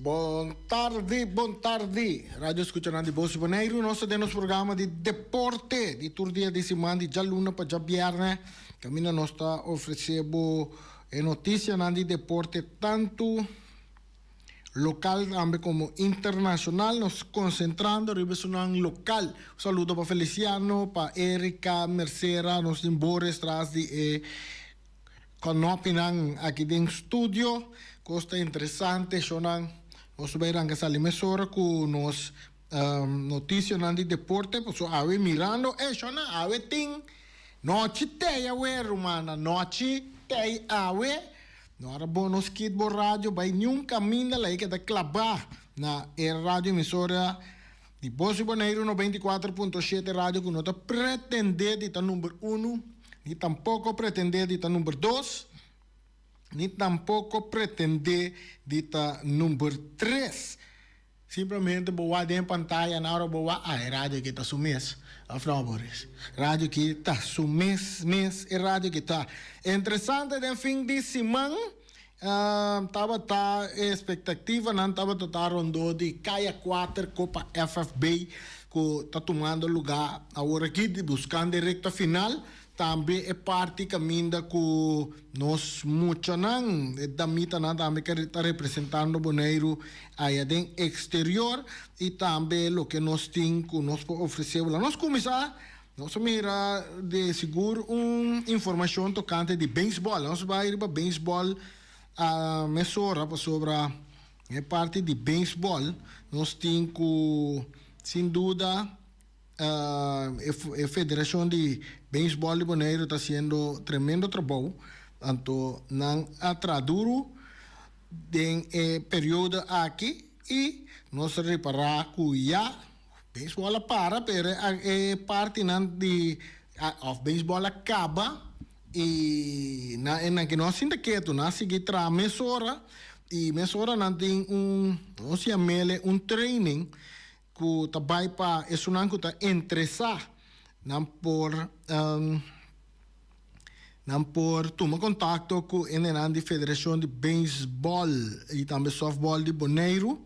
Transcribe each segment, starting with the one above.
Bon tardi, bon tardi. Radio Escuchanan di Bos Boneiru. Nos ta den nos programa di deporte di tur dia di siman di djaluna pa djabièrnè. Kaminda nos ta ofresé bo e notisianan di deporte tantu lokal tambe komo internashonal. Nos konsentrando riba esunnan lokal. Un saludo pa Feliciano, pa Erika, Mercera, nos tin Boris tras di e Kònòpinan aki den studio. Kos ta interesante shownan. Nos ta bai ranka sali mesora ku nos notisionan di deporte pasobra awe mirando e shownan awe tin nochi tei awe rumannan nochi tei awe. No ora bo no skit bo radio bai niun kaminda la e keda klabá na e radio emisora di Bos di Boneiru 94.7 radio ku no ta pretendé di ta number unu. Ni tampoko pretendé di ta number dos, ni tampoko pretendé di ta number tres. Simplemente bo wak den pantaya na ora bo wak, ah, e radio aki ta su mes. Of no, Boris? Radio aki ta su mes mes, e radio aki ta. Interesante den fin di siman tabata e espektativanan tabata ta rondó di Kaya kuater Kopa FFB ku ta tumando lugá awor aki di buskando e rekta final. Tambe e parti kaminda ku nos muchanan, e damitanan tambe ke ta representando Boneiru aya den eksterior i tambe loke nos tin ku nos por ofresé. Nos kuminsá Nos a mira de sigur un informacion tocante di baseball. Nos bai riba baseball a mesora pasobra e parti di baseball nos tin cu sin duda e federacion di baseball di Boneiru ta haciendo tremendo trabou. Anto nan a traha duro den e periodo aki y nos a repara cu ya Beisbòl a para pero e partinan di òf beisbòl a kaba i nan e nan ke no a sinta ketu nan a sigui traha mesora i mesora nan tin un nos yam'ele un training ku ta bai pa esunnan ku ta interesá nan por Nan por tuma kontakto ku hendenan di Federashon di Beisbòl i tambe Sòftbòl di Boneiru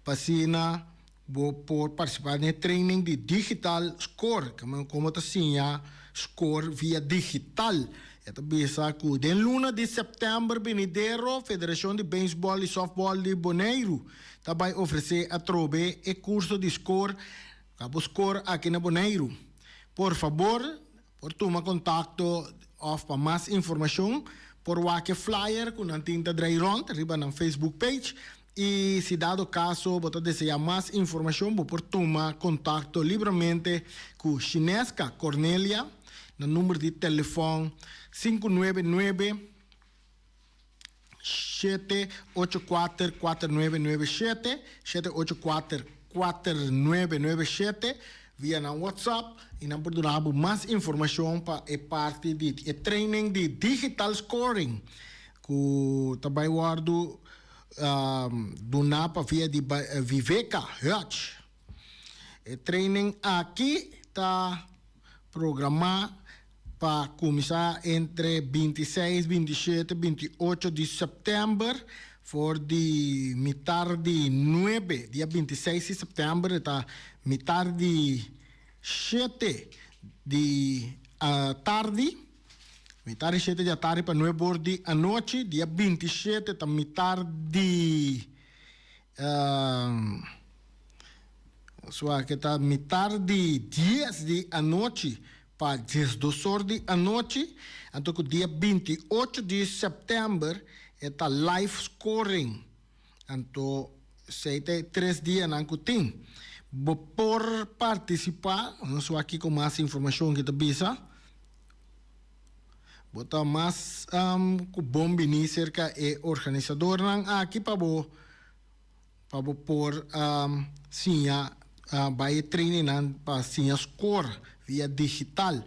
pa asina bo por partisipá den e training di digital score, komo ta siña score via digital. E ta bisa ku den luna di sèptèmber benidero Federashon di Beisbòl i Sòftbòl di Boneiru ta bai ofresé atrobe e kurso di score pa bo score aki na Boneiru. Por fabor Por tuma kontakto òf pa mas informashon por wak e flyer ku nan tin ta drai rònt riba nan Facebook page i si dado kaso bo ta deseá mas informashon bo por tuma kontakto libramente ku Shineska Cornelia na number di telefòn 599 784 4997, 784 4997, via nan WhatsApp y nan por duna bo mas informacion pa e parti di e training di digital scoring cu ta bay wordo duna pa via di Viveka Hutch. E training aki ta programa pa kuminsá entre 26, 27, 28 di sèptèmber for di mitar di nuebe, dia 26 di sèptèmber e ta mitar di shete di atardi, mitar di shete di atardi pa nuebe or di anochi, dia 27 ta mitar di Sua ke ta mitar di dies di anochi pa 12 or di anochi, anto ku dia 28 di sèptèmber e ta live scoring. Anto esei ta e tres dianan ku tin. Bo por partisipá, nos wak kiko mas informashon ki ta bisa. Bo ta mas ku bon bini serka e organisadornan aki pa bo pa bo por siña bai e trainingnan pa siña score via digital.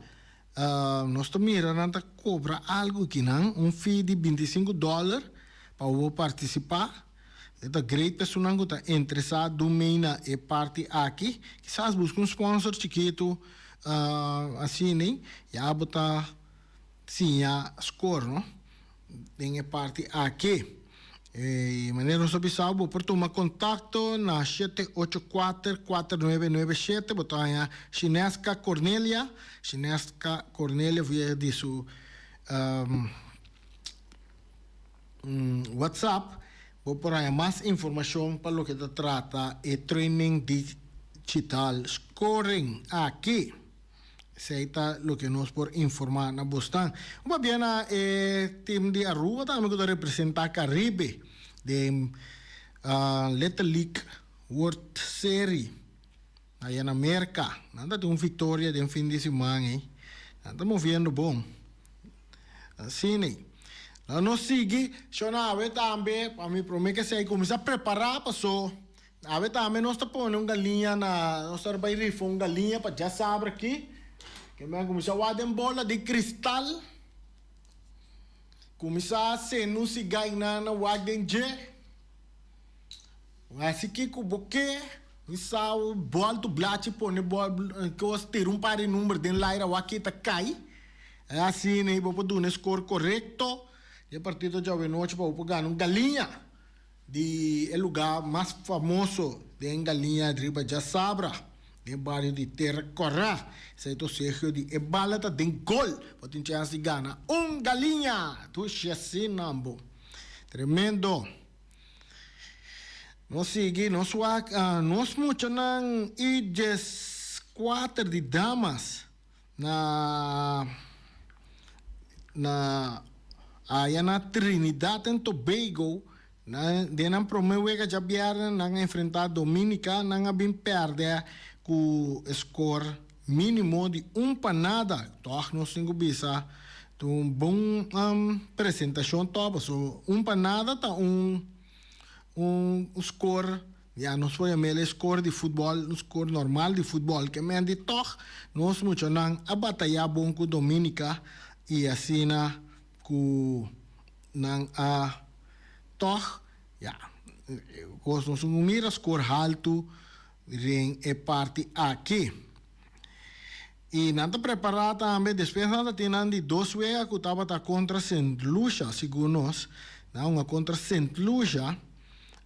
Nos ta mira nan ta cobra algo kinan, un fee di 25 dollar pa bo participa. E ta great pa esunnan cu ta interesa dun mei na e parti aki. Kisas busca un sponsor chikito asina ya bo ta siña score, no? Den e parti aki. E manera nos a bisa bo por tuma contacto na 784 4997 bo ta haña Shineska Cornelia, Shineska Cornelia via di su WhatsApp bo por haña mas informacion pa loke ta trata e training digital scoring aki. Esei ta loke nos por informá na bosnan. Un pabia na e team di Aruba tambe ku ta representá Caribe den Little League World Serie aya na Merka. Nan ta tin un viktoria den fin di siman ei. Nan ta moviendo bon. Asina ei. Laga nos sigui. Shona awe tambe pa mi promé ke esei kuminsá prepará paso. Awe tambe nos ta pone un galiña na, nos ta bai rifa un galiña pa djasabra aki. Ke men a kuminsá wak den bola di kristal. Kuminsá senu si gainan na wak den dje. Hasi kiko bo ke. Mi sa bòltu blachi pone bòl kos tira un par di number den laira wak ki ta kai. Asina ei bo por duna e skor korekto di e partido djawe nochi pa bo por gana un galiña. Di e lugá mas famoso den Galiña riba djasabra, den bario di Terra Kòrá. Esei ta Sergio di e bala ta den gol. Bo tin chèns di gana un galiña! Dushi asina bo. Tremendo. Nos sigui, nos wak nos muchanan i 14 di damas na na aya na Trinidad and Tobago nan den nan prome wega djabièrnè nan a enfrentá Dominica nan a bin pèrdè ku skor mínimo di un pa nada tòg nos tin ku bisa ta un bon presentashon tòg pasobra un pa nada ta un un skor. Ya nos por yam'el e skor di futbòl, un skor normal di futbòl. Ke men di tòg nos muchanan a batayá bon ku Dominica i asina ku nan a tòg, ya, kos nos un mira skor haltu den e parti aki. I nan ta prepará tambe, despues nan ta tin nan di dos wega ku tabata kontra Sint Lucia, segun nos, nan hunga kontra Sint Lucia,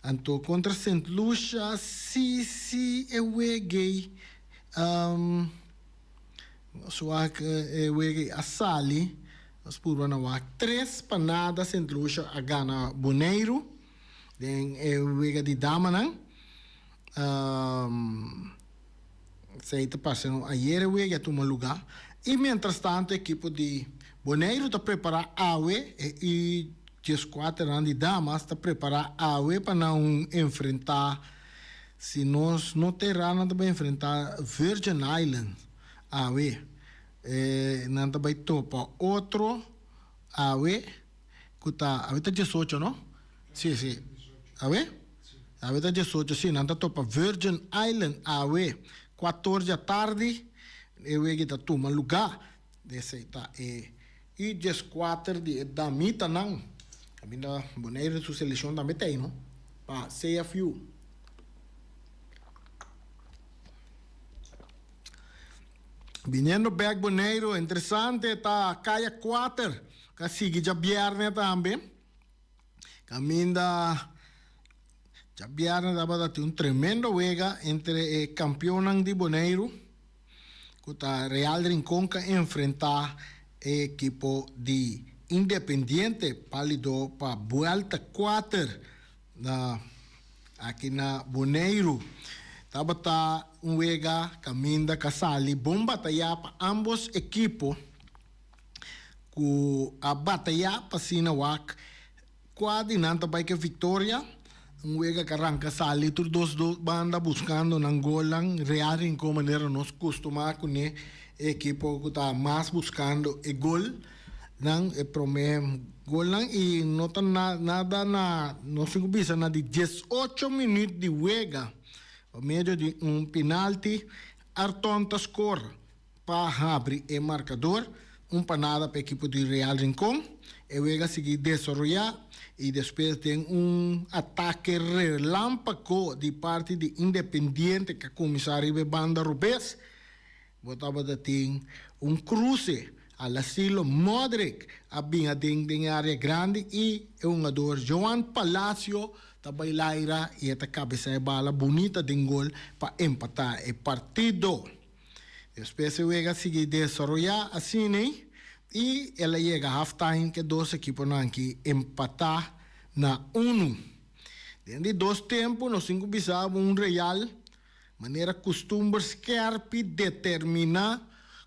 anto kontra Sint Lucia si si e wega ei, nos wak e wega ei a sali, nos purba na wak tres pa nada Sint Lucia a gana Boneiru den e wega di damanan. Esei ta pasa no ayer e wega a tuma luga y mientras tanto ekipo di Boneiru ta prepara awe e U dieskuaternan di damas ta prepara awe pa nan enfrenta si nos no ta era nan ta bai enfrenta Virgin Island awe e nan ta bai topa otro awe ku ta awe ta diesocho no si si awe. Awe ta 18, sí, nan ta topa Virgin Island awe 4 djatardi. E wega ta tuma lugá. Esei ta e U 14 di e damitanan. Kaminda Boneiru su selekshon tambe ta ei, no? Pa CFU. Biniendo bèk Boneiru, interesante ta Kaya 4 ka sigui djabièrnè tambe. Caminda djabièrnè tabata tin un tremendo wega entre e kampionnan di Boneiru ku ta Real Rincon ka enfrentá e ekipo di Independiente palido pa buelta kuater na aki na Boneiru. Tabata un wega kaminda ka sali bon batayá pa ambos ekipo. Ku a batayá pa asina wak kua di nan ta bai ku e viktoria. Un wega ku a ranka sali tur dos banda buskando nan golnan. Real Rincon manera nos kustumá kuné e ekipo ku ta mas buskando e golnan, e promé golnan i no ta nada na nos tin ku bisa na di 18 minüt di wega pa medio di un pinalti Arton ta skor. Pa habri e markador, un panada pa ekipo di Real Rincon. E wega sigui desaroyá i despues den un atake relampago di parti di Independiente ku a kuminsá riba e banda robes, bo tabata tin un kruse. Al estilo Modric a bin aden den e area grandi y e hungador Joan Palacio ta bay laira y e ta cabeza e bala bunita den gol pa empata e partido. Despues e wega a sigui desaroya asina y el a yega half time cu e dos ekiponan aki empata na uno. Den di dos tempo nos tin cu bisa bo un Real Manera kustumber skèrpi determiná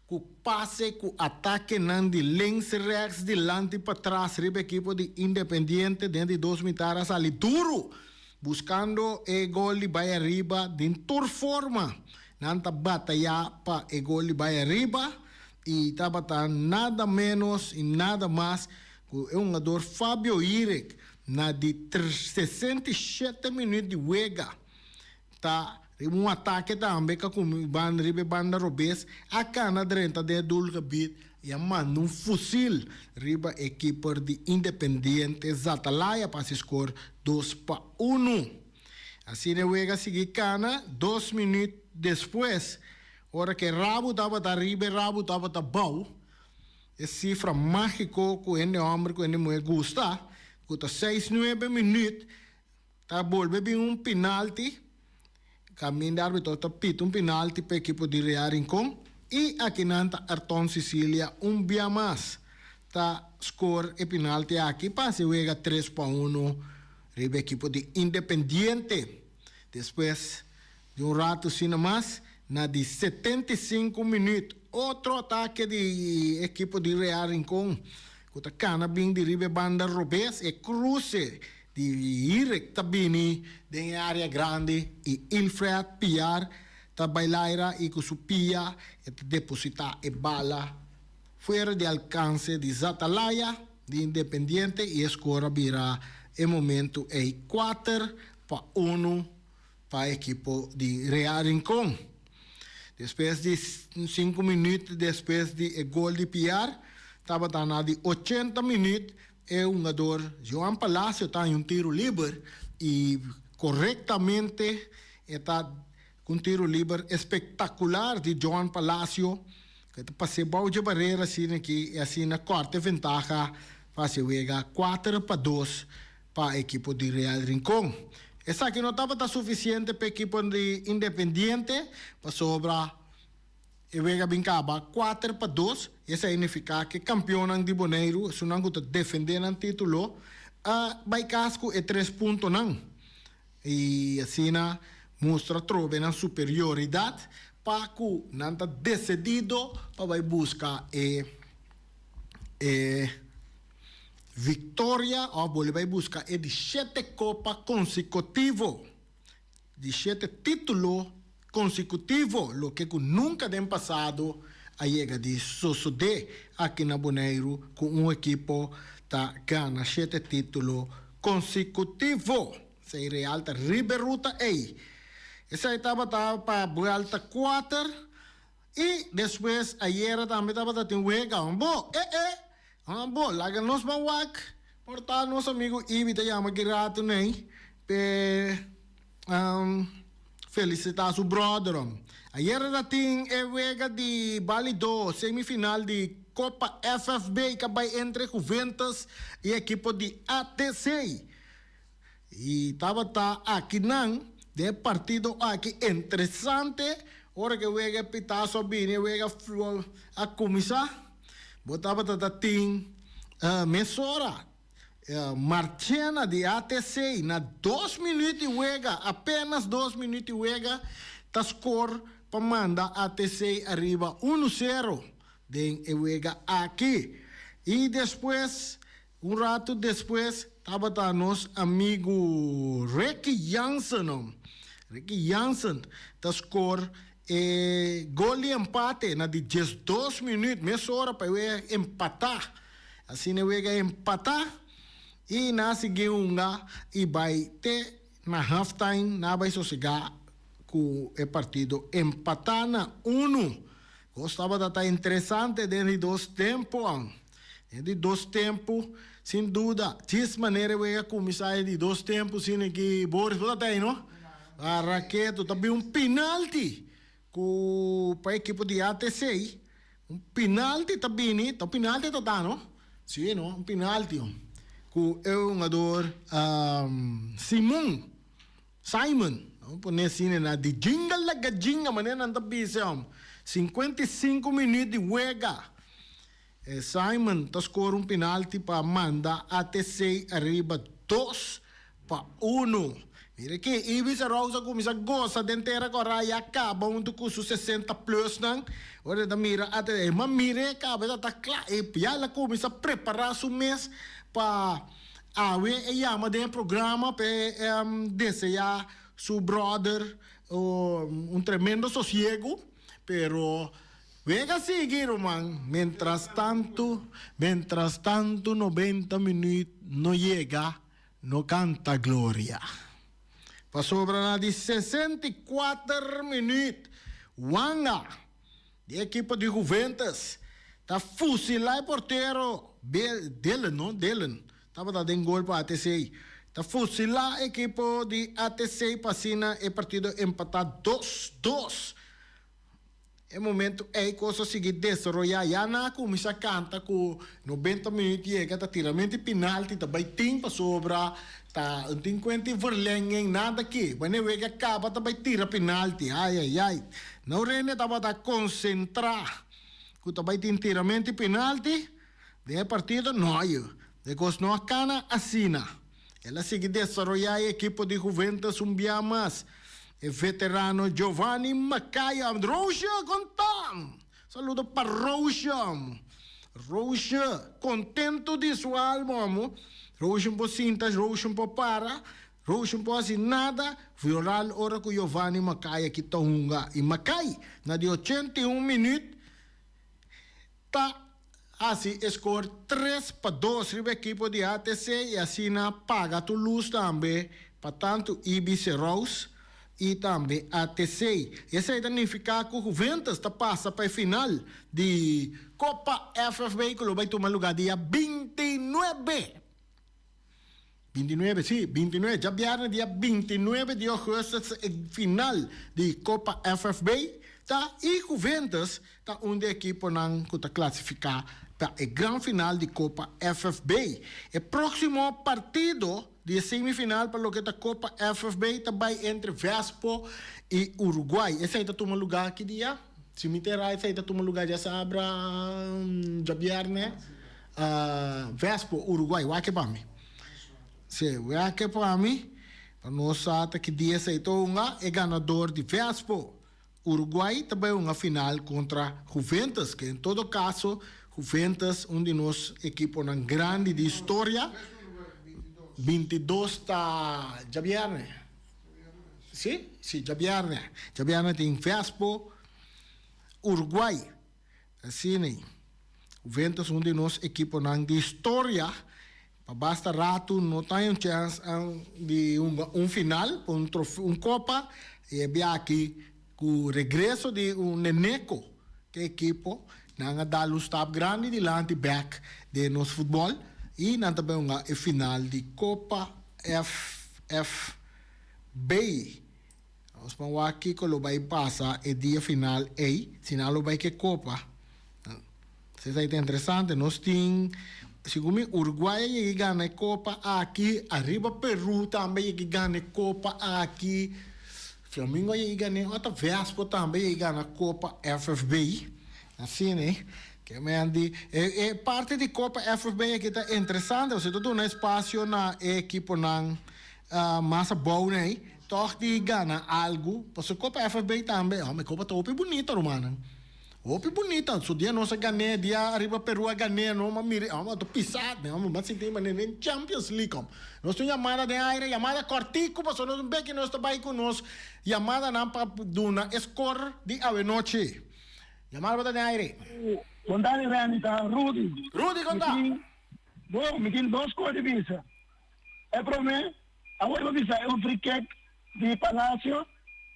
ku pase ku atakenan di links rèks dilanti patras riba ekipo di Independiente den di dos mitar a sali duru buskando e gol di bai ariba den tur forma. Nan ta batayá pa e gol di bai ariba i tabata nada ménos i nada mas ku e hungador Fabio Irek na di 67 minüt di wega. Ta riba un atake tambe ka ku banda riba e banda robes a kana drenta den e doelgebied y a manda un fusil riba e keeper di Independiente Zatalaya pa hasi score 2-1. Asina e wega a sigui kana dos minuut despues ora ku e rabu tabata riba e rabu tabata bou e sifra magico ku hende homber ku hende muhe gusta ku ta seis nuebe minuut. Ta bolbe bin un pinalti, kaminda arbitro ta pita un pinalti pa ekipo di Real Rincon i akinan ta Ayrton Cicilia un bia mas ta skor e pinalti aki pa hasi wega 3-1 riba ekipo di Independiente. Despues di un ratu asina mas, na di 75 minüt otro atake di ekipo di Real Rincon ku ta kana bin di riba e banda robes, e kruse Di Hirek ta bini den e area grandi y Ilfred Piar ta bay laira y cu su pia e ta deposita e bala fuera di alcance di Zatalaya di Independiente y e score a bira e momento ey 4-1 pa ekipo di Real Rincon. Despues di sinku minuut despues di e gol di Piar tabata na di 80 minuut E hungador Joan Palacio ta haña un tiro liber y corectamente e ta cu un tiro liber espectacular di Joan Palacio cu ta pase bao dje barrera asina aki y asina corta e ventaha pa haci wega 4-2 pa ekipo di Real Rincon. Esaki no tabata suficiente pa ekipo di Independiente pasobra. E wega bin kaba 4-2 i esei nifiká ku e kampionnan di Boneiru, esunnan ku ta defendé nan título, a bai kas ku e tres puntonan i asina mustra atrobe nan superioridat pa ku nan ta desedido pa bai buska e e viktoria òf bolbe bai buska e di shete kopa konsekutivo. Di shete título konsekutivo, loke ku nunka den pasado a yega di sosodé aki na Boneiru ku un ekipo ta gana shete título konsekutivo. Esei Real ta riba e ruta ei. Esei tabata pa buelta kuater i despues ayera tambe tabata tin wega. Bo, e e! Bo, laga nos ban wak. Por ta nos amigo Ibi ta yama ki rato nei p'e felicita su brother. Ayera ta tin e wega di balido semifinal di Copa FFB ka bai entre Juventus y ekipo di ATC. Y tabata akinan den e partido aki interesante ora ku e wega e pitazo a bini e wega a cuminsa. Bo tabata ta tin mesora Marchena di ATC na dos minuut di wega, apenas dos minuut di wega, ta score pa manda ATC ariba uno sero den e wega aki. Y despues, un rato despues, tabata nos amigu Ricky Jansen, Ricky Jansen ta score E gol di empate na di 12 minuut, mesora pa e wega empatá. Asina e wega empatá i nan a sigui hunga i bai te na halftime nan a bai sosegá ku e partido empatá na unu. Kos tabata ta interesante den di dos tempu. Den di dos tempu, sin duda, djis manera e wega kuminsá e di dos tempu asina ki Boris bo ta tei no? A raketo ta bin un pinalti ku pa ekipo di ATC. Un penalti ta bini, ta un penalti ta ta no? Si no, un penalti ku e hungador Simon, Simon, lo pone asina na di jinga laga jinga manera nan ta bisa hom. 55 minuut di wega. E Simon ta score un penalti pa manda ATC ariba 2-1. Mira aki, Ibis Arauza cuminsa goza den tera cora y a caba hunto cu su 60 plus nan. Ora e ta mira ATC, e man mira e caba e ta cla, e ya el a cuminsa prepara su mes pa awe e yama den e programa pa e desea su brother un tremendo sosiego, pero Wega sigui, ruman. Mientras tanto, mientras tanto 90 minuut no yega, no canta gloria. Pasobra na di 64 minuut, Wanga, di ekipo di Juventus, ta fusila e portero Dylan, no, Dylan, tabata den gol pa ATC. Ta fusila ekipo di ATC pa asina e partido empata 2-2. E momento ei kos a sigui desaroyá. Ya nan a kuminsá kanta ku 90 minüt yega ta tiramento di pinalti ta bai tin pasobra ta un tin kuenta di verlenging nada aki. Wanneer wega kaba ta bai tira pinalti. Ai ai ai. Nou Rene tabata konsentrá ku ta bai tin tiramento di pinalti den e partido. No yu. E kos no a kana asina. El a sigui desaroyá e ekipo di Juventus un bia mas. E veterano Giovanni Macaya, Roosje, kon ta? Saludo pa Roosje. Roosje, contento di su alma, amo. Roosje no por sinta, Roosje no por para, Roosje no por hasi nada. Vooral ora ku Giovanni Macaya ki ta hunga. I Macay, na di 81 minuut, ta hasi e score 3-2 riba ekipo di ATC i asina paga tur lus tambe pa tantu IBC Rose i tambe ATC. Esei ta nifiká ku Juventus ta pasa pa e final di Kopa FFB ku lo bai tuma lugá dia 29. 29, sí, 29, djabièrnè dia 29 di ougùstùs e final di Kopa FFB ta i Juventus ta un di e ekiponan ku ta klasifiká pa e gran final di Kopa FFB. E próksimo partido di e semifinal pa loke ta Kopa FFB ta bai entre Vespo i Uruguay. Esei ta tuma lugá ki dia? Si mi ta erá esei ta tuma lugá djasabra, djabièrnè. Vespo, Uruguay, wak e pa mi. Sí, wak e pa mi, pa nos sa ta ki dia esei ta hunga. E ganador di Vespo, Uruguay ta bai hunga final kontra Juventus, ke en todo kaso Juventus un di nos ekiponan grandi di historia. 22 ta djabièrnè. Sí, sí, djabièrnè. Djabièrnè tin Vespo, Uruguay. Asina ei. Juventus un di nos ekiponan di historia. Pa basta ratu no ta un chèns di hunga un final pa un trofeo, un kopa. I e bia aki ku regreso di un Neneco ke ekipo nan a dal un stap grandi dilanti bèk den nos futbòl i nan ta bai hunga e final di Kopa FFB. Nos por wak kiko lo bai pasa e dia final ei, si nan lo bai ke kopa. Esei ta interesante. Nos tin, segun mi, Uruguay a yega i gana e kopa aki, ariba Peru tambe a yega i gana e kopa aki, Flamingo a yega i gana e, ota Vespo tambe a yega i gana kopa FFB. Asina ei. Ke men di, e parti di kopa FFB aki ta interesante, pasobra ta duna espasio na e ekiponan mas abou nei. Tòg di gana algu, pasobra Kopa FFB tambe, hòmber, e kopa ta hopi bunita, rumannan. Hopi bunita. Su dia nos a gan'é, dia ariba Peru a gan'é, no m'a mira, hòmber, ta pisá, hòmber, m'a sinti manera den Champions League, hòmber. Nos tin yamada den aire, yamada kòrtiku, pasobra nos un beki nos ta bai ku nos yamadanan pa duna e skor di awenochi. Yamada bo ta den aire. Bon tardi, Randy, ta Rudy. Rudy, kon ta? Bon, mi tin dos kos di bisa. E promé. Awor bo bisa e un free kick di Palacio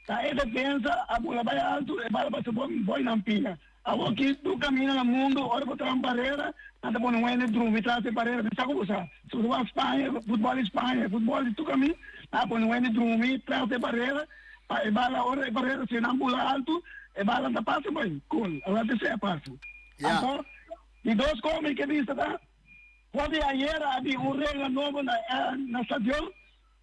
ta e defensa a bula bai alto e bala pasa bon boy nan pia. Awor ki tur caminda na mundo ora bo traha un barera nan ta pone un hende drumi tras e barera mi sa cu bo sa si bo ta wak Spaña futbol di Spaña futbol di tur caminda nan a pone un hende drumi tras e barera pa e bala ora e barera si nan bula alto e bala ta pasa bai gol awor a pasa. Anto, di dos kos mi ke bisa ta, for di ayera a bin un regla nobo na na stadion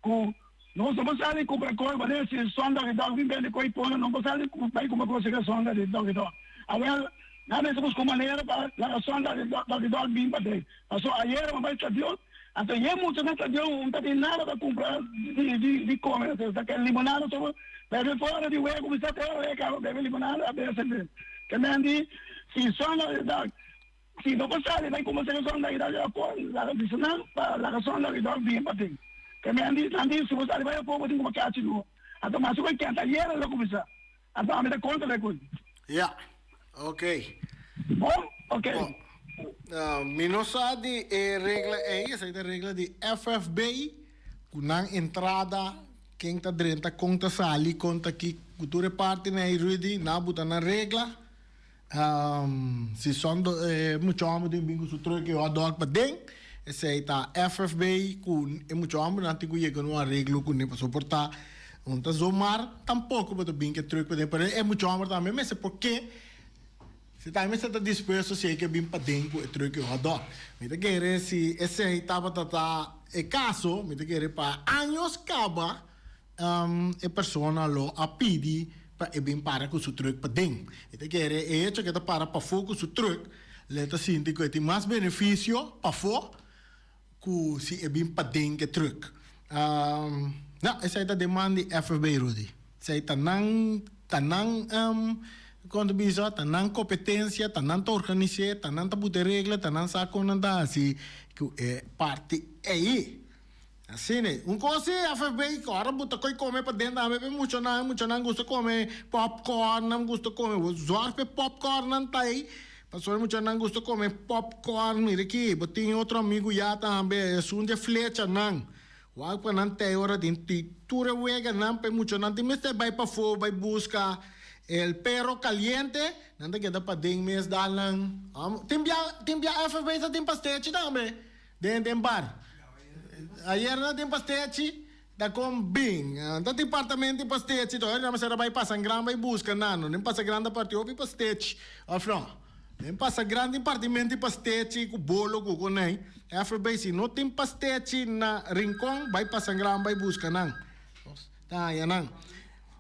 ku nos no por sali kumpra kos manera si Sondag di Dòk bin bende kos pone no por sali bai kumpra kos serka Sondag di Dòk di Dòk. Awel, nan mester buska un manera pa laga Sondag di Dòk di Dòk bin paden. Paso ayera mi bai stadion, anto ye mucha na stadion un ta tin nada pa kumpra di di di kome, ta ke limonada so bebe fora di wega kuminsá te ora e kaba bebe limonada a bese mes. Ke men di si Sondag di Dòk si no por sali bai kumpra serka Sondag di Dòk di afó laga bisa nan pa laga Sondag di Dòk bin paden. Ke men di nan di si bo sali bai afó bo tin kumpra kachi nobo. Anto mas ku e kenta ayera lo kuminsá. Anto ami ta kontra e kos. Ja, ok. Bon, ok. Bon, mi no sa di e regla ei, esei ta regla di FFB, ku nan entrada, ken ta drenta, kon ta sali, kon ta ki, ku tur e partinan ei, Rudy, nan a buta nan regla. Si son do e mucha homber tin bin ku su truck e hotdog paden, esei ta FFB ku e mucha hombernan tin ku yega na un areglo kuné pasobra por ta un ta zomar tampoko bo ta bin ku e truck paden pero e mucha homber tambe mester por ke si tambe mester ta dispuesto si e ke bin paden ku e truck e hotdog. Mi ta kere si esei tabata ta e kaso mi ta kere pa años kaba. E persona lo a pidi pa e bin para ku su trùk paden. E ta kere e hecho ku e ta para pafó ku su trùk, lo e ta sinti ku e tin mas benefisio pafó ku si e bin paden ku e trùk. No, esei ta den man di FFB, Rudy. Esei ta nan, ta nan, kon ta bisa, ta nan kompetensia, ta nan ta organis'é, ta nan ta buta e regla, ta nan sa kon nan ta hasi ku e parti ei. Asina e. Un kos si FFB ku ora bo ta koi kome paden tambe pa e muchanan, e muchanan gusta kome popcorn, nan gusta kome, bo zorg pa e popcorn nan ta ei, pasobra e muchanan gusta kome popcorn, mira aki, bo tin otro amigu ya tambe, esun di e flechanan, wak pa nan ta ei ora tin tur e weganan pa e muchanan tin mester bai pafó bai buska el perro caliente, nan ta keda paden mes dal nan, tin bia tin bia FFB ta tin pastechi tambe. Den den bar. Ayer nan tin pastechi ta kon bin. Ta departamento di pastechi to. Nan mester a bai pasa gran bai buska nan. No den pasa gran ta parti hopi pastechi. Of no? Den pasa gran tin partimento di pastechi ku bolo ku konei. FB si no tin pastechi na Rincon bai pasa gran bai buska nan. Ta haña nan.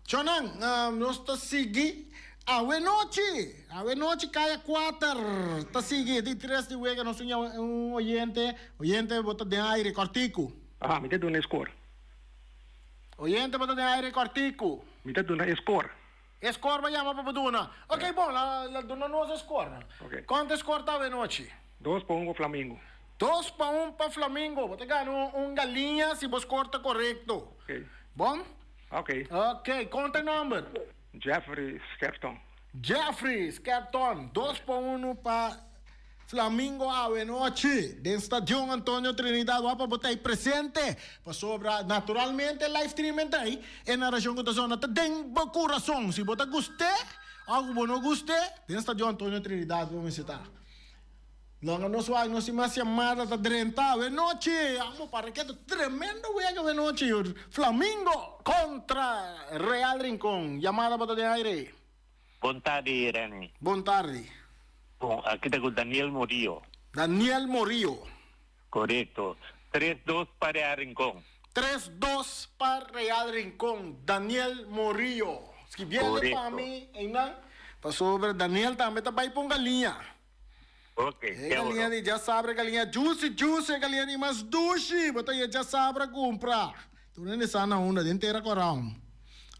Chonan, nos ta sigui awe nochi. Awe nochi kaya kuater ta sigui di tres di wega. Nos un un oyente. Oyente bo ta den aire kòrtiku. Aha, mi ta duna e skor. Oyente bo ta den aire kòrtiku. Mi ta duna e skor. E skor bo yama pa bo duna. Ok, bon, la la duna nos e skor. Ok. Konta e skor ta awe nochi? Dos pa un pa Flamingo. Dos pa un pa Flamingo. Bo ta gana un un galiña si bo skor ta korekto. Ok. Bon? Ok. Ok, konta e nomber. Jeffrey Skepton. Jeffrey Skepton, dos pa uno pa Flamingo awe nochi den Stadion Antonio Trinidad. Wak pa bo ta ei presente, pasobra naturalmente live streaming ta ei, e narashon ku ta sona ta den bo kurason. Si bo ta gust'é òf ku bo no gust'é, den Stadion Antonio Trinidad bo mester ta. Longa nos wak nos tin mas yamada ta drenta awe nochi. Amo para ke ta tremendo wega awe nochi. Flamingo kontra Real Rincon. Yamada bo ta den aire. Bon tardi Rene. Bon tardi. Bon, aki ta ku Daniel Morillo. Daniel Morillo. Korekto. Tres dos pa Real Rincon. Tres dos pa Real Rincon. Daniel Morillo. Skibiendo pa mi einan. Pasobra Daniel tambe ta bai ponga liña. Ok, E galiña di djasabra e galiña juicy juicy e galiña di mas dushi bo ta ye djasabra cumpra tur hende sa na unda den tera coraon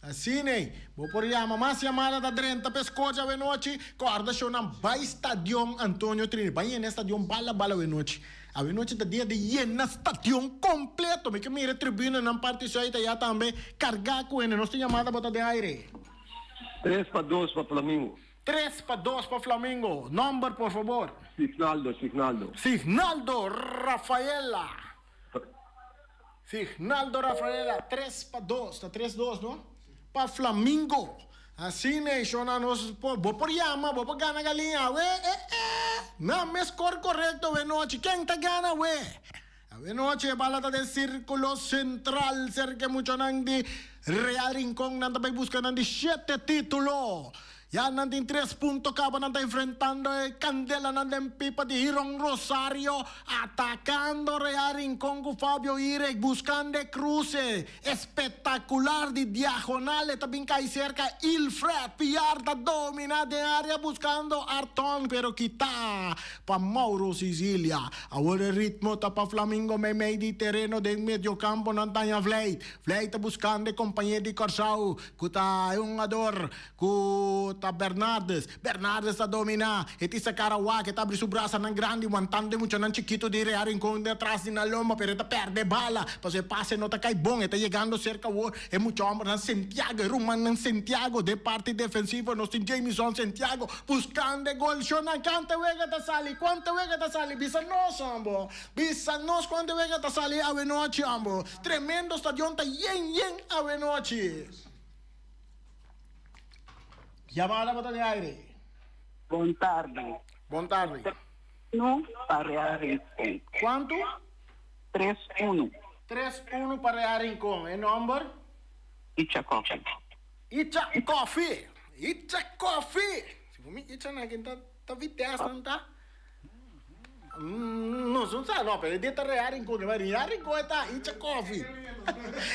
asina bo por yama mas yamada ta drenta pa escocha awenochi corda shownan bay stadion Antonio Trini bay yena e stadion bala bala awenochi awenochi ta dia di yena stadion completo mi ke mira e tribunanan parti zuid aya tambe carga cu hende nos tin yamada bo ta den aire. Tres pa dos pa Flamingo. Tres pa dos pa Flamingo. Nomber por fabor. Signaldo, Signaldo. Signaldo Rafaela. Signaldo Rafaela tres pa dos. Ta tres dos no? Pa Flamingo. Asina e shona nos por bo por yama bo por gana galiña awe eh eh. Nan mes score corecto awe nochi. Ken ta gana awe? Awe nochi e bala ta den circulo central cerca e muchanan di Real Rincon nan ta bay busca nan di shete titulo. Ya nan tin tres punto caba nan ta enfrentando e candelanan den pipa di Hiron Rosario atacando Real Rincon cu Fabio Irek buscando e cruce espectacular di diagonal e ta bin cay cerca Ilfred Piar ta domina den area buscando Arton pero kita pa Mauro Sicilia. Awor e ritmo ta pa Flamingo meimei di tereno den mediocampo nan taña Vleit. Vleit ta buscando e compañe di Corsou cu ta e hungador Ku ta Bernardes. Bernardes ta dominá. E tin sa kara wak, e ta abri su brasanan grandi wantando e muchanan chikitu di Real Rincon den atras di nan lomba, pero e ta pèrdè e bala, pasobra e pase no ta kai bon. E ta yegando serka awor e mucha hòmbernan Santiago, e rumannan Santiago. Den parti defensivo nos tin Jamison Santiago buskando e gol. Shonnan, kanta e wega ta sali? Kuantu e wega ta sali? Bisa nos, hombo. Bisa nos kuantu e wega ta sali awenochi, hombo. Tremendo stadion ta yen yen awenochi. Yamada bo ta den aire. Bon tardi. Bon tardi. Tres uno pa Real Rincon. Cuanto? 3-1. 3-1 pa Real Rincon. E nomber? Icha Coffee. Icha Coffee. Icha Coffee. Si bo mi Icha na ken ta ta Vitesse nan ta. Nos no sa no, pero e dia ta Real Rincon, e Real Rincon e ta icha kofi.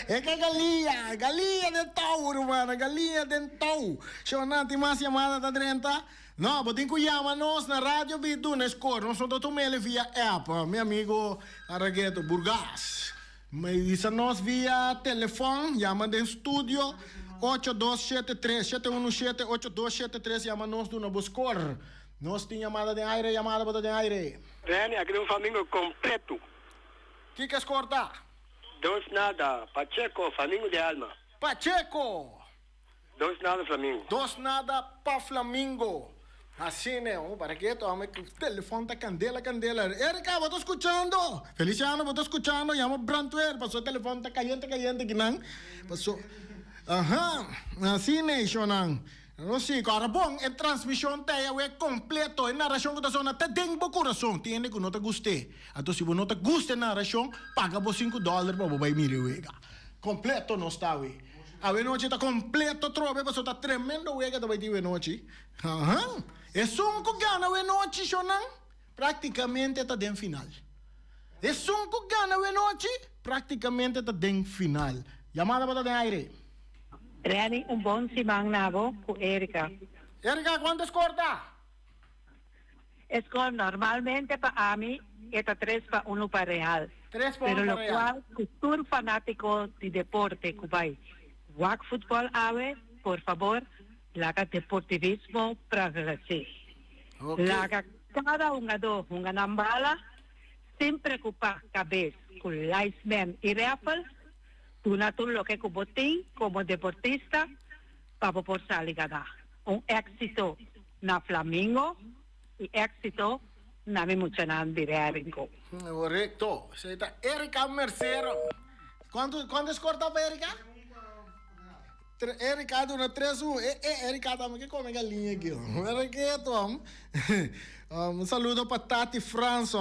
E ke galia, galia den tou ruman, galia den tou. Shona tin mas yamada ta drenta? No, bo tin ku yama nos na Radio Bidu na score, nos no ta tum'el via app, mi amigo Arageto Burgas. Bisa nos via telefon, yama den studio 8273, 717 8273, yama nos duna bo score. Nos tin yamada den aire, yamada bo ta den aire. Rene, aki tin un flamingo completo. Kiko es corta? Dos nada, Pacheco, flamingo de alma. Pacheco! Dos nada flamingo. Dos nada pa flamingo. Asina, oh, para keto, ame cu telefon ta candela, candela. Erika, bo ta scuchando? Feliciano, bo ta scuchando? Yama brandweer, paso e telefon ta cayente, cayente kinan. Paso, aha, asina, shownan. No si, ku ora bon e transmishon ta e kompleto, e narashon ku ta sona ta den bo kurason. Tin hende ku no ta gust'é. Anto si bo no ta gusta e narashon, paga bo sinku dòler pa bo bai mira e wega. Kompleto nos ta awe. Awe nochi ta kompleto trobe pasobra ta tremendo wega ta bai tin awe nochi. Ahan. Esun ku gana awe nochi, shonnan, praktikamente ta den final. Esun ku gana awe nochi, praktikamente ta den final. Yamada bo ta den aire. Renny un bon siman na bo cu Erika. Erika cuanto score ta? E score normalmente pa ami e ta tres pa uno pa Real. Tres pa uno Pero pa Real. locual cu tur fanatico di deporte cu bay wak futbol awe por fabor laga deportivismo prevalece. Ok. Laga cada hungador hunga nan bala sin preocupa cabes cu linesman y reffel. Duna tur loke ku bo tin komo deportista pa bo por sali gana. Un éksito na Flamingo i éksito na mi muchanan di Real Rincon. Korekto. Esei ta Erika Mercero. Kuantu kuantu skor ta pa Erika? Erika a duna tres un. E e Erika tambe ke kome galiña aki. Mira ketu. Un saludo pa Tati Frans.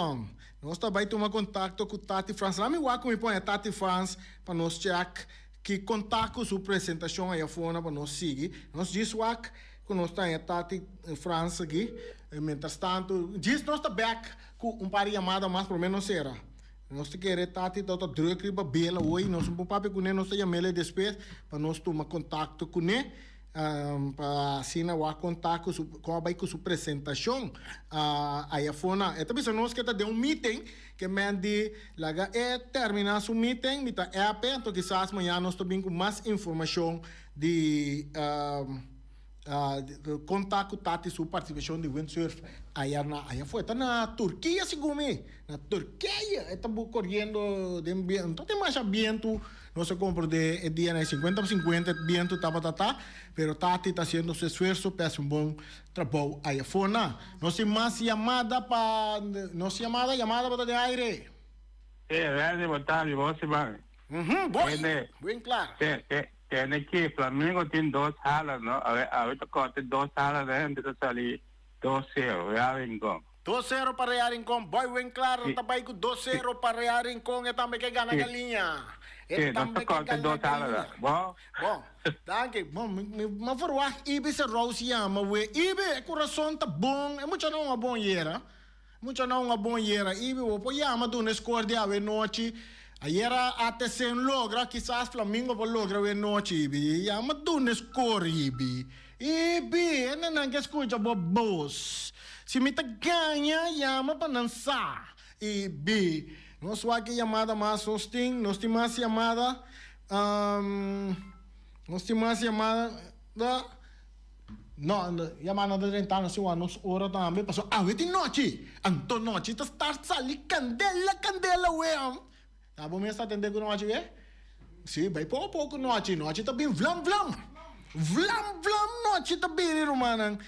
Nos ta bai tuma kontakto ku Tati Frans. Laat mi wak ku mi pone Tati Frans pa nos chèk ki kontak ku su presentashon ayafona pa nos sigui. Nos djis wak ku nos ta haña Tati Frans aki. Mientras tanto, djis nos ta bèk ku un par di yamada mas promé nos sera. Nos ta kere Tati ta ta druk riba bela hoy. Nos no por papia kuné, nos ta yam'el despues pa nos tuma kontakto kuné. Pa asina wak konta ku su kon a bai ku su presentashon ayafó nan. E ta bisa nos ke ta den un meeting ke men di laga e terminá su meeting mi ta app e anto kisas mañana nos ta bin ku mas informashon di Konta ku Tati su partisipashon di windsurf aya na aya fo. E ta na Turkia segun mi. Na Turkije e ta koriendo den bientu. No ta masha bientu. Nos a komprende e dia na e sinkuenta pa sinkuenta e bientu tabata ta. Pero Tati ta hasiendo su esfuerso pa hasi un bon trabou aya fo na. Nos tin mas yamada pa nos yamada yamada bo ta den aire. Hey Randy bo tardi bo siman. Bon buen klar. Tene ki Flamingo tin dos hala no awe awe ta corte dos hala den ta sali dos cero Real Rincon. 2-0 pa Real Rincon. Boy Winklar ta bai ku 2-0 pa Real Rincon. E tambe ke gana galiña. E tambe ke gana galiña. Bon. Bon. Danki. Bon, mi, mi, mi verwacht Ibi se Rose yama we. Ibi, e kurason ta bon. E mucha no un a bon yera. Mucha no un a bon yera. Ibi, bo por yama duna e score di awe nochi. Ayera ATC logra, kisas Flamingo por logra awe nochi, Ibi. Yama duna e score, Ibi. Ibi, hendenan ke skucha bo bos. Si mi ta gaña, yama pa nan sa. Ibi, nos wak e yamada mas nos tin. Nos tin mas yamada. Nos tin mas yamada. No, yamada ta drenta nos tin wak nos ora tambe. Pasobra awe tin nochi. Anto nochi ta start sali kandela, kandela wea. Abo mes ta atende ku nochi ke? Si, bai poko poko nochi. Nochi ta bin vlam vlam. Vlam vlam nochi ta bini rumannan.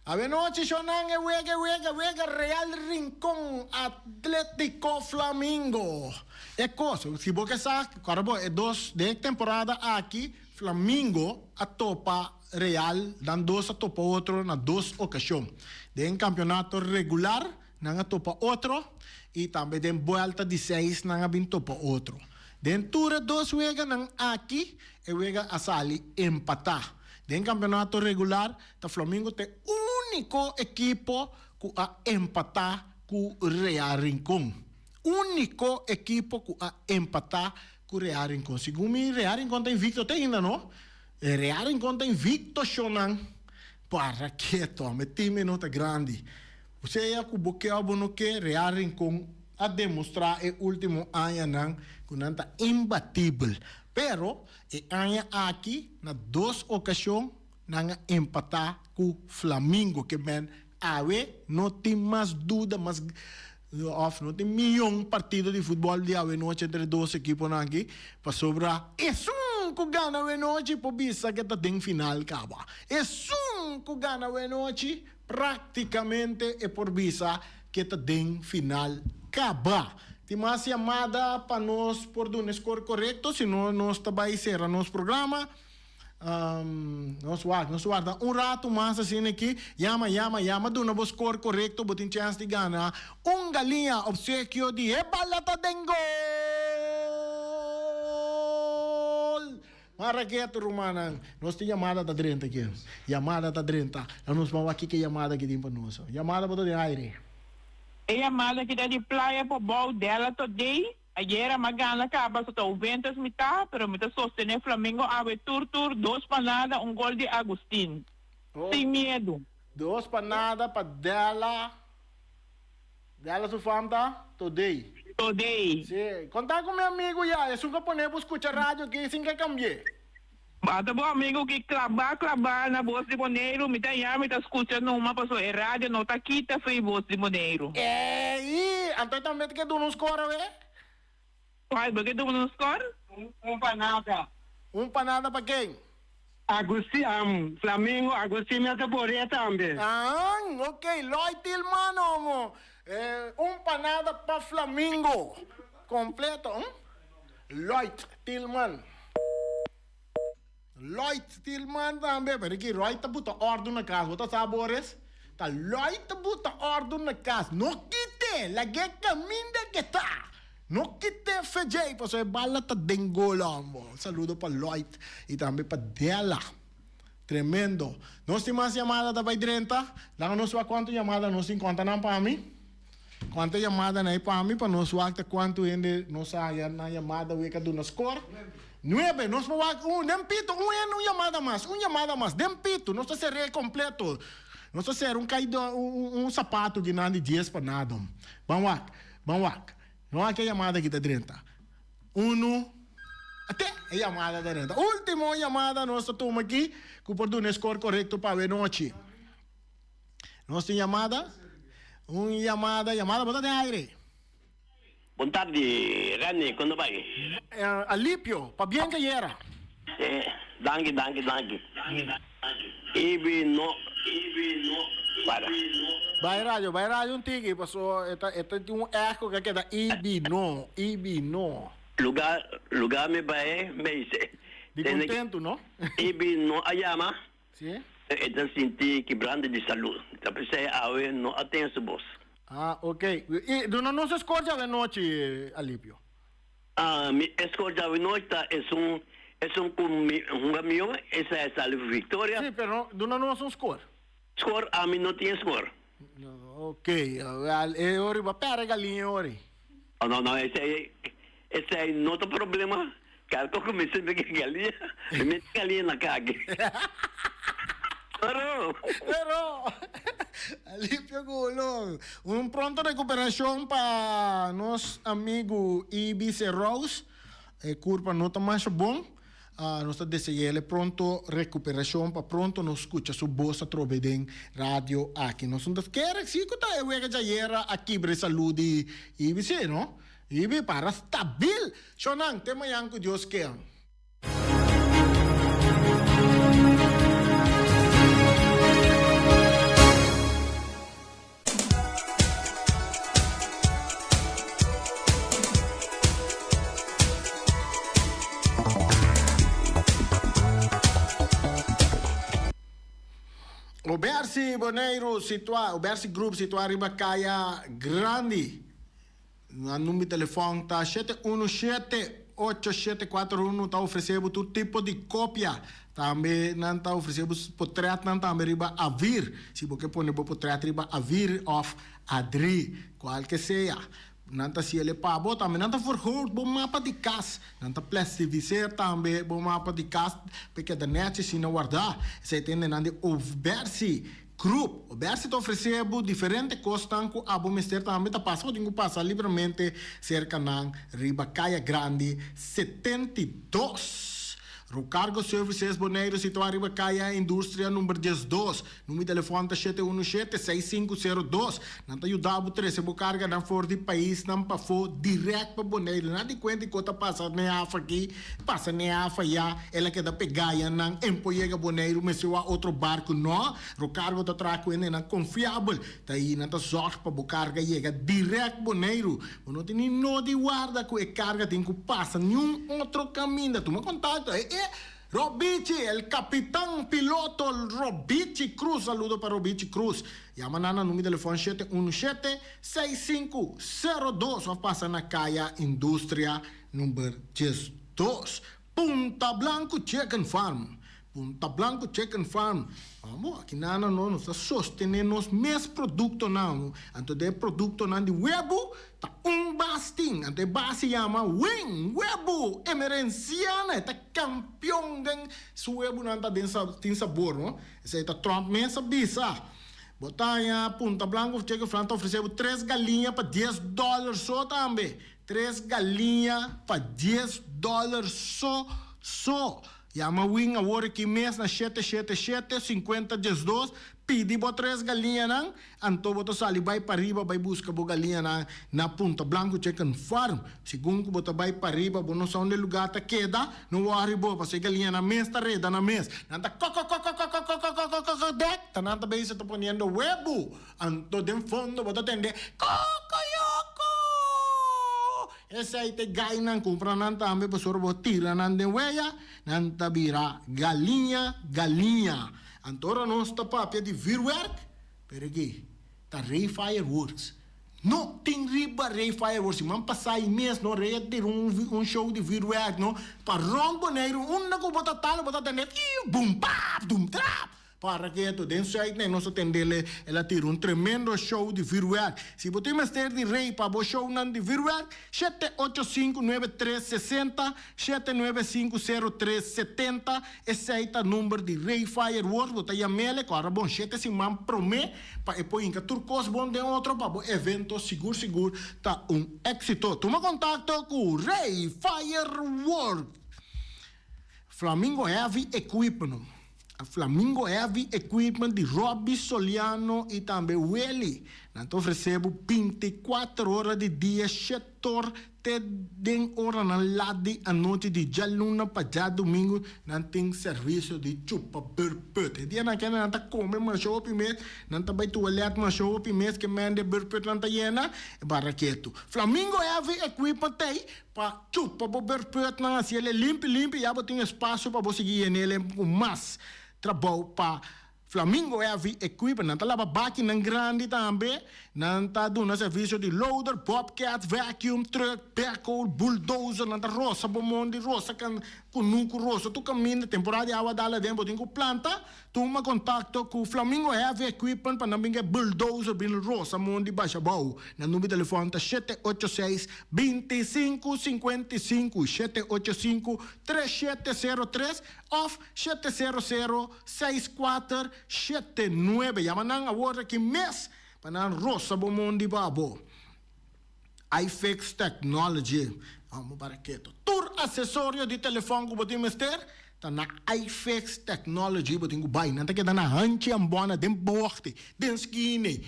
Awe nochi shonnan e wega e wega wega Real Rincon Atletico Flamingo. E kos, si bo ke sa, kòrda bo e dos den e temporada aki Flamingo a topa Real, nan dos a topa otro na dos okashon. Den kampionato regular Nan a topa otro y tambe den buelta di seis nan a bin topa otro. Den tur e dos weganan aki e wega a sali empata. Den campeonato regular ta Flamingo ta e unico ekipo cu a empata cu Real Rincon. Unico ekipo cu a empata cu Real Rincon. Segun mi Real Rincon ta invicto te ainda no. Real Rincon ta invicto shownan. Para keto, ame team no ta grandi. Sea ku bo ke òf bo no ke, Real Rincon a demostrá e último añanan ku nan ta imbatibel. Pero e aña aki na dos okashon nan a empatá ku Flamingo, ke men awe no tin mas duda mas òf no tin mion partido di futbòl di awe nochi entre e dos ekiponan aki, pasobra esun ku gana awe nochi por bisa ke ta den final kaba. Esun ku gana awe nochi Práktikamente e por bisa ke ta den final kaba. Tin mas yamada pa nos por duna e skor korekto, si no nos ta bai sera nos programa. Nos wak, nos warda un ratu mas asina aki. Yama, yama, yama, duna bo skor korekto, bo tin chèns di gana un galiña opsekio di e bala ta den gol! Mara ketu rumannan, nos tin yamada ta drenta aki. Yamada ta drenta. Na nos ban wak kiko e yamada aki tin pa nos. Yamada bo ta den aire. E yamada ki ta di Playa pa bou Dela Todey, ayera m'a gana caba so ta Juventus mi ta, pero mi ta sostene Flamengo awe tur tur dos pa nada un gol di Agustin. Sin miedu. Dos pa nada pa Dela. Dela su fam ta Todey. Todey. Si. Conta cu mi amigo ya, esun ca pone bo scucha radio aki sin ke cambie. Bata bo amigo ki claba claba na Bos di Boneiru, mi ta ya mi ta scucha numa paso e radio no ta kita free Bos di Boneiru. Ey! Anto e tambe ta ke duna un score awe? Cual bo ke duna un score? Un panada. Un panada pa ken? Agustin, am, Flamingo, Agustin mi a ta borea tambe. Ah, ok, Lloyd Tilman homo. Eh, un panada pa Flamingo. Completo, hm? Lloyd Tilman. Lloyd Tilman tambe, pero ki Roy ta buta ordu na cas, bo ta sa Boris? Ta Lloyd ta buta ordu na cas, no kite, lag'e caminda ke ta. No kite FJ, pasobra e bala ta den gol hombo. Un saludo pa Lloyd y tambe pa Della. Tremendo. Nos tin mas yamada ta bay drenta. Laga nos wak cuanto yamada nos tin. Conta nan pa mi. Cuanto yamada nan hay pa mi pa nos wak ta cuanto hende nos a haya nan yamada weka duna score. Nuebe. Nos por wak un. Den pito un hende un yamada mas. Un yamada mas. Den pito. Nos ta cere completo. Nos ta cere un caido un sapato ginan di dies pa nada. Ban wak. Ban wak. No a ke yamada ki ta drenta. Unu, te e yamada ta drenta. Ultimo yamada nos ta tuma aki ku por duna e skor korekto pa awenochi. Nos tin yamada? Un yamada, yamada bo ta den aire. Bon tardi Renny, kon ta bai? Alipio, pabien ke yera. Danki, danki, danki. Ibi no para. Bai radio, bai radio un tiki paso e ta e ta tin un echo ke a keda ibi no, ibi no. Lugar, lugar mi bai meise. Di kontentu no. Ibi no a yama. Si. E ta sinti kibrante di salud. Ta p'esei awe no a ten su bos. Ah, ok. I duna nos e score djawe nochi, Alipio. Ah, mi e score djawe nochi ta esun, esun ku mi hunga mihó, esa e sali victoria. Sí, pero duna nos un score. Score, ami no tin e score. Ok, wel, e ori bo a perde galiña e ori. Oh, no, no, esei, esei no ta problema. Kalko ku mi sinti ke galiña, mi mete galiña na kaki. Pero. Pero, Alipio Gulon, un pronto recuperacion pa nos amigu Ibi Serous. E curpa no ta masha bon. Nos ta dese'ele pronto recuperacion pa pronto nos scucha su bos atrobe den radio aki. Nos no ta kere si cu ta e wega djayera a kibra e salud di Ibi si no. Ibi para stabil. Shownan, te mañan cu Dios kier. Obersi Boneiru situá, Obersi Group situá riba Kaya Grandi. Nan number di telefòn ta 717 8741 ta ofresé bo tur tipo di kopia. Tambe nan ta ofresé bo potrètnan tambe riba Avir. Si bo ke pone bo potrèt riba Avir òf Adri, kual ke sea. Nan ta hasi el pa bo. Tambe nan ta vergroot bo mapa di kas. Nan ta plastifiseer tambe bo mapa di kas pa e keda nèchi asina wardá. Esei ta hende nan di Oversi Group. Oversi ta ofresé bo diferente kosnan ku abo mester tambe ta pasa. Bo tin ku pasa libramente serka nan riba Kaya Grandi 72. Rocargo Services Boneiru situá riba Kaya Industria number 12. Number di telefòn ta 717 6502. Nan ta yuda bo trese bo karganan for di paisnan pafó dirèkt pa Boneiru. Nan di kuenta di ko ta pasa n'e hafa aki, pasa n'e hafa ayá, el a keda pegá ya nan en por yega Boneiru mester wak otro barku. No, Rocargo ta traha ku hendenan konfiabel. Ta ei nan ta zòrg pa bo karga yega dirèkt Boneiru. Bo no tin ni no di warda ku e karga tin ku pasa niun otro kaminda. Tuma kontakto e e Robichi, el kapitan piloto Robichi Cruz. Saludo pa Robichi Cruz. Yama nan na number di telefòn 717 6502 òf pasa na Kaya Industria number 12. Punta Blanco Chicken Farm. Punta Blanco Chicken Farm. Amo, aki nan no, nos ta sostené nos mes produktonan. Anto den e produktonan di webu ta un bas tin. Anto e bas se yama Wing Webu Emerenciana. E ta kampion den su webunan ta den tin sabor, no. Esei ta Trump mes a bisa. Bo ta haña Punta Blanco Chicken Farm ta ofresé bo tres galiña pa dies dòler so tambe. Tres galiña pa dies dòler so so. Yama Win awor aki mes na 777 50 12, pidi bo tres galiñanan, anto bo ta sali bai pariba bai buska bo galiñanan na Punta Blanco Chicken Farm. Segun ku bo ta bai pariba bo no sa unda e lugar ta keda, no wòri bo, pasobra e galiñanan mes ta reda nan mes. Nan ta kokokokokokokokokokokok dek, ta nan ta bezig ta poniendo webu. Anto den fondo bo ta tende kokoyoko! Esei ta e gainan, kumpra nan tambe pasobra bo tira nan den weya, nan ta bira galiña galiña. Anto ora nos ta papia di vuurwerk, pero aki ta Rey Fireworks. No tin riba Rey Fireworks, siman pasá ei mes no Rey a tira un show di vuurwerk no pa rònt Boneiru unda ku bo ta tala bo ta tende fiu bum pap dum trap. Para ketu, den Zuidnij nos a tendele el a tira un tremendo show di vuurwerk. Si bo tin mester di rey pa bo shownan di vuurwerk, 7859360, 7950370, esey ta number di Rey Fireworks, bo ta yamele ku ora bon shete siman prome pa e por hinka tur kos bon den otro pa bo evento sigur sigur ta un exito. Tuma kontakto ku Rey Fireworks. Flamingo Heavy Equipment. Flamingo Heavy Equipment di Robby Soliano y tambe Willy. Nan ta ofrece bo 24 ora di dia, shetor te den oranan lat di anochi di djaluna pa djadumingu. Nan tin servicio di chupa burput. E dianan kende nan ta come masha hopi mes, nan ta bay toilet masha hopi mes ke mende burput nan ta yena, e barra ketu. Flamingo Heavy Equipment t'ey Pa chupa bo berpùtnan hasi el e limpi limpi ya bo tin espasio pa bo sigui yen'el ku mas trabou pa. Flamingo Heavy Equipment, nan ta laba bakinan grandi tambe, nan ta duna servicio di loader, bobcat, vacuum truck, backhoe, bulldozer, nan ta rosa bo mondi, rosa kan kunuku, rosa tur kaminda, temporada di awa dal aden bo tin ku planta, tuma contacto ku Flamingo Heavy Equipment pa nan bin ke bulldozer bin rosa mondi basha abou. Nan number di telefon ta shete ocho seis, bintisinko sinkuentisinku, shete ocho sinku, tres shete sero tres òf shete sero sero, Seis kuater shete nuebe. Yama nan awor aki mes pa nan rosa bo mon di babo. iFix Technology. Amo para keto. Tur asesorio di telefòn ku bo tin mester ta na iFix Technology bo tin ku bai. Nan ta keda na hanchi Ambona den bohti, den skine.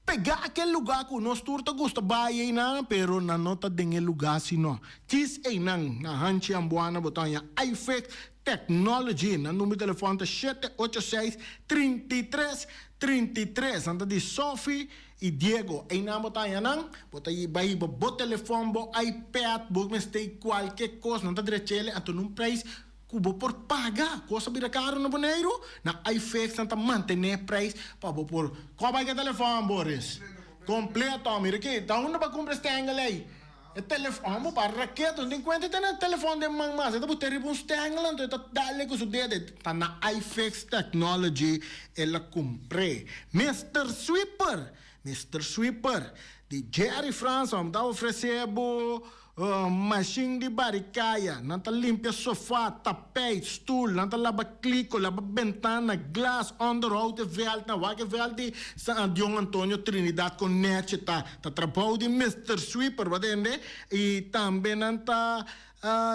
Pegá akel lugá ku nos tur ta gusta bai einan, pero nan no ta den e lugá sino. Djis einan, na hanchi Ambuana bo ta haña iFix Technology. Nan number di telefòn ta shete ocho seis, 33, 33. Nan ta di Sophie i Diego. Einan bo ta haña nan. Bo ta bai hiba bo telefòn, bo iPad, bo mester kualke kos. Nan ta drech'el anto nun preis Ku bo por paga. Kos a bira karu na Boneiru, na iFix nan ta mantené preis pa bo por. Kua bai ku e telefòn, Boris? Kompleto. Mira aki, ta unda bo a kumpra e stengel ei? E telefòn, bo para raketo, no tin kuenta e tene telefòn den man mas. E ta bot'é riba un stengel anto e ta dale ku su dede. Ta na iFix Technology el a kumpr'é. Mister Sweeper, Mister Sweeper di Jerry Frans, ta ofresé bo. Mashin di barikaya, nan ta limpia sofá, tapijt, stul, nan ta laba kliko, laba bentana, glas, onderhoud e vèlt, nan wak e vèlt di San Dion Antonio Trinidad kon nèchi ta. Ta trabou di Mister Sweeper, bo tende? I tambe nan ta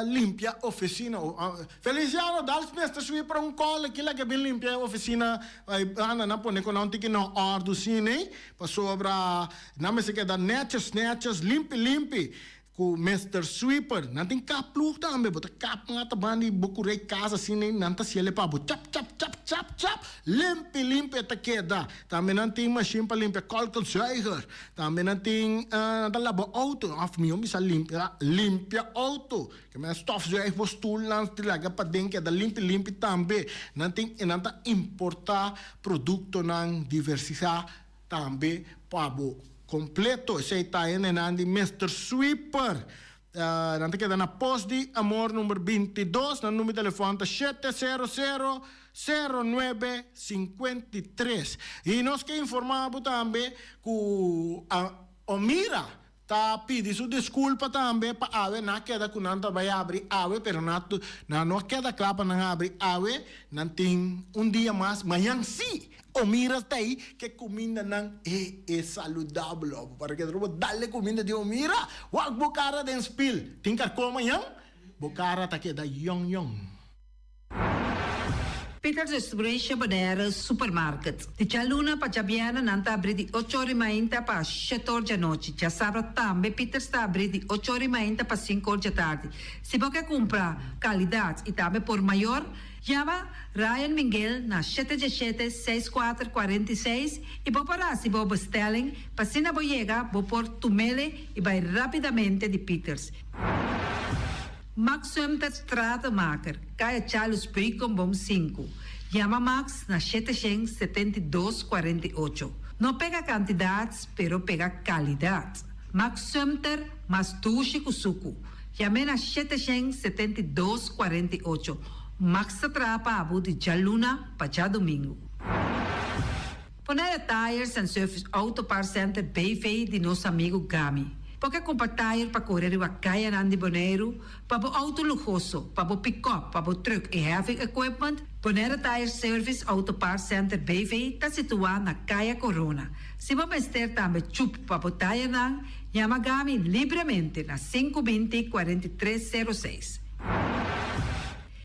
limpia ofisina. Feliciano, dal Mister Sweeper un kòl aki laga e bin limpia e ofisina. Anda nan pone ku nan tiki na òrdu asina, pasobra Nan mester keda netjes netjes, limpi limpi ku Mister Sweeper. Nan tin kap ploeg tambe. Bo ta kap mata banda di bo kurei kas asina ei nan ta siele pa bo chap chap chap chap chap limpi limpi e ta keda. Tambe nan tin mashin pa limpia kolkelzuiger. Tambe nan tin nan ta laba outo òf mihó bisa limpia limpia outo. Ke men stofzuig bo stulnan ti laga paden keda limpi limpi tambe. Nan tin i nan ta importá produktonan diversisá. Tambe pa bo completo. Esey ta e nenan di Mister Sweeper. Nan ta keda na Post di Amor number 22. Nan number di telefon ta shete sero sero, sero nuebe, 53. I nos ke informa bo tambe ku Omira Ta pidi su disculpa tambe pa awe nan a keda cu nan ta bay abri awe pero nan nan no a keda cla pa nan abri awe nan tin un dia mas mañan si Omira ta ey ke cuminda nan e e saludabel obo para ke bo dale cuminda di Omira wak bo cara den spil tin carco mañan bo cara ta keda yong yong. Peter Distribution Bonaire Supermarket. Di djaluna pa djabièrnè nan ta abrí di ocho ora i mainta pa shete or djanochi. Djasabra tambe Peters ta abrí di ocho ora i mainta pa sinku or djatardi. Si bo ke kumpra kalidat i tambe por mayor, yama Ryan Minguel na shete djeshete, seis kuater, kuarenta i seis i bo por hasi bo bestelling pa asina bo yega bo por tumele i bai rapidamente di Peters. Max Sumter Stratenmaker, Kaya Charles Beukenboom sinku. Yama Max na shete shen 72 48. No pega kantidat, pero pega kalidat. Max Sumter mas dushi ku suku. Yam'é na shete shen 72 48. Max ta traha pa bo di djaluna pa djadumingu. Bonaire Tires and Service Auto Parts Center BV di nos amigu Gami. Bo ke kumpra tire pa kore riba kayanan di Boneiru, pa bo outo luhoso, pa bo pikòp, pa bo trùk i heavy equipment? Bonaire Tire Service Auto Parts Center BV ta situá na Kaya Corona. Si bo mester tambe chup pa bo tayenan, yama Gami libremente na sinku binti 43 sero seis.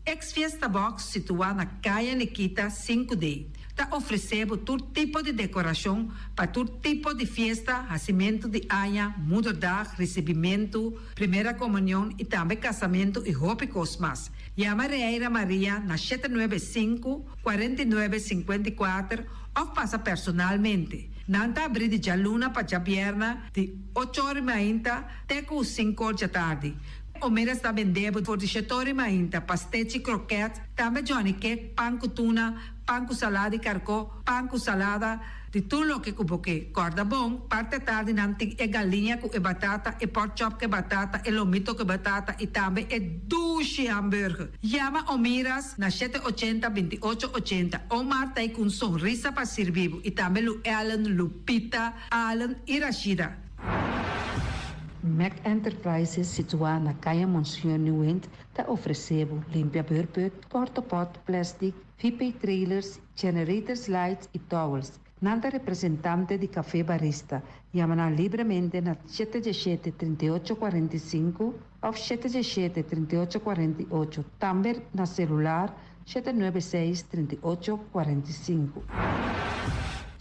Ex Fiesta Box situá na Kaya Nikita sinku D ta ofresé bo tur tipo di dekorashon pa tur tipo di fiesta, hasimentu di aña, moederdag, risibimentu, primera komunion i tambe kasamentu i hopi kos mas. Yama Reira Maria na shete nuebe sinku, 49, 54 òf pasa personalmente. Nan ta abrí di djaluna pa djabièrnè di ocho or i mainta te ku sinku or djatardi. Omeras ta bende bo for di shetori mainta, pastechi, kroket, tambe Johnny cake, pan ku tuna, pan ku salada di karkó, pan ku salada, di tur loke ku bo ke. Kòrda bon, parti atardi nan tin e galiña ku e batata, e pork chop ku e batata, e lomito ku e batata i tambe e dushi hamburger. Yama Omiras na shete ochenta, 28 ochenta. Omar ta ei ku un sonrisa pa sirbi bo i tambe Lu Ellen, Lupita, Allen i Rashida. Mac Enterprises situá na Kaya Monseñor Nieuwind ta ofresé bo limpia beurput, portapot, plèstik, VP trailers, generators lights i towels. Nan ta representante di Café Barista. Yama nan libremente na shete diesshete, 38 45 òf shete diesshete, 38 48. Tambe na selular 796, 38 45.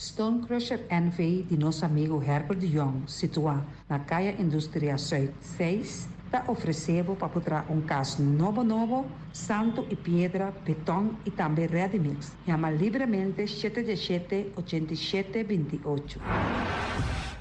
Stone Crusher NV di nos amigu Herbert de Jong, situá na Kaya Industria Zuid 6, ta ofresé bo pa por traha un kas nobo nobo, santu i piedra, beton i tambe ready mix. Yama libremente shete diesshete, 87 28.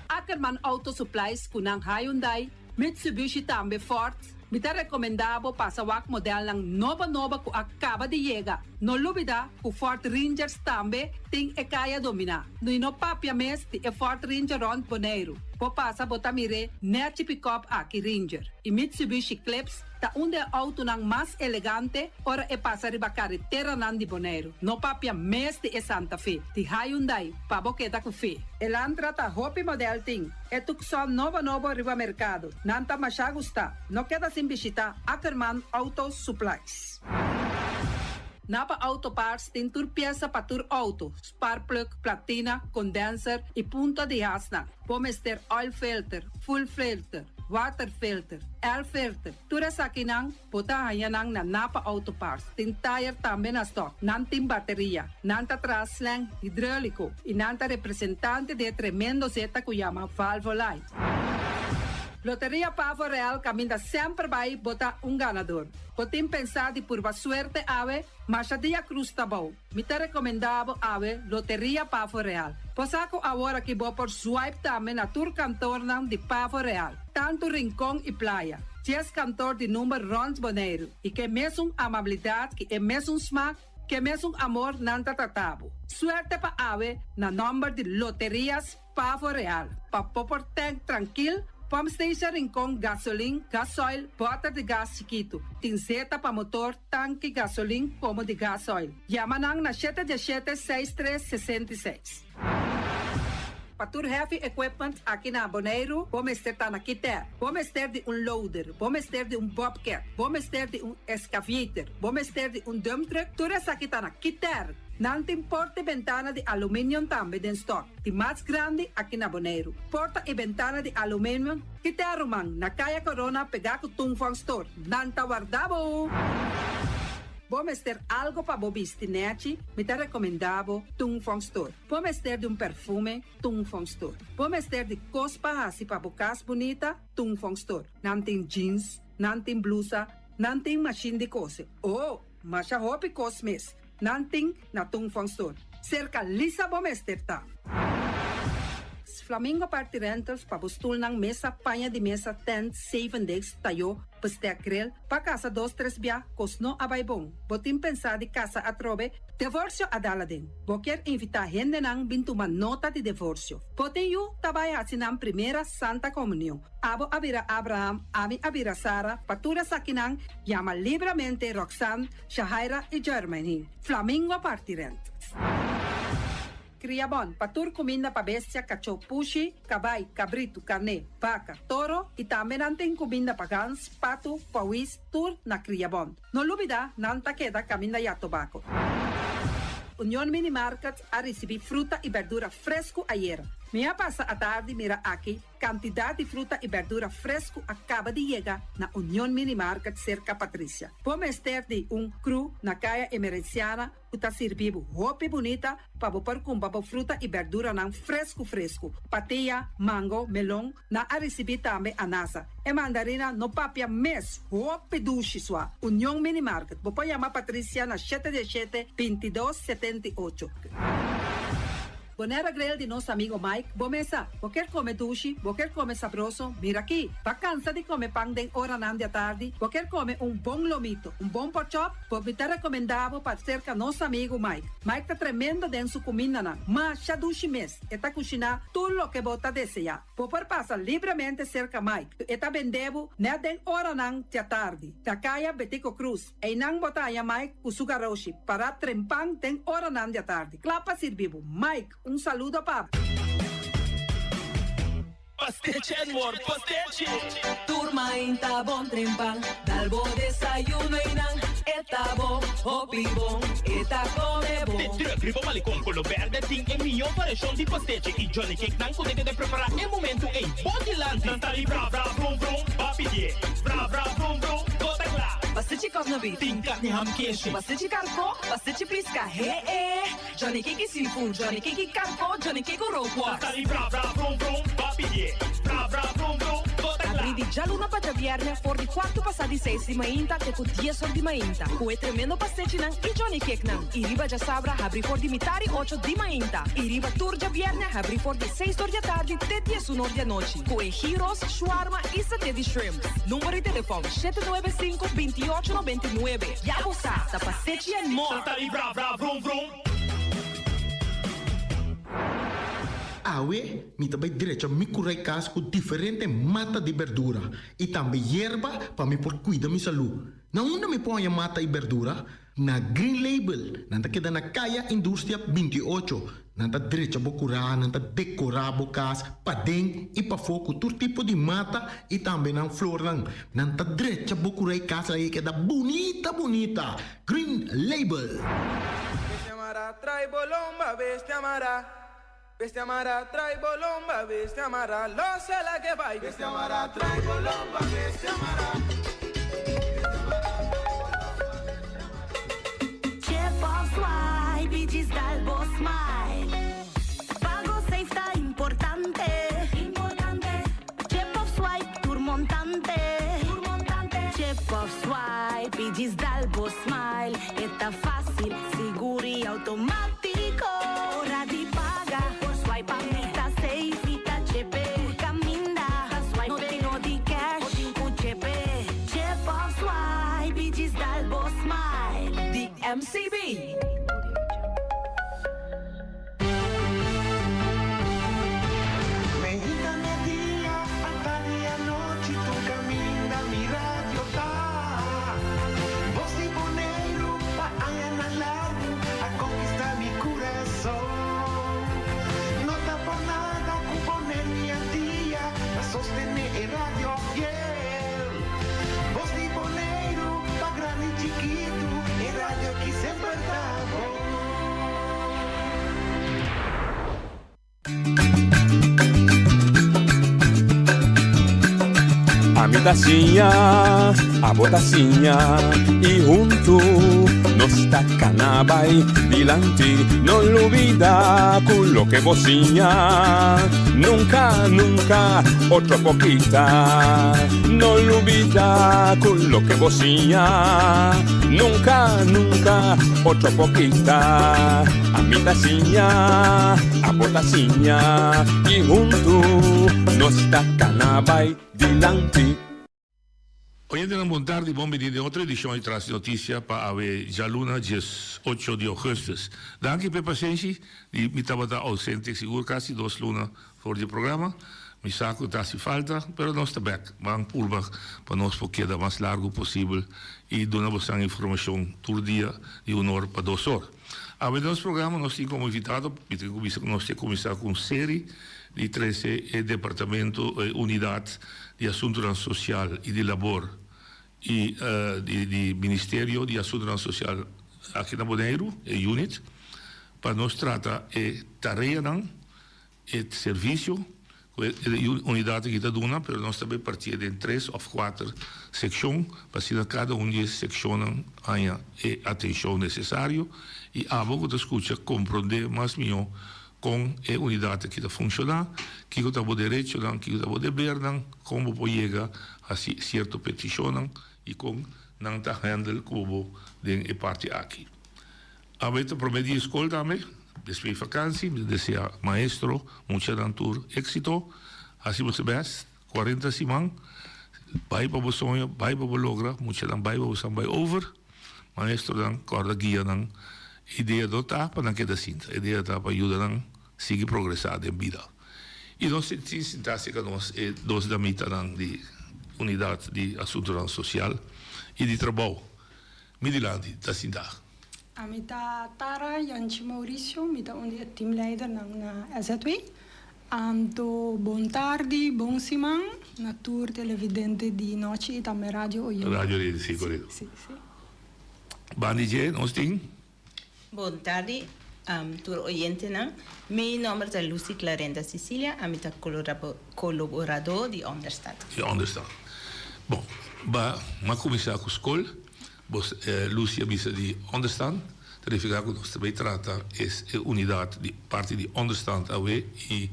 Ackerman Auto Supplies ku nan Hyundai, Mitsubishi tambe Ford. Mi ta rekomendá bo pasa wak modelnan nobo nobo ku a kaba di yega. No lubidá ku Ford Rangers tambe tin e kaya dominá. I no papia mes di e Ford Ranger rònt Boneiru. Bo pasa bo ta mir'é nèchi pikòp aki Ranger. I Mitsubishi Eclipse ta un di e outonan mas elegante ora e pasa riba kareteranan di Boneiru. No papia mes di e Santa Fe, di Hyundai, pa bo keda ku fe. Elantra ta hopi modèl tin. E Tucson nobo nobo riba merkado. Nan ta masha gustá. No keda sin bishitá Ackerman Auto Supplies. Napa Auto Parts tin tur piesa pa tur outo, sparkplug, platina, condenser i punta di hasnan. Bo mester oil filter, fuel filter, water filter, air filter. Tur esakinan bo ta haña nan na Napa Auto Parts. Tin tayer tambe na stock. Nan tin bateria. Nan ta traha slang hidróliko i nan ta representante di e tremendo zeta ku yama Valvoline. Loteria Pavo Real kaminda semper bai bo ta un ganador. Bo tin pensá di purba suerte awe? Masha dia Cruz ta bou. Mi ta rekomendá bo awe Loteria Pavo Real. Bo sa ku awor aki bo por swipe tambe na tur kantornan di Pavo Real, tantu Rincon i Playa. Dies kantor di number rònt Boneiru i ke mesun amabilidat ki e mesun smak, ke mesun amor nan ta trata bo. Suerte pa awe na nòmber di Loterias Pavo Real. Pa bo por tank trankil, pump station Rincon gasolin, gasoil, bòter di gas chikitu. Tin zeta pa motor, tanki gasolin komo di gasoil. Yama nan na shete diesshete, seis tres, 66. Pa tur heavy equipment aki na Boneiru, bo mester ta na Kiter. Bo mester di un loader, bo mester di un bobcat, bo mester di un excavator, bo mester di un dump truck, tur esaki ta na Kiter. Nan tin porta i bentana di aluminium tambe den stock, di mas grandi aki na Boneiru. Porta i bentana di aluminium Kiter ruman, na Kaya Corona pegá ku Tung Fong Store. Nan ta warda bo! Bo mester algo pa bo bisti nèchi? Mi ta rekomendá bo Tung Fong Store. Bo mester di un perfume? Tung Fong Store. Bo mester di kos pa hasi pa bo kas bunita? Tung Fong Store. Nan tin jeans, nan tin blusa, nan tin mashin di kose. Oh, masha hopi kos mes. Nan tin na Tung Fong Store. Serka Lisa bo mester ta. Flamingo Party Rentals pa bo stulnan, mesa, paña di mesa, tent, zeven decks, tayó, bestek grill, pa kasa dos tres bia, kos no a bai bon. Bo tin pensá di kasa atrobe? Divorsio a dal aden. Bo kier invitá hendenan bin tuma nota di divorsio. Bo tin yu ta bai hasi nan primera Santa Komunion. Abo a bira Abraham, ami a bira Sara, pa tur esakinan yama libramente Roxanne, Shahaira i Jermaine. Flamingo Party Rentals. Kriabon, pa tur kuminda pa bestia, kachó, pushi, kabai, kabritu, karné, baka, toro i tambe nan tin kuminda pa gans, patu, pawis, tur na Kriabon. No lubidá, nan ta keda kaminda ya tobako. Union Mini Market a risibí fruta i bèrdura fresku ayera. Mi a pasa atardi mira aki Kantidat di fruta i bèrdura fresku a kaba di yega na Union Mini Market serka Patricia. Bo mester di un kru na Kaya Emerenciana ku ta sirbi bo hopi bunita pa bo por kumpra bo fruta i bèrduranan fresku fresku. Patia, mango, melon, nan a risibí tambe anasa. E mandarina no papia mes, hopi dushi sua. Union Mini Market, bo por yama Patricia na shete diesshete, 22 78. Bonaire Grill di nos amigo Mike, bo mesa. Bo kier come dushi, bo kier come sabroso, mira aki. Bo a cansa di come pan den oranan di atardi, bo kier come un bon lomito, un bon porkchop, bo mi ta recomenda bo pa cerca nos amigo Mike. Mike ta tremendo den su cumindanan, masha dushi mes, e ta cushina tur loke bo ta desea. Bo por pasa libremente cerca Mike, e ta bende bo net den oranan di atardi, na caya Betico Cruz. Einan bo ta haña Mike ku su garoshi pará trempan den oranan di atardi, kla pa sirbi bo. Mike, un saludo pa bo. Pastechi and more pastechi! Tur mainta bon trempan, dal bo desayuno einan, e ta bon, hopi bon, e ta come bon. De druk riba malecon color berde tin e miyo variacion di pastechi y johnny cake nan cu ta keda prepara e momento ey bo dilanti. Nan ta di bra bra brum brum, ba pidie, bra bra brum brum, bo ta cla. Pastechi kòf na beef. Tin karni ham keshi. Pastechi karkó, pastechi piska, he e. Johnny cake seafood, Johnny cake karkó, Johnny cake rookworst. Nan ta di bra bra brum brum, ba pidie, bra bra brum brum, bo ta cla. Abrí di djaluna pa djabièrnè for di kuartu pasá di seis di mainta te ku dies or di mainta ku e tremendo pastechinan i Johnny cakenan. I riba djasabra habrí for di mitar i ocho di mainta. I riba tur djabièrnè habrí for di seis or di atardi te diesun or di anochi ku e gyros, shawarma i saté di shrimp. Number di telefòn, shete nuebe sinku, binti ocho nobenta i nuebe. Ya bo sa, ta Pastechi and More! Nan ta di bra bra vrum vrum. Awe mi ta bai drecha mi kurai kas ku diferente mata di berdura i tambe yerba pa mi por kuida mi salú. Na unda mi por haña mata i berdura? Na Green Label, nan ta keda na Kaya Industria 28. Nan ta drecha bo kurá, nan ta dekorá bo kas paden i pafó ku tur tipo di mata i tambe nan flornan. Nan ta drecha bo kurá i kas laga e keda bunita bunita. Green Label. Bestia mara trai bolomba bestia mara Bestia mara trai bolomba bestia mara Lo se la que bai Bestia mara trai bolomba bestia mara. Chip of swipe i djis dal bo smile. Pago safe ta importante. Chip of swipe tur montante. Chip of swipe i djis dal bo smile. E ta fásil, sigur i outomátiko. Ora di paga, por swipe pa mi ta safe. Mi ta chepe, tur kaminda. No tin no di cash, bo tin ku chepe. Chip of swipe i djis dal bo smile. Di MCB. Meinta media, atardi anochi, tur kaminda mi radio ta. Bos di Boneiru pa añanan largu a konkistá mi kurason. No ta por nada ku Boneiru i Antia ta sostené e radio fiel. Bos di Boneiru pa grandi i chikitu, e radio ki semper ta bon. Ami ta siña, abo ta siña i huntu nos ta kana bai dilanti. No lubida ku loke bo siña nunka, nunka otro por kita. No lubida ku loke bo siña nunka, nunka otro por kita. Ami ta siña, abo ta siña i huntu nos ta kana bai dilanti. Oyentenan bon tardi, bon bini den otro edishon di Tras di Notisia pa awe djaluna 18 di ougùstùs. Danki p'e pasenshi di mi tabata ousente sigur kasi dos luna for di e programa. Mi sa ku ta hasi falta, pero nos ta bèk. Ban purba pa nos por keda mas largu posibel i duna bosan informashon tur dia di un or pa dos or. Awe den nos programa nos tin komo invitado, mi tin ku bisa ku nos tin a kuminsá ku un seri di trese e departamento, e unidat di asuntunan sosial i di labor i di Ministerio di Asuntunan Sosial aki na Boneiru, e unit, pa nos trata e tareanan E servisio ku e unidat aki ta duna, pero nos ta bay partié den tres òf kuater sekshon pa asina kada un di e sekshonnan haña e atenshon nesesario i abo ku ta skucha komprondé mas mihó kon e unidat aki ta funshoná, kiko ta bo derechonan, kiko ta bo debernan, kon bo por yega hasi sierto petishonnan i kon nan ta handle ku bo den e parti aki. Awe ta promé dia skol tambe. Despues di vakansi mi ta desea maestro, muchanan tur éxito. Hasi boso best, 40 siman. Bai pa bo soño, bai pa bo logra. Muchanan bai pa bo san bai over. Maestronan kòrda guia nan. Idea no ta pa nan keda sinta, idea ta pa yuda nan sigui progresá den bida. I nos tin sintá serka nos e dos damitanan di Unidat di Asuntunan Sosial i di Trabou. Mi dilanti ta sintá. Ami ta Tara Yanchi Mauricio, mi ta un di e teamleidernan na SZW. Anto bon tardi, bon siman na tur televidente di nochi i tambe radio oyente. Radio oyente, si, korekto. Si, si. Bandi dje nos tin. Bon tardi tur oyentenan. Mi nomber ta Lucy Clarenda Cecilia, ami ta koloboradó di Onderstand. Di Onderstand. Bon, ba m'a kuminsá ku skol. Bos Lucy a bisa di Onderstand, ta nifiká ku nos ta bai trata es e unidat di parti di Onderstand awe i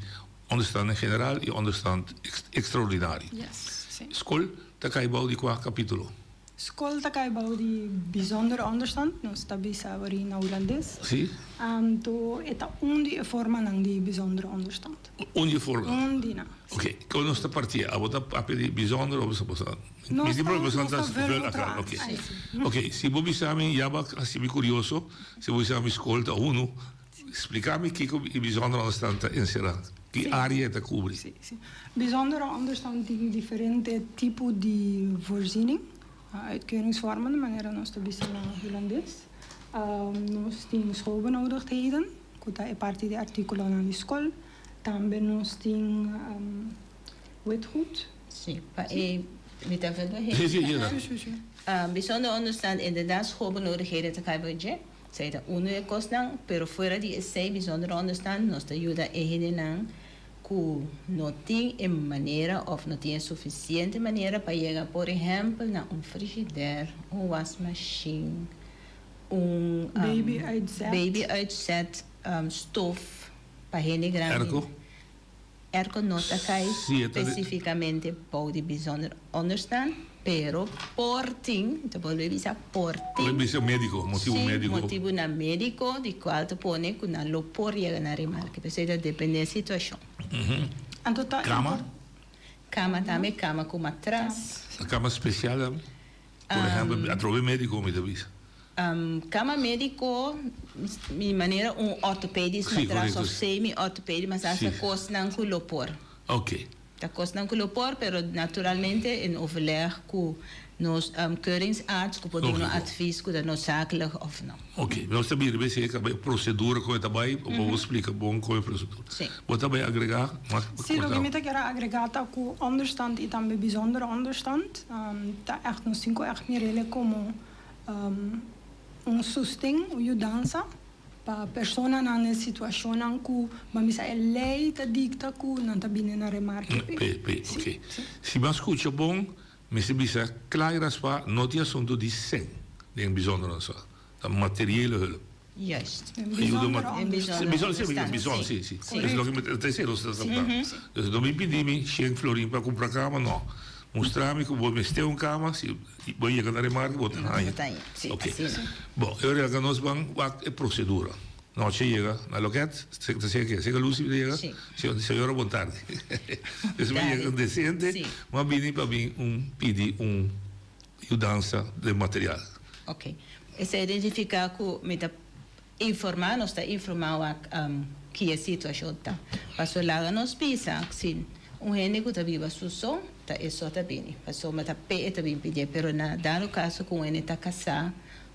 Onderstand en general i Onderstand ekstraordinario. Yes, si. Skol ta kai bou di kua kapítulo? Skol ta kai bou di bijzondere onderstand, nos ta bisa awor na Hulandes. Si. Anto e ta un di e formanan di bijzondere onderstand. Un di e formanan? Un di nan. Oké, kon nos ta partia? Abo ta papia di bijzondere of bo sa? Nos Mi ta, nos nos ta ta vul vul otro akar, aan. oké. Ai, si. Oké, si bo bisa mi, ya bo a hasi mi kurioso, si bo bisa mi skol ta unu, Spliká mi kiko e bijzondere onderstand ta enserá. Ki área e ta kubri? Sí, sí. Bijzondere onderstand tin diferente tipo di voorziening, uitkeringsvormen, manera nos ta bisa na Hulandes. Nos tin schoolbenodigdheden, ku ta e parti di artíkulonan di skol. Tambe nos tin witgoed. Sí, pa e mi ta vendo hende. Sí, sí, yena. Sí, sí, sí. Bijzondere onderstand inderdaad schoolbenodigdheden ta kai bo dje. Esei ta unu di e kosnan, pero fuera di esei bijzondere onderstand nos ta yuda e hendenan ku no tin e manera òf no tin e sufisiente manera pa yega por ehèmpel na un frishider, un wasmashin, un Baby uitzet. baby uitzet, stof pa hende grandi. Airco? Airco no ta kai Sí, e ta de. spesifikamente bou di bijzonder onderstand, pero por tin, mi ta bolbe bisa por Por tin. bisa médiko, motibu Sí, médiko. motibunan médiko di kual ta pone ku nan lo por yega na remarke. P'esei ta depende e situashon. Anto ta Kama? impor. Kama tambe, kama ku matras. Kama spesial tambe? Por ehèmpel, atrobe médiko mi ta bisa. Kama médiko, mi manera un ortopedisch Sí, matras korekto. of semi-ortopedisch matras, Sí. ta kosnan ku lo por. Oké. Ta kosnan ku lo por, pero naturalmente in overleg ku nos keuringsarts ku por duna Lógiko. advies ku ta noodzakelijk of no. Oké, nos ta bira bes e kaba e prosedura kon e ta bai, bo por splika bon kon e prosedura. Sí. Bo ta bai agregá mas Sí, loke kortá. mi ta kier a agregá ta ku onderstand i tambe bijzondere onderstand ta ègt nos tin ku ègt mir'é komo Un sosten, un yudansa pa personanan den situashonnan ku ban bisa e lei ta dikta ku nan ta bini na remarke p'e. P'e, p'e, oké. Si bo a skucha bon, mester bisa kla i raspá, no tin asuntu di sèn den bijzondere zorg. Ta materiële hulp. Juist. Den Ayuda bijzondere ma- Den Sí, bijzondere bijzonder, sí, onderstand, bijzonder, sí. sí, sí. Sí. Dus loke mi ta esei nos ta trata. Dus no bin pidi mi shen florin pa kumpra kama, no. Mustra mi ku bo mester un kama, si bo yega na remarke bo ta haña. Bo ta haña, sí, Oké. asina. Bon, e ora nos ban wak e prosedura. Noche yega na loket, se ta sega ke? Sega Lucy ta yega? Sí. Señora bon tardi. Dus mi yega Tardi. desente, Sí. mi a bini pa bin un pidi un yudansa den material. Oké. Esei identifiká ku mi ta informá, nos ta informá wak ki e situashon ta. Pasobra laga nos bisa si un hende ku ta biba su so, ta e so ta bini. Pasobra ta p'e e ta bin pidié. Pero na dado kaso ku un hende ta kasá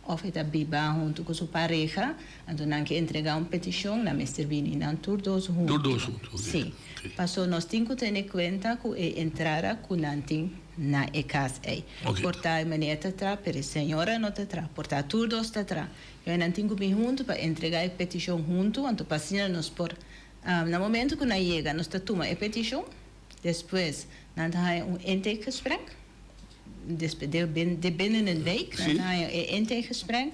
òf e ta biba huntu ku su pareha, anto nan ke entregá un petishon, nan mester bini nan tur dos huntu. Tur dos huntu, oké. Sí. Pasobra nos tin ku tene kuenta ku e entrada ku nan tin na e kas ei. Por ta e meneer ta tra, pero e señora no ta tra. Por ta tur dos ta tra. Yo nan tin ku bin huntu pa entregá e petishon huntu, anto pa asina nos por, na momento ku nan yega nos ta tuma e petishon, despues nan ta haña un intakegesprek, despues de binnen een week nan ta haña e intakegesprek,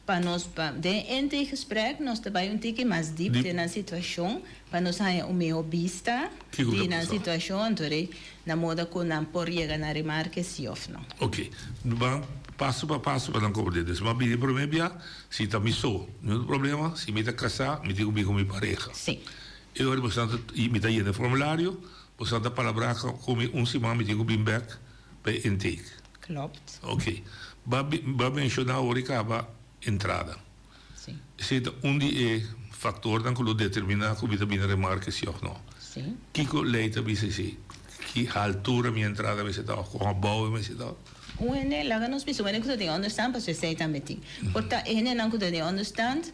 pa nos pa den e intakegesprek nos ta bai un tiki mas diep den nan situashon, pa nos haña un mihó bista di nan situashon, anto rei na moda ku nan por yega na remarke si òf no. Oké, ban. Paso pa paso pa nan komprendé. Dus mi a bini promé bia, si ta mi so, no tin problema, si mi ta kasá, mi tin ku bini ku mi pareha. Sí. E ora boso ta, i mi ta yena e formulario, boso ta palabrá ku mi un siman mi tin ku bin bèk pa e intake. Klopt. Oké. Bo a bo a menshoná ora i kaba entrada. Sí. Esei ta un di e faktornan ku lo determiná ku mi ta bini remarke si òf no. Sí. Kiko lei ta bisa esei? Ki haltura mi entrada mester ta òf kon abou e mester ta? Un hende, laga nos bisa, un hende ku ta den onderstand, pasobra esei tambe tin. Por ta e hendenan ku ta den onderstand,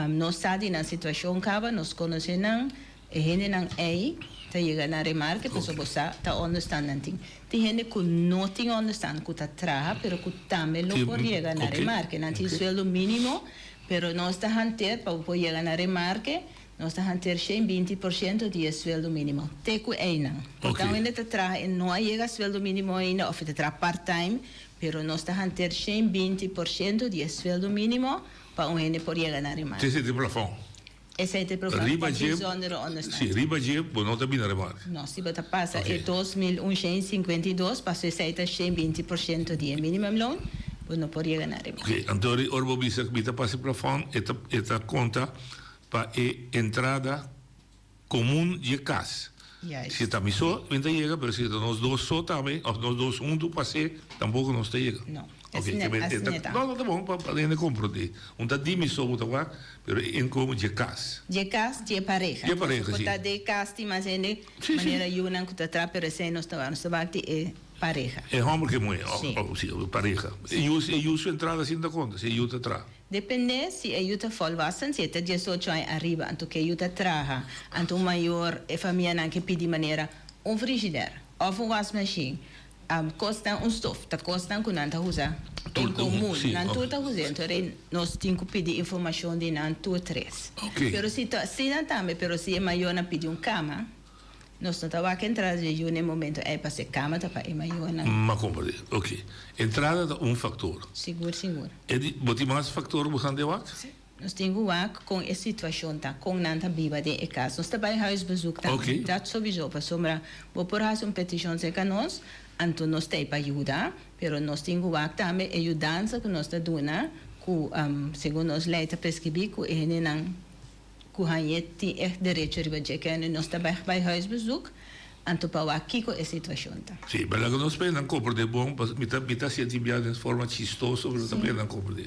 nos sa di nan situashon kaba, nos konosé nan, e hendenan ei ta yega na remarke pasobra bo sa ta onderstand nan tin. Tin hende ku no tin onderstand, ku ta traha, pero ku tambe lo por yega na remarke. Nan tin sueldo mínimo, pero nos ta hanteer pa bo por yega na remarke, Nos ta hanteer 120 por ciento di e sueldo minimo. Te cu eynan. Por ta un hende ta traha e no a yega sueldo minimo ainda of e ta traha part time, pero nos ta hanteer 120 por ciento di e sueldo minimo pa un hende por yega na remarke. Esey ta e plafon. Esey ta e plafon Riba pa dje, bijzondere onderstand. si, riba dje bo no ta bini na remarke. No, si bo ta pasa e 2152, paso esey ta 120 por ciento di e minimumloon, bo no por yega na remarke. Ok, anto ora bo bisa cu mi ta pasa e plafon, e ta e ta conta Pa e entrada komun dje kas. Si ta mi so, mi ta yega, pero si ta nos dos so tambe, òf nos dos huntu pas'é, tampoko nos ta yega. No, Oké, ke men e ta, no, no ta bon pa hende komprondé. Un ta di mi so bo ta wak, pero e inkomen dje kas. Dje kas, dje pareha. Dje pareha, si. Por ta den kas tin mas hende, manera yunan ku ta traha, pero esei nos ta wak, nos ta wak di e pareha. E hòmber ku e muhé, òf si, pareha. E yu, e yu su entrada sin ta konta, si e yu ta traha. Depende si e yu ta volwassen, si e ta diesocho aña ariba, anto ke yu ta traha, anto un mayor e famianan ke pidi manera un frigider of un wasmachine, kosnan un stof, ta kosnan ku nan ta usa en komun, nan tur ta usa, anto rei nos tin ku pidi informashon di nan tur tres. Pero si ta asina tambe, pero si e mayornan pidi un kama, Nos no ta wak entrada dje yu na e momento ei pasobra e kama ta pa e mayornan. M'a komprendé. Oké. Entrada ta un faktor. Sigur, sigur. E di, bo tin mas faktor ku bo san den wak? Si. Nos tin ku wak kon e situashon ta, kon nan ta biba den e kas. Nos ta bai huisbezoek tambe. Oké. Dat sowieso, pasobra bo por hasi un petishon serka nos, anto nos ta ei pa yuda, pero nos tin ku wak tambe e yudansa ku nos ta duna, ku segun nos lei ta preskribí ku e hendenan Ku hañ'é tin echt derecho riba dje kende nos ta bèg bai huisbezoek anto pa wak kiko e situashon ta. Sí, pero laga nos p'e nan komprendé bon, pas mi ta mi ta sinti bia den forma chistoso, pero ta p'e nan komprendé.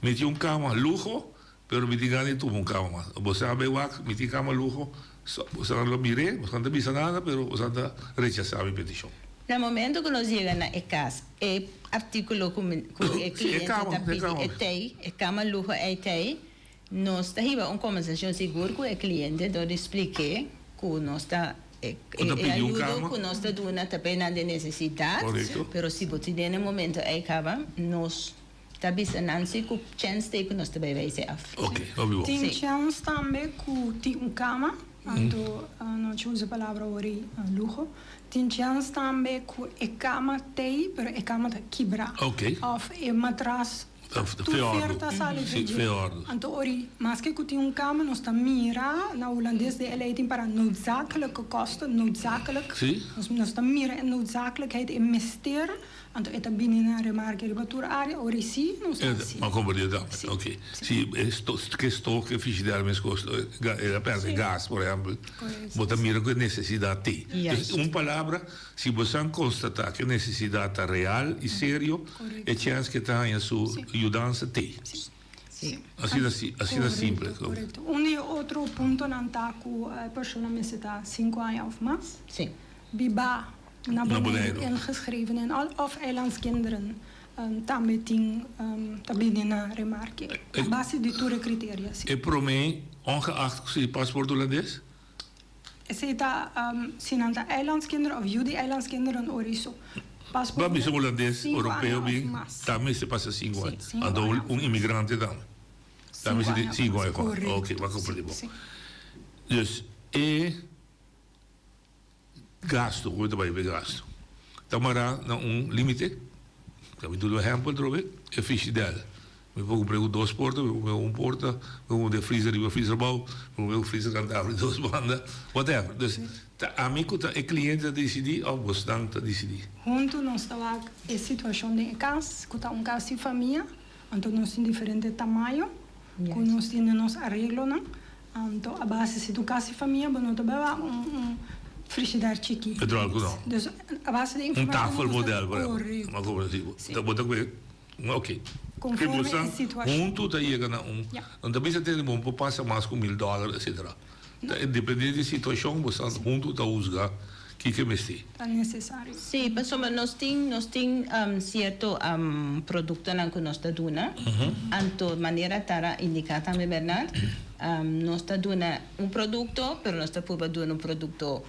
Mi tin un kama luho, pero mi tin gana di tuma un kama mas. Bo sa bai wak, mi tin kama luho, so boso nan lo mir'é, boso nan ta bisa nada, pero boso nan ta rechasá mi petishon. Na momento ku nos yega na e kas, e artíkulo ku mi ku e kliente ta pidi e tei, e kama luho ei tei, Nos ta hiba un kombersashon sigur ku e kliente dor di splik'é ku nos ta e ayudo ku nos ta duna ta p'e nan den nesesidat, pero si bo tin den e momento ei kaba, nos ta bisa nan si ku chèns t'ei ku nos ta bai wijs e af. Tin chèns tambe ku tin un kama, anto no ta usa palabra ora ei luho, tin chèns tambe ku e kama t'ei pero e kama ta kibrá òf e matras Tur fer ta sali di dje. Anto ori maske ku tin un kama nos ta mira na hulandes de e lei tin para noodzakelijke kosten, noodzakelijk. Nos ta mira e noodzakelijkheid, e mester, anto e ta bini na remarke riba tur area, ori si nos ta hasi. Ma komprende tambe, oke. Si e ke stof ke frigidair meskos e a pèrdè gas por ehèmpel, bo ta mira ku e nesesidat t'ei. Dus un palabra. Si bo san konstatá ku e nesesidat ta real i serio, e chèns ku e ta haña su yudansa t'ei. Asina asina simpel. Korekto. Un di e otro puntonan ta ku e persona mester ta sinku aña òf mas bibá na Boneiru, ingeschreven en al, òf eilandskinderen tambe tin ta bini na remarke a base di tur e kriteria. E promé, ongeacht ku si pasport hulandes? Esei ta si nan ta eilandskinderen of yu di eilandskinderen ora so. Ba bisa hulandes europeo bin ta mester pasa sinku aña. Anto un imigrante tambe. Ta mester di sinku aña of mas. Ok, bo a komprende bon. Dus e gasto, ku ta bai pa e gasto, ta mará na un limite. Ta mi duna un ehèmpel atrobe, e frigidèr. Mi por kumpra ku dos porta, mi por kumpra ku un porta, mi por kumpra freezer riba freezer abou, mi por kumpra ku freezer kanta abri dos banda, whatever. Dus ta ami ku ta e kliente ta disidí òf bosnan ta disidí? Huntu nos ta wak e situashon den e kas, ku ta un kas di famia, anto nos tin diferente tamaño ku nos tin den nos areglonan. Anto a base si ta un kas di famia bo no ta bai wak un frishider chikí. Natural ku no. Dus a base di Un informashon tafel ku nos ta modèl por ehèmpel. Korekto. Bo ta kue Ok. Conforme e situacion. Huntu ta yega na un. Ja. No ta bisa tende bo por pasa mas ku mil dòler etcetera. Ta depende di situacion bo sa huntu ta huzga kiko e mester. Ta necesario. Sí, pasobra nos tin nos tin cierto productonan cu nos ta duna. Anto manera Tara indica tambe Bernard, nos ta duna un producto pero nos ta purba duna un producto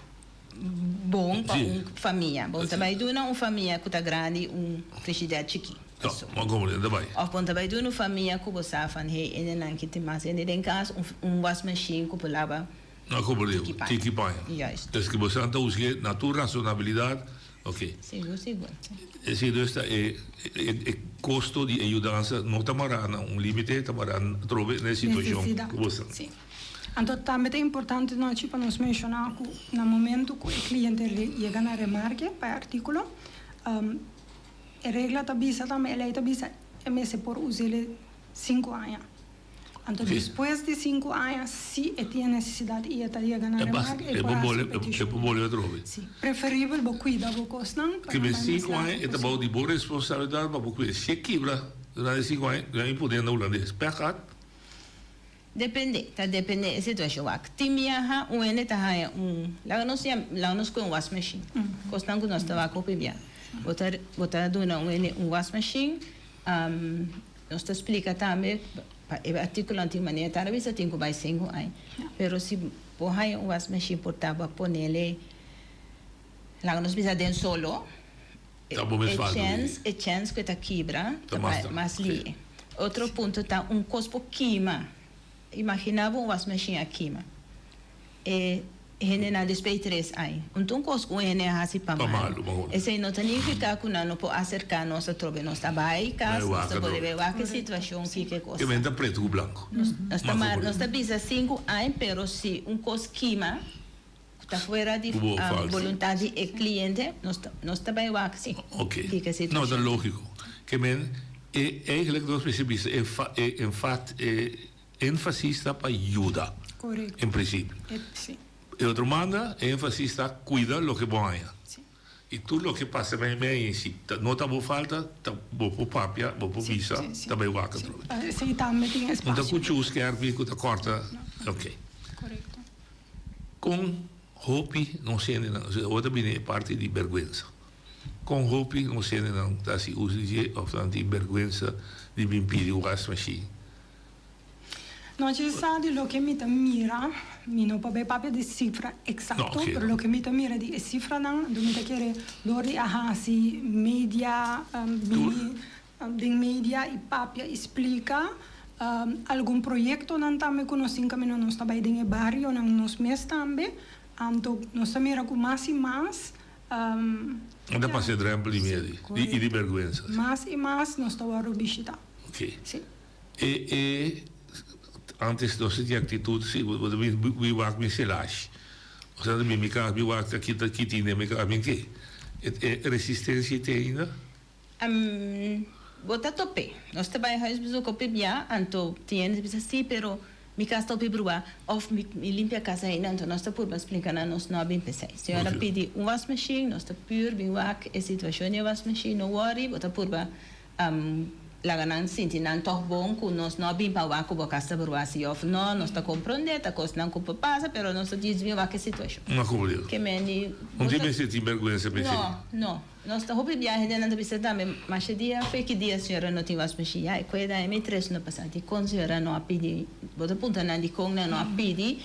bon pa un famia. Bon ta bai duna un famia ku ta grandi un frishider chikí. No, bo komprende ta bai. Of bon ta bai duna un famia ku bo sa van hey hendenan ki tin mas hende den kas un un wasmachine ku por laba No komprende, tiki paña. tiki paña. Juist. Dus ku bo sa ta husg'é na tur rasonabilidat, oké. Sigur, sigur. Esei dus ta e e kosto di e yudansa no ta mará na un límite, ta mará atrobe na e situashon ku bo sa. Sí. Anto tambe ta importante nochi pa nos menshoná ku na momento ku e kliente yega na remarke pa e artíkulo, e regla ta bisa tambe, e lei ta bisa e mester por us'el sinku aña. Anto despues di sinku aña si e tin e nesesidat i e ta yega na remarke e por hasi petishon. E por bolbe atrobe. Sí. Preferibel bo kuida bo kosnan pa Ke nan men bai mas sinku largu aña e ta posibel. bou di bo responsabilidat pa bo kuida. Si e kibra durante e sinku aña, nan impone na hulandes, pèg at. Depende, ta depende e situacion wak. Tin biaha un hende ta haya un, laga nos yam, laga nos coge un wasmachine. Cosnan cu nos ta wak hopi bia. Bo ta, bo ta duna un hende un wasmachine, nos ta splica tambe pa e articulonan tin manera ta bisa tin cu bay cinco aña. Pero si bo haya un wasmachine por ta bo a ponele, laga nos bisa den solo, Ta bo mes E falta di. chens, e chens ku e ta kibra Ta ta mas bai ta, mas sí. lihe. Otro punto ta un kos por kima. Imagina bo un wasmachine a kima. E hendenan despues di tres aña. Un un kos ku un hende a hasi pa Pa malu. malu, pa Esei no ta nifiká ku nan no por aserká nos atrobe. Nos ta bai kas, Bai nos wak ta por atrobe. bai wak e situashon, kiko e kos Ke ta. men ta pretu ku blanku. Nos ta Mas mar, por nos ta bisa sinku aña, pero si un kos kima, Ku ta fuera di Ku bo falta. boluntat di e kliente, nos ta nos ta bai wak si. Oké. Kiko e No, ta situashon. lógiko. Ke men e eigenlijk nos mester bisa e fa e enfat e énfasis ta pa yuda. Korekto. En prinsipio. E si. E otro banda e énfasis ta kuida loke bo haña. Si. I tur loke pasa meimei i si ta no ta bo falta ta bo por papia, bo por bisa, ta bai wak atrobe. Esei tambe tin No ta espasio. ku chus skèrpi ku ta kòrta. No. Oké. Korekto. Kon hopi nos hendenan, osea awor ta bini e parti di bèrgwensa. Kon hopi nos hendenan ta hasi uso di dje òf nan tin bèrgwensa di bin pidi un wasmachine? No dje sa di loke mi ta mira, mi no por bay papia di sifra eksakto, pero loke mi ta mira di e sifranan, anto mi ta kere dor di a hasi media, bini Den media y papia y splica algun proyectonan tambe cu nos tin caminda nos ta bay den e barionan nos mes tambe anto nos ta mira cu mas y mas Nan ta pasa e drempel di miedo y di berguensa. Mas y mas nos ta wordo bishita. Ok. Si. E e antes nos tin actitud si bo ta bin mi wak mi celashi osea ta bin mi cas mi wak ta kita kitin den mi cas mi ke e resistencia te ainda? Bo ta top'é. Nos ta bai huisbezoek hopi bia, anto tin hende ta bisa, sí, pero mi kas ta hopi bruá, òf mi mi limpia kas ainda, anto nos ta purba splika nan nos no a bin p'esei. Señora pidi un wasmachine, nos ta pür bin wak e situashon di e wasmachine, no wòri, bo ta purba laga nan sinti nan tòg bon ku nos no a bin pa wak ku bo kas ta bruá sí òf no, nos ta komprondé, ta kosnan ku por pasa, pero nos ta djis bin wak e situashon. No komprendé. Ke men di, Un tin mester tin bèrgwensa p'esei. No, no. Nos ta hopi biahe den nan ta bisa tambe, masha dia fe ki dia señora no tin wasmashi? Ya e kueda e mi tres no pasa dikon señora no a pidi? Bo ta puntra nan dikon nan no a pidi?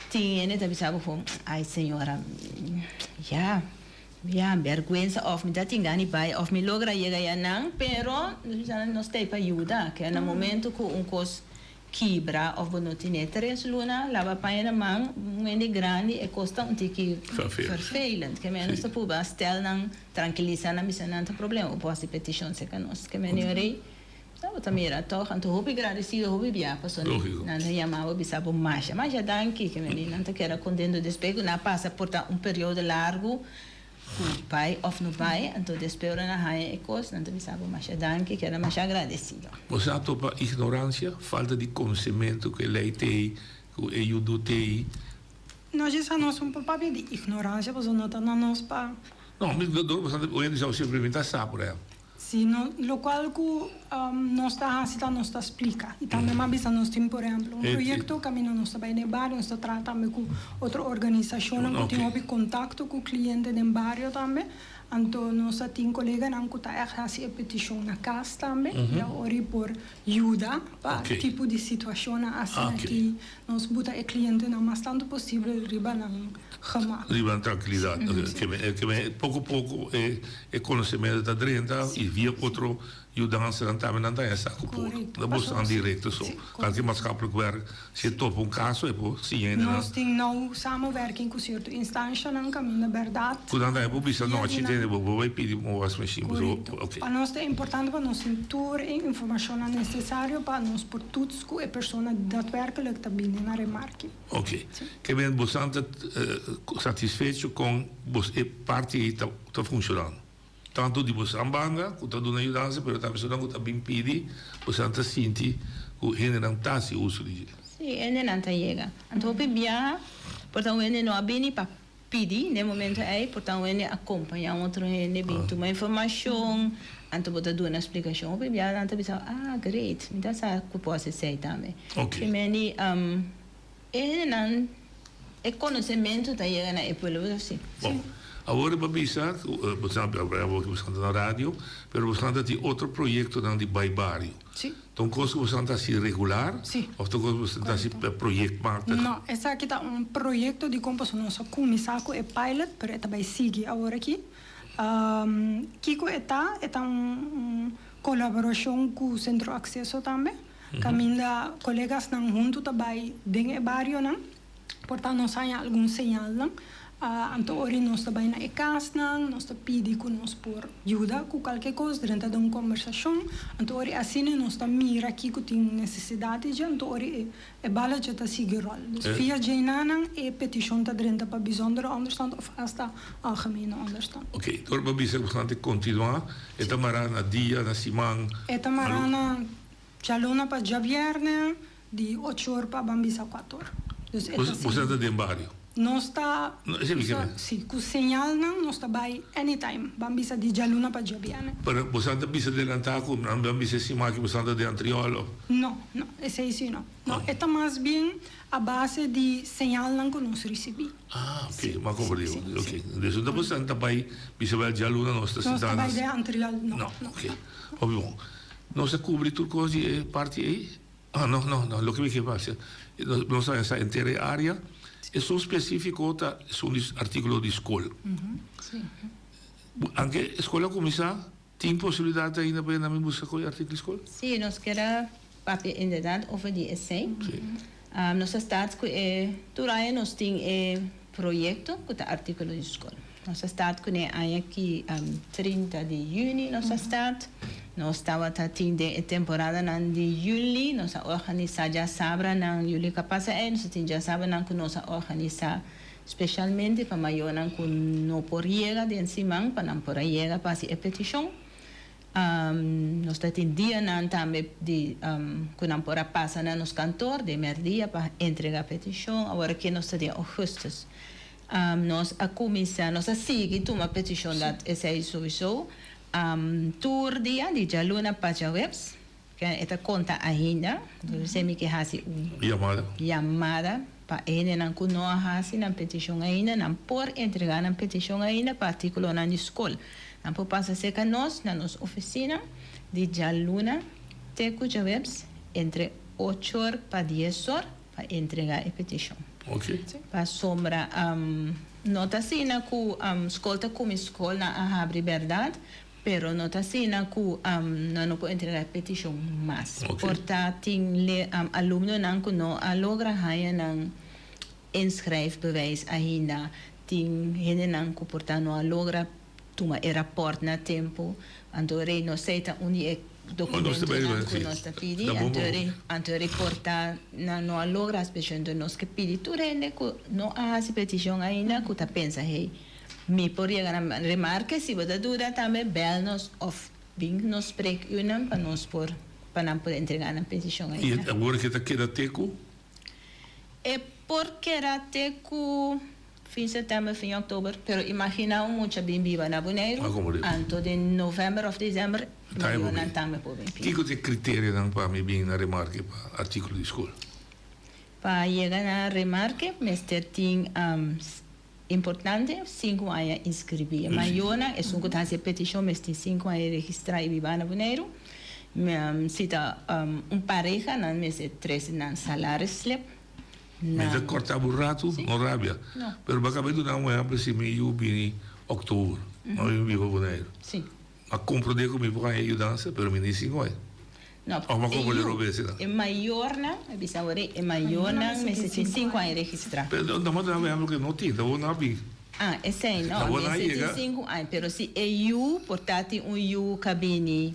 Tin hende ta bisa bo ku ai señora ya ya bèrgwensa òf mi ta tin gana di bai òf mi logra yega ya nan pero nos bisa nan nos ta ei pa yuda ke na momento ku un kos Kibra of bo no tine tres luna laba paña na man un hende grandi e kos ta un tiki vervelend ke men nos ta purba stel nan trankilisa nan bisa nan ta problema bo por hasi petishon serka nos ke men yo rei. Sa bo ta mira tòg, anto hopi gradesido, hopi bia paso nan ta yama bo bisa bo masha masha danki ke meni nan ta keda kontento despues ku nan a pasa por ta un periodo largu ku bai òf no bai, anto despues ora nan haña e kos nan ta bisa bo masha danki, keda masha agradesido. Bo sa topa ignoransia, falta di konsementu ku e lei t'ei, ku e yudu t'ei. No djis a nos un por papia di ignoransia pasobra no ta na nos pa. No, mi dor bo sa ta oye di simplemente a sa por ehempel. Si, no, locual cu nos ta haci ta nos ta splica. Y tambe m'a bisa nos tin, por ehemplo, un proyecto caminda nos ta bay den e bario, nos ta traha tambe cu otro organisacionnan cu tin hopi contacto cu cliente den bario tambe. Anto nos ta tin coleganan cu ta echt haci e peticion na cas tambe, y awor por yuda pa tipo di situacionnan asina aki nos buta e clientenan mas tanto posibel riba nan gemak. Riba nan trankilidad. Ke men poko poko e e konosementu ta drenta i via otro yudansanan tambe nan ta haña sa ku por. No por san direkto so. Kalke maatschappelijk werk si e topa un kaso e por siña hende nan. Nos tin nou samenwerking ku sierto instanshanan kaminda bèrdat. Ku nan ta haña por bisa nochi tende bo bo bai pidi un wasmachine. Korekto. Pa nos ta importante pa nos tin tur e informashonnan nesesario pa nos por toets ku e persona daadwerkelijk ta bini na remarke. Ok. Ke men bosan ta satisfecho kon bos e parti ei ta ta funshonando? Tantu di bosan banda ku ta duna yudansa pero tambe esunnan ku ta bin pidi bosan ta sinti ku hendenan ta hasi uso di dje. Sí, hendenan ta yega. Anto hopi biaha por ta un hende no a bini pa pidi den momento ei, por ta un hende a kompañá un otro hende bin tuma informashon, anto bo ta duna splikashon. Hopi biaha nan ta bisa, ah great, mi ta sa ku por hasi esei tambe. Ok. Meni E hendenan, e konosementu ta yega na e pueblo, bo ta si. Bon, awor bo a bisa ku bo sa awor ku bo ta na radio, pero bo ta tin otro proyektonan di bai bario. Si. Ta un kos ku bo ta hasi regular? Si. Òf ta un kos ku bo ta hasi proyektmatig? No, esaki ta un proyekto di kon pasobra nos a kuminsá ku e pilot, pero e ta bai sigui awor aki. Kiko e ta? E ta un kolaborashon ku Sentro Akseso tambe. Kaminda kolegasnan huntu ta bai den e barionan, por ta nos haña algun señalnan. Anto ora nos ta bai na e kasnan, nos ta pidi ku nos por yuda ku kalke kos, drenta den un kombersashon. Anto ora asina nos ta mira kiko tin nesesidat dje, anto ora e balotje ta sigui ròl. Dus via djenanan e petishon ta drenta pa bijzondere onderstand òf asta algemene onderstand. Oké, dor bo bisa ku esnan ta kontinuá, e ta mará na dia, na siman? E ta mará na Djaluna pa djabièrnè di ocho or pa ban bisa kuater or. Dus e ta Bo sa ta den bario? Nos ta, No, esei mi ke men. si, ku señalnan nos ta bai anytime, ban bisa di djaluna pa djabièrnè. Pero bo sa ta bisa delantá ku nan ban bisa e siman aki bo sa ta den Antriol of? No, no, esei si no. No, e ta mas bien a base di señalnan ku nos risibí. Ah, ok, mi a komprendé. Ok, dus no ta bo sa ta bai bisa bel djaluna nos ta Nos sintá ta na bai den Antriol, no, No, no. ok. Hopi bon. Nos a cubri tur cos di e parti ey? Ah, no, no, no, loke mi ke papia, nos a sa henter e area, esun specifico ta esun di articulo di scol. Anke e scol a cuminsa, tin posibilidad ainda pa yenda mi busca cu e articulo di scol? Sí, nos kier a papia inderdaad over di esey. Nos a start cu e, tur aña nos tin e proyecto cu ta articulo di scol. Nos a start kuné aña ki 30 di yüni nos a start. Nos tabata tin den e temporadanan di yüli nos a organisá djasabranan, yüli ku a pasa ei nos a tin djasabranan ku nos a organisá speshalmente pa mayornan ku no por yega den siman pa nan por a yega pa hasi e petishon. Nos ta tin dianan tambe di ku nan por a pasa na nos kantor den mèrdia pa entregá petishon. Awor aki nos ta den ougùstùs. Nos a kuminsá, nos a sigui tuma petishon dat esei souiso tur dia di djaluna pa djaweps, e ta konta ainda, entonces mi ke hasi un Yamada. yamada pa e hendenan ku no a hasi nan petishon ainda, nan por entregá nan petishon ainda pa artíkulonan di skol. Nan por pasa serka nos na nos ofisina di djaluna te ku djaweps entre ochor pa diesor. Pa entregá e petishon. Pasobra no ta asina ku skol ta kumi skolnan a habri bèrdat, pero no ta asina ku nan no por entregá e petishon mas. Por ta tin alumnonan ku no a logra haña nan inschrijfbewijs ainda, tin hendenan ku por ta no a logra tuma e rapòrt na tempu. Anto rei no esei ta un di e. Documentonan cu nos ta pidi, anto anto e reporta nan no a logra haci peticion, enton nos ke pidi tur hende cu no a haci peticion ainda cu ta pensa hey mi por yega na remarke, si bo ta duda tambe bel nos of bin nos spreekuurnan pa nos por pa nan por entrega nan peticion ainda. Y awor ke ta keda te cu? E por keda te cu Fin september, fin oktober, pero imagina un mucha bin biba na Boneiru, anto den november of december mayornan tambe por bin pidi. Kiko ta e kriterianan pa mi bin na remarke pa artíkulo di skol? Pa yega na remarke mester tin importante sinku aña inskribí. E mayornan, esun ku ta hasi e petishon mester tin sinku aña registrá i biba na Boneiru. Si ta un pareha nan mester trese nan salarisslip. Mi ta corta bo rato, no rabia. Pero bo a caba di duna un ehempel si mi yu bini october, ma mi biba Boneiru. Ma comprende cu mi por haña yudansa, pero mi ni sin hoy. Of ma comprende robes esnan. E mayornan, mi bisa awor e mayornan mester tin cinco aña registra. Pero no ma duna un ehempel cu no tin, ta bo no a bin. Ah, esey no, mester tin cinco aña, pero si e yu por ta tin un yu ca bini.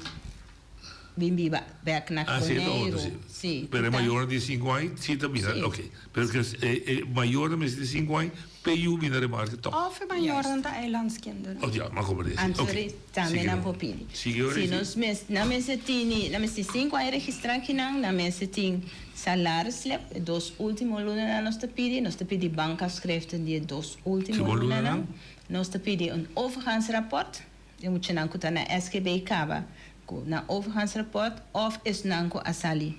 Bin biba bek na Ah, sí, Boneiru. sí. Sí. Pero e mayornan di sinku aña sí ta bira, Sí. ok. Pero ke e e mayornan mester di sinku aña p'e yu bira remarke tòg. Òf e mayornan ta eilandskinderen. Oh ja, m'a komprendé sí. Anto Ok. ri tambe Sigui nan no. por pidi. Sigui ora Si sí. nos mes nan mester tini nan mester sinku aña registrá kinan, nan mester tin salarisslip e dos último lunanan nos ta pidi, nos ta pidi bankafschriften di e dos último Sigur lunanan, lunanan. nos ta pidi un overgangsrapport. E muchanan ku ta na SGB kaba ku nan overgangsrapport òf esnan ku a sali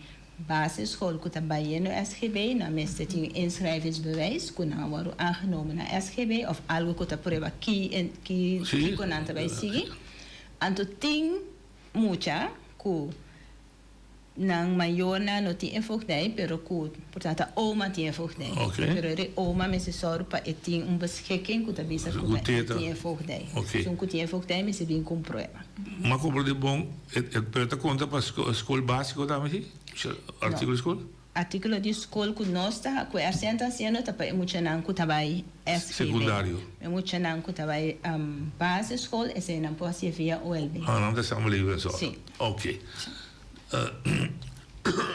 basisschool ku ta bayendo SGB nan mester tin un inschrijvingsbewijs ku nan a wòrdu aangenomen na SGB òf algu ku ta prueba ki ki kiko nan ta bai sigui. Anto tin mucha ku. Nan mayornan no tin e voogdij, pero ku por ta ta oma tin e voogdij. Pero e oma mester sòru pa e tin un beschikking ku ta bisa ku ta e tin e voogdij. Esun ku tin e voogdij mester bin ku un prueba. Ma komprendé bon, pero ta konta pa skol básiko tambe si? Artíkulo di skol? Artíkulo di skol ku nos ta, ku RCN ta hasiendo ta pa e muchanan ku ta bai SGB. Sekundario. E muchanan ku ta bai basisschool, eseinan por hasié via OLB. Ah, nan ta samenleving so. Sí. Ok.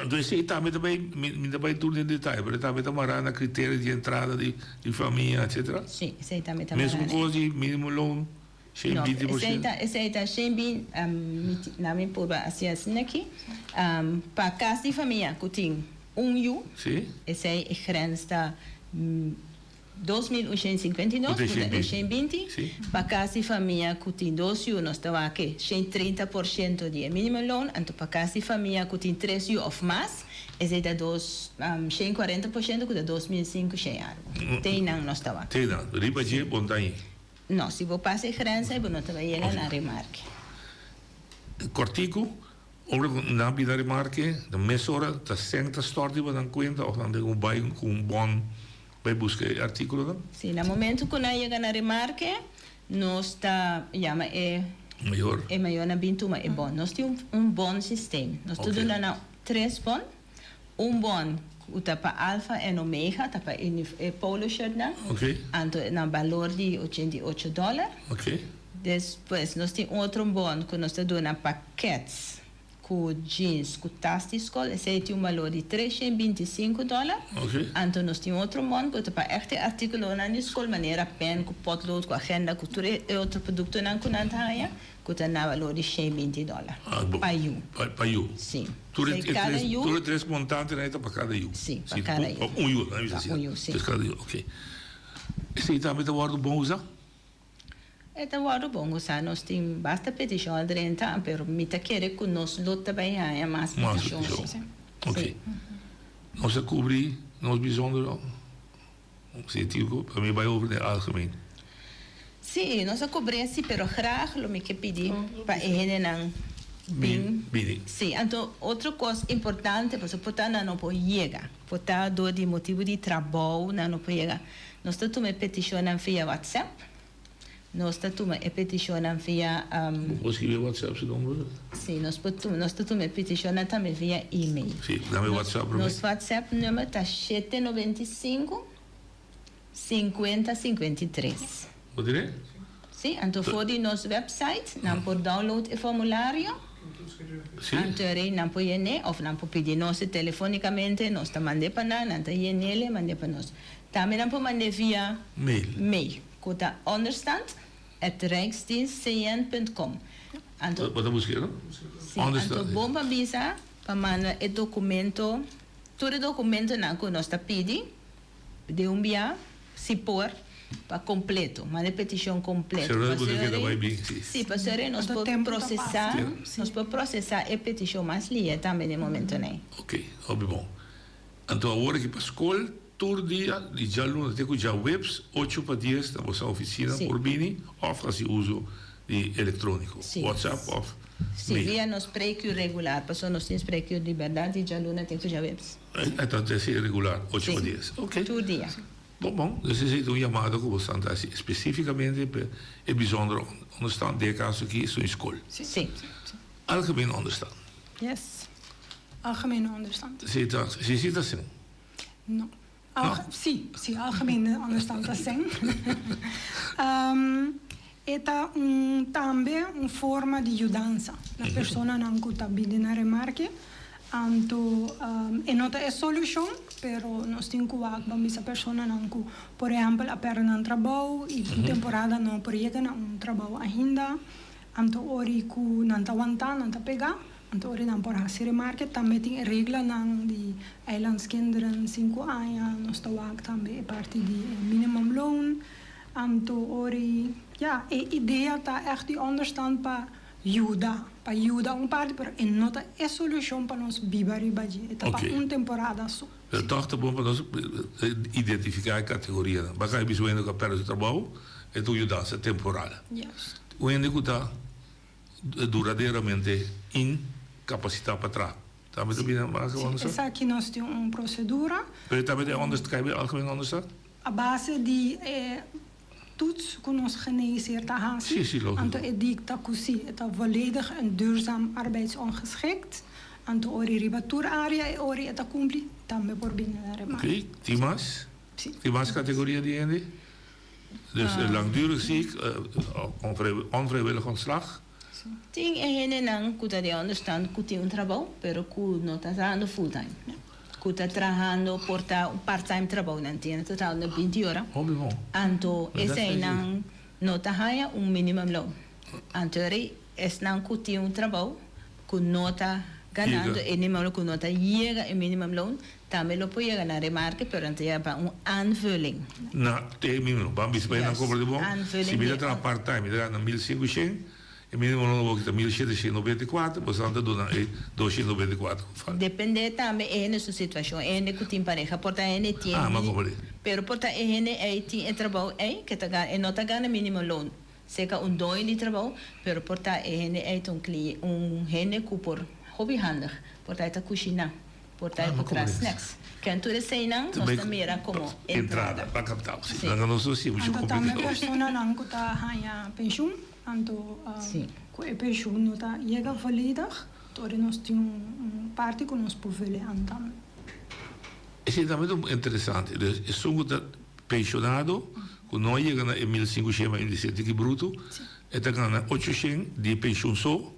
Anto esei tambe ta bai, mi ta bai tur den detaye, pero tambe ta mará na kriterio di entrada di famia, etcetera? Sí, esei tambe ta mará. Mesun kos di minimo loon, shen binti por shento? No, esei ta shen bin, na mi purba hasi asina aki, pa kas di famia ku tin un yu, esei e grens ta 2152, ku ta e 120, pa kas di famia ku tin dos yu nos ta wak e 130 por shento di e minimumloon, anto pa kas di famia ku tin tres yu òf mas, esei ta dos 140 por shento ku ta 2500 algu. Te einan nos ta wak. Te einan. Riba dje bo no ta ain. No, si bo pasa e grens ei bo no ta bai yega na remarke. Kòrtiku, Ora ku nan bira remarke, na mesora ta sèn ta stòrt riba nan kuenta òf nan den un bai ku un bòn bai buska e artíkulonan. Sí, na momentu ku nan yega na remarke, nos ta yama e Mayor. e mayornan bin tuma e bòn. Nos tin un bon systeem. Nos ta duna nan tres bòn. Un bòn ku ta pa Alfa en Omega, ta pa e polo shirtnan. Anto na balor di 88 dòler. Despues nos tin otro bon ku nos ta duna pa kets ku jeans ku tas di skol, esei tin un balor di 325 dòler. Anto nos tin otro bon ku ta pa ègt e artíkulonan di skol manera pèn ku pòtlood ku agenda ku tur e otro produktonan ku nan ta haña ku ta na balor di 120 dòler pa yu. Pa yu. Sí. Tur e tres tur e tres montantenan ei ta pa kada yu. Sí, pa kada yu. Pa un yu, nan bisa Pa un yu, sí. Kada yu, oke. Esei tambe ta wòrdu bon usá? E ta wòrdu bon usá. Nos tin basta petishon a drenta, pero mi ta kere ku nos lo ta bai haña mas petishon. Mas petishon. Oke. Nos a kubri nos bisondero sentido pa mi bai over den algemeen. Sí, nos a kubrié sí, pero graag lo mi ke pidi pa e hendenan bin. Bini. Sí, anto otro kos importante, pasobra por ta nan no por yega, por ta dor di motibu di trabou nan no por yega. Nos ta tuma e petishonnan via WhatsApp. Nos ta tuma e petishonnan via. Bo por skibi e WhatsApp su nomber? Sí, nos por tuma, nos ta tuma e petishonnan tambe via email. Sí, dame e WhatsApp promé. Nos WhatsApp number ta 795 50 53. Bo tene? Sí, anto for di nos website nan por download e formulario. Si. Anto rei nan por yen'é of nan por pidi nos telefonicamente, nos ta mand'é pa nan, nan ta yen'é mand'é pa nos. Tambe nan por mand'é via Mail. mail, ku ta onderstand at rijksdienstcn.com. Anto. Bo ta busk'é no? Si, anto bon pa bisa pa manda e documento, tur e documentonan ku nos ta pidi den un bia, si por, pa completo, manda e peticion completo. Sero bo ta keda bai bin, si. Si, pasobra nos por procesa, nos por procesa e peticion mas lihe tambe den e momentonan ei. Ok, hopi bon. Anto awor aki pa skol tur dia di djaluna te ku djaweps ocho pa dies na boso oficina por bini of hasi uso di electronico, WhatsApp of Si, mail. via nos spreekuur regular, pasobra nos tin spreekuur di berdad di djaluna te ku djaweps. Anto ta hasi regular ocho pa dies. Ok. Tur dia. Bon bon, dus esei ta un yamada ku bo stan ta hasi espesífikamente pa e bijzondere onderstand, den e kaso aki esun e skol. Si. Algemeen onderstand. Yes. Algemene onderstand. Si ta si si ta sen? No. Alge si, si algemene onderstand ta sen. E ta un tambe un forma di yudansa na personanan ku ta bini na remarke. Anto e no ta e solushon, pero nos tin ku wak ban bisa personanan ku por ehèmpel a pèrdè nan trabou i un temporada no por yega na un trabou ainda. Anto ori ku nan ta wantá, nan ta pegá. Anto ora nan por hasi remarke tambe tin e reglanan di eilandskinderen sinku aña, nos ta wak tambe e parti di e minimumloon. Anto ora ya, e idea ta ègt di onderstand pa yuda, pa yuda un parti, pero e no ta e solushon pa nos biba riba dje, e ta pa un temporada so. Pero tòg ta bon pa nos identifiká e kategorianan. Baka e bisa un hende ku a pèrdè su trabou, e ta un yudansa temporal. Un hende ku ta duraderamente incapacita pa traha. Tambe ta bini na Sí, esaki nos tin un procedura. Pero tambe ta onder, ta cay algemeen onderstand? A base di e toets cu nos geneesheer ta haci, Sí, sí, logico. anto e dicta cu si e ta volledig en duurzaam arbeidsongeschikt, anto ora riba tur area e ora e ta cumpli, tambe por bini na remarke. Ok, tin mas? Sí. Tin mas categoria di hende? Dus langdurig ziek, onvrijwillig ontslag. Tin e hendenan ku ta den onderstand ku tin un trabou, pero ku no ta trahando full time. Ku ta trahando por ta un part time trabou nan tin, nan ta trahando binti ora. Anto eseinan no ta haña un minimumloon. Anto rei esnan ku tin un trabou ku no ta ganando e minimumloon, ku no ta yega e minimumloon, Tambe lo por yega na remarke, pero nan ta yega pa un aanvulling. Na te minimo. Ban bisa pa e nan Juist, compra di bon. aanvulling Si mi di ta traha part time, mi ta gana 1500, e minimo loon bo kita 1794, bo sa nan ta duna e 294 cu falta. Depende tambe e hende su situacion. E hende cu tin pareha por ta e hende tin Ah, ma compra di. Pero por ta e hende ey tin e trabou ey ke ta gana, e no ta gana minimo loon. Seca un doño di trabou, pero por ta e hende ey ta un cli, un hende cu por hopi handig, por ta e ta cushina. Por ta e por traha snacks. Ken tur eseinan nos ta mira komo entrada. Pa kaptal, si. Nan nos no si muchu Anto tambe komplikado. personanan ku ta haña penshun, anto ku e penshun no ta yega volledig, tori nos tin un parti ku nos por vule an tambe. Esei tambe ta un interesante. Dus esun ku ta penshonado ku no a yega na e 1500 ma indisente ki bruto, e ta gana 800 di e penshun so.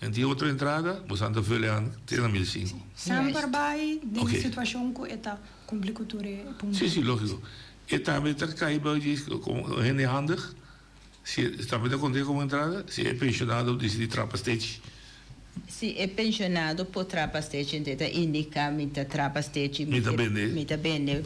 En tin otro entrada, bo sa ta vul aan te na 1500. Semper bai den situacion cu e ta cumpli cu tur e puntonan. Si, si, logico. E tambe ta cay bao di como hende handig, si e tambe ta conta como entrada, si e pensionado dicidi traha pastechi. Si e pensionado por traha pastechi, ente ta indica mi ta traha pastechi, mi ta bende. Mi ta bende.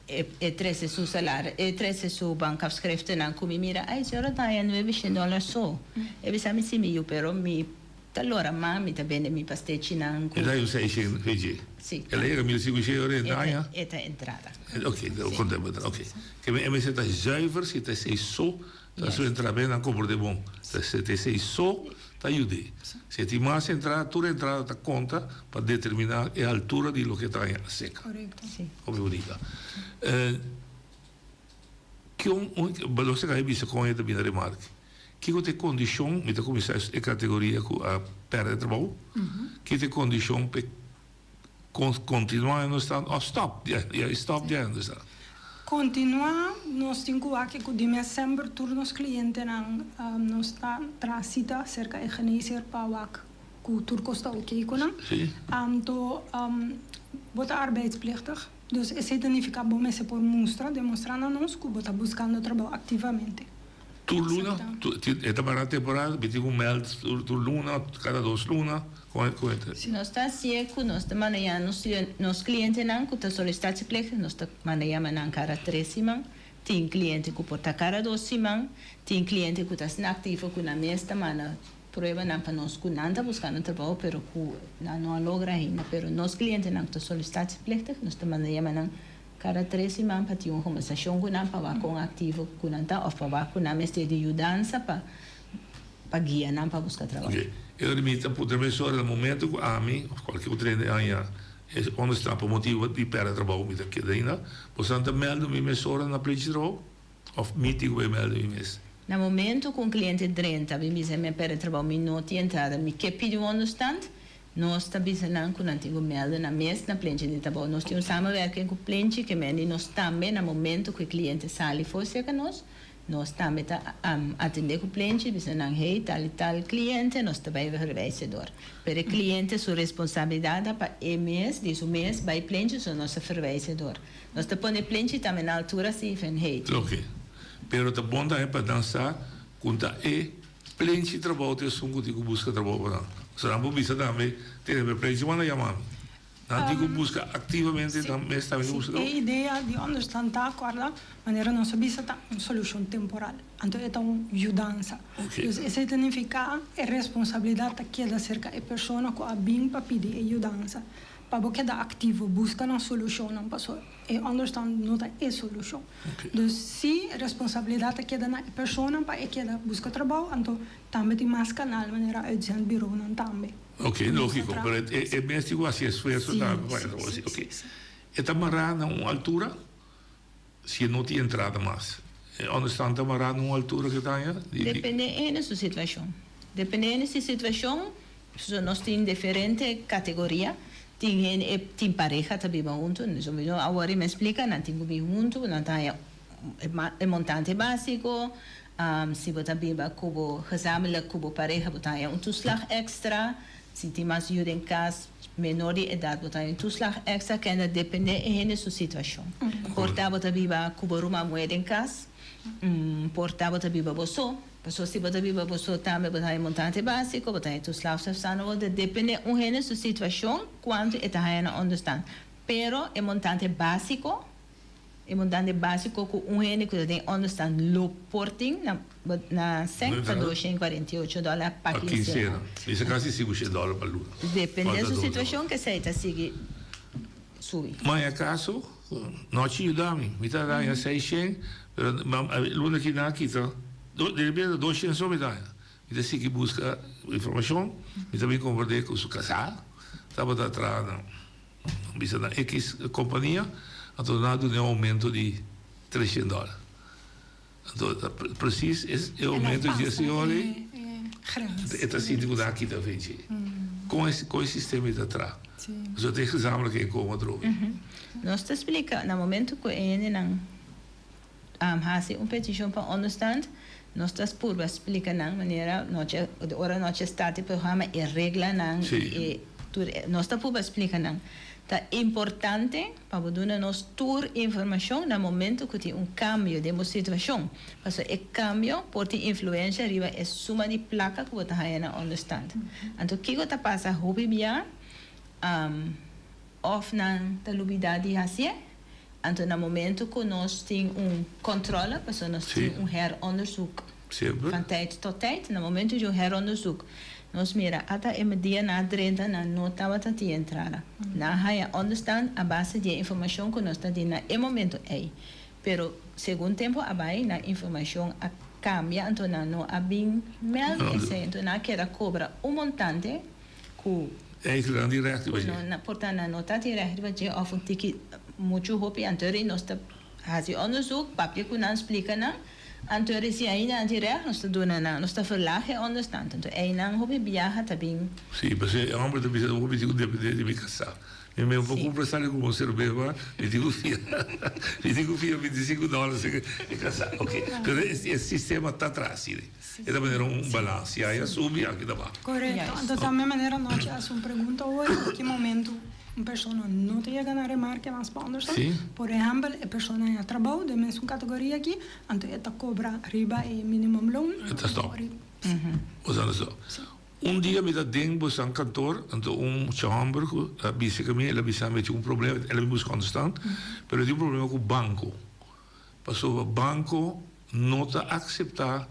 E trese su salario, e trese su bankafschriftennan ku mi mira, ay señora ta haña nuebe shen dòler so. E bisa mi si mi yu, pero mi ta lora mas, mi ta bende mi pastechinan ku. E ta haña un seishen fechi. Si. El a yega mil sinku shen ora e ta haña. E ta entrada. Ok, konta bo entrada, ok. Ke mi e mester ta zuiver si ta esei so ta su entrada, mi nan komprende bon. Ta si ta esei so ta yud'é. Si e tin mas entrada, tur entrada ta konta pa determiná e altura di loke ta haña seka. Korekto. Hopi bunita. Kion un, nos a kaba di bisa kon e ta bini remarke. Kiko ta e kondishon, mi ta kuminsá e kategoria ku a pèrdè trabou, kiko ta e kondishon pa e kontinuá e stand òf stòp di e stòp di e stand? Kontinuá, nos tin ku wak ku di mes semper tur nos klientenan nos ta traha sita serka e geneesheer pa wak. ku tur kos ta oké ku nan. Anto bo ta arbeidsplichtig, dus esei ta nifiká bo mester por mustra, demostrá na nos ku bo ta buskando trabou aktivamente. Tur luna, e ta para temporada, mi tin ku mèld tur luna, kada dos luna, kon e ta? Si nos ta hasié ku nos ta manda ya nos nos klientenan ku ta solicitatieplichtig, nos ta manda yama nan kada tres siman. Tin kliente ku por ta kada dos siman, tin kliente ku ta asina aktivo ku nan mes ta manda pruebanan pa nos ku nan ta buskando trabou pero ku nan no a logra ainda. Pero nos klientenan ku ta solicitatieplichtig, nos ta manda yama nan Kada tres siman pa tin un kombersashon ku nan pa wak kon aktivo ku nan ta òf pa wak ku nan mester di yudansa pa pa guia nan pa buska trabou. Oke, e ora mi ta puntra mesora na momento ku ami òf kualke otro hende haña e onderstand pa motibu di pèrdè trabou mi ta keda ainda, boso ta mèldu mi mesora na plenchi trabou òf mi tin ku bai mèldu mi mes? Na momento ku un kliente drenta bin bisa mi a pèrdè trabou mi no tin entrada mi ke pidi un onderstand, Nos ta bisa nan ku nan tin ku mèlda nan mes na plenchi di trabou. Nos tin un samenwerking ku plenchi ke mende nos tambe na momento ku e kliente sali for serka nos, nos tambe ta atendé ku plenchi, bisa nan hey tal i tal kliente nos ta bai verwijzen door. Pero e kliente su responsabilidat ta pa e mes di su mes bai plenchi so nos ta verwijzen door. Nos ta pone plenchi tambe na altura si ven hey. Oke. Pero ta bon tambe pa nan sa ku ta e Plenchi trabou ta esun ku tin ku buska trabou pa nan. Pasobra nan por bisa tambe, Tene, pero plenchi manda yama mi. Nan tin ku buska aktivamente nan mes tambe tin ku buska trabou. E idea di onderstand ta akorda manera nos a bisa ta un solushon temporal. Anto e ta un yudansa. Dus esei ta nifiká e responsabilidat ta keda serka e persona ku a bin pa pidi e yudansa. Pa bo keda aktivo buska nan solushonnan pasobra e onderstand no ta e solushon. Dus si responsabilidat ta keda na e persona pa e keda buska trabou, anto tambe tin mas kanal manera uitzendbureaunan tambe. Ok, lógiko, pero e mes tin ku hasi esfuerso tambe pa e trabou así. Ok. E ta mará na un altura si e no tin entrada mas. E onderstand ta mará na un altura ke ta haña? Depende hende su situashon. Depende hende su situashon, So nos tin diferente categoria, tin hende e tin pareha ta biba hunto, so mi no a worry mi a splica, nan tin cu bin hunto, nan ta haya e montante basico, si bo ta biba cu bo gezamenlijk cu bo pareha bo ta haya un toeslag extra, si tin mas yu den cas menor di edad bo ta haya un toeslag extra, kende a depende e hende su situacion. Por ta bo ta biba cu bo ruman muhe den cas, por ta bo ta biba bo so. Pasobra si bo ta biba bo so tambe bo ta haña montante básiko, bo ta haña toeslag zelfstandig, ta depende un hende su situashon kuantu e ta haña na onderstand. Pero e montante básiko, e montante básiko ku un hende ku ta den onderstand lo por tin na na sèn ta 248 dòler pa Pa kinsena. kinsena. Bisa kasi 500 dòler pa luna. Depende Falta su dos situashon dòler. kesei ta sigui subi. Ma e akaso Nochi yuda mi. Mi ta daña seishen, pero luna ki nan a kita, de repente doshen so mi daña. Mi ta sigui buska informashon, mi ta bin komprendé ku su kasá tabata traha na, bisa na X kompania, anto nan a dun'é un oumento di treshen dòler. Anto ta precies e oumento di e señor ei, e ta sinti ku nan a kita fenchi. Kon e sistema ei ta traha? Pasobra ta e gezamenlijk inkomen atrobe. Nos ta splika na momento ku e hendenan hasi un petishon pa onderstand, nos ta purba splika nan manera nochi ora nochi a start e programa e reglanan i e tur nos ta purba splika nan. Ta importante pa bo duna nos tur informashon na momento ku tin un kambio den bo situashon, pasobra e kambio por tin influensha riba e suma di plaka ku bo ta haña na onderstand. Anto kiko ta pasa hopi bia òf nan ta lubidá di hasié, anto na momento ku nos tin un kòntròle, pasobra nos tin un heronderzoek van tijd tot tijd, na momento di un heronderzoek nos mira ata e dia nan a drenta nan no tabata tin entrada. Nan a haña onderstand a base di e informashon ku nos ta di na e momento ei. Pero segun tempu a bai nan informashon a kambia anto nan no a bin mèld esei anto nan a keda kobra un montante ku Eigenlijk nan tin règt riba ku dje. no na por ta nan no ta tin règt riba dje òf un tiki muchu hopi anto ri nos ta hasi onderzoek papia ku nan splika nan anto ri si ainda nan tin règt nos ta duna nan nos ta verlaag e onderstand anto einan hopi biaha ta bin. Sí, pasobra e hòmber ta bisa hopi tin ku dependé di mi kasá. Mi mi por cumpra sali como cerveza, mi tin cu fia, mi tin cu fia 25 dólares e casa. Ok, pero e, e sistema ta atrás, sí. E ta manera un balans, si aya subi, aki ta baha. Correcto. Anto tambe manera nochi haci un pregunta hoy, na ki momento un persona no ta yega na remarke mas pa onderstand? Sí. Por ehempel, e persona ya trabou den mesun categoria aki, anto e ta cobra riba e minimumloon. E ta stop. Bo sa stop. Un dia mi ta den bosan kantoor, anto un mucha homber ku a bisa ku mi, el a bisa mi e tin un problema, el a bin buska onderstand, pero e tin un problema ku banko. Pasobra banko no ta akseptá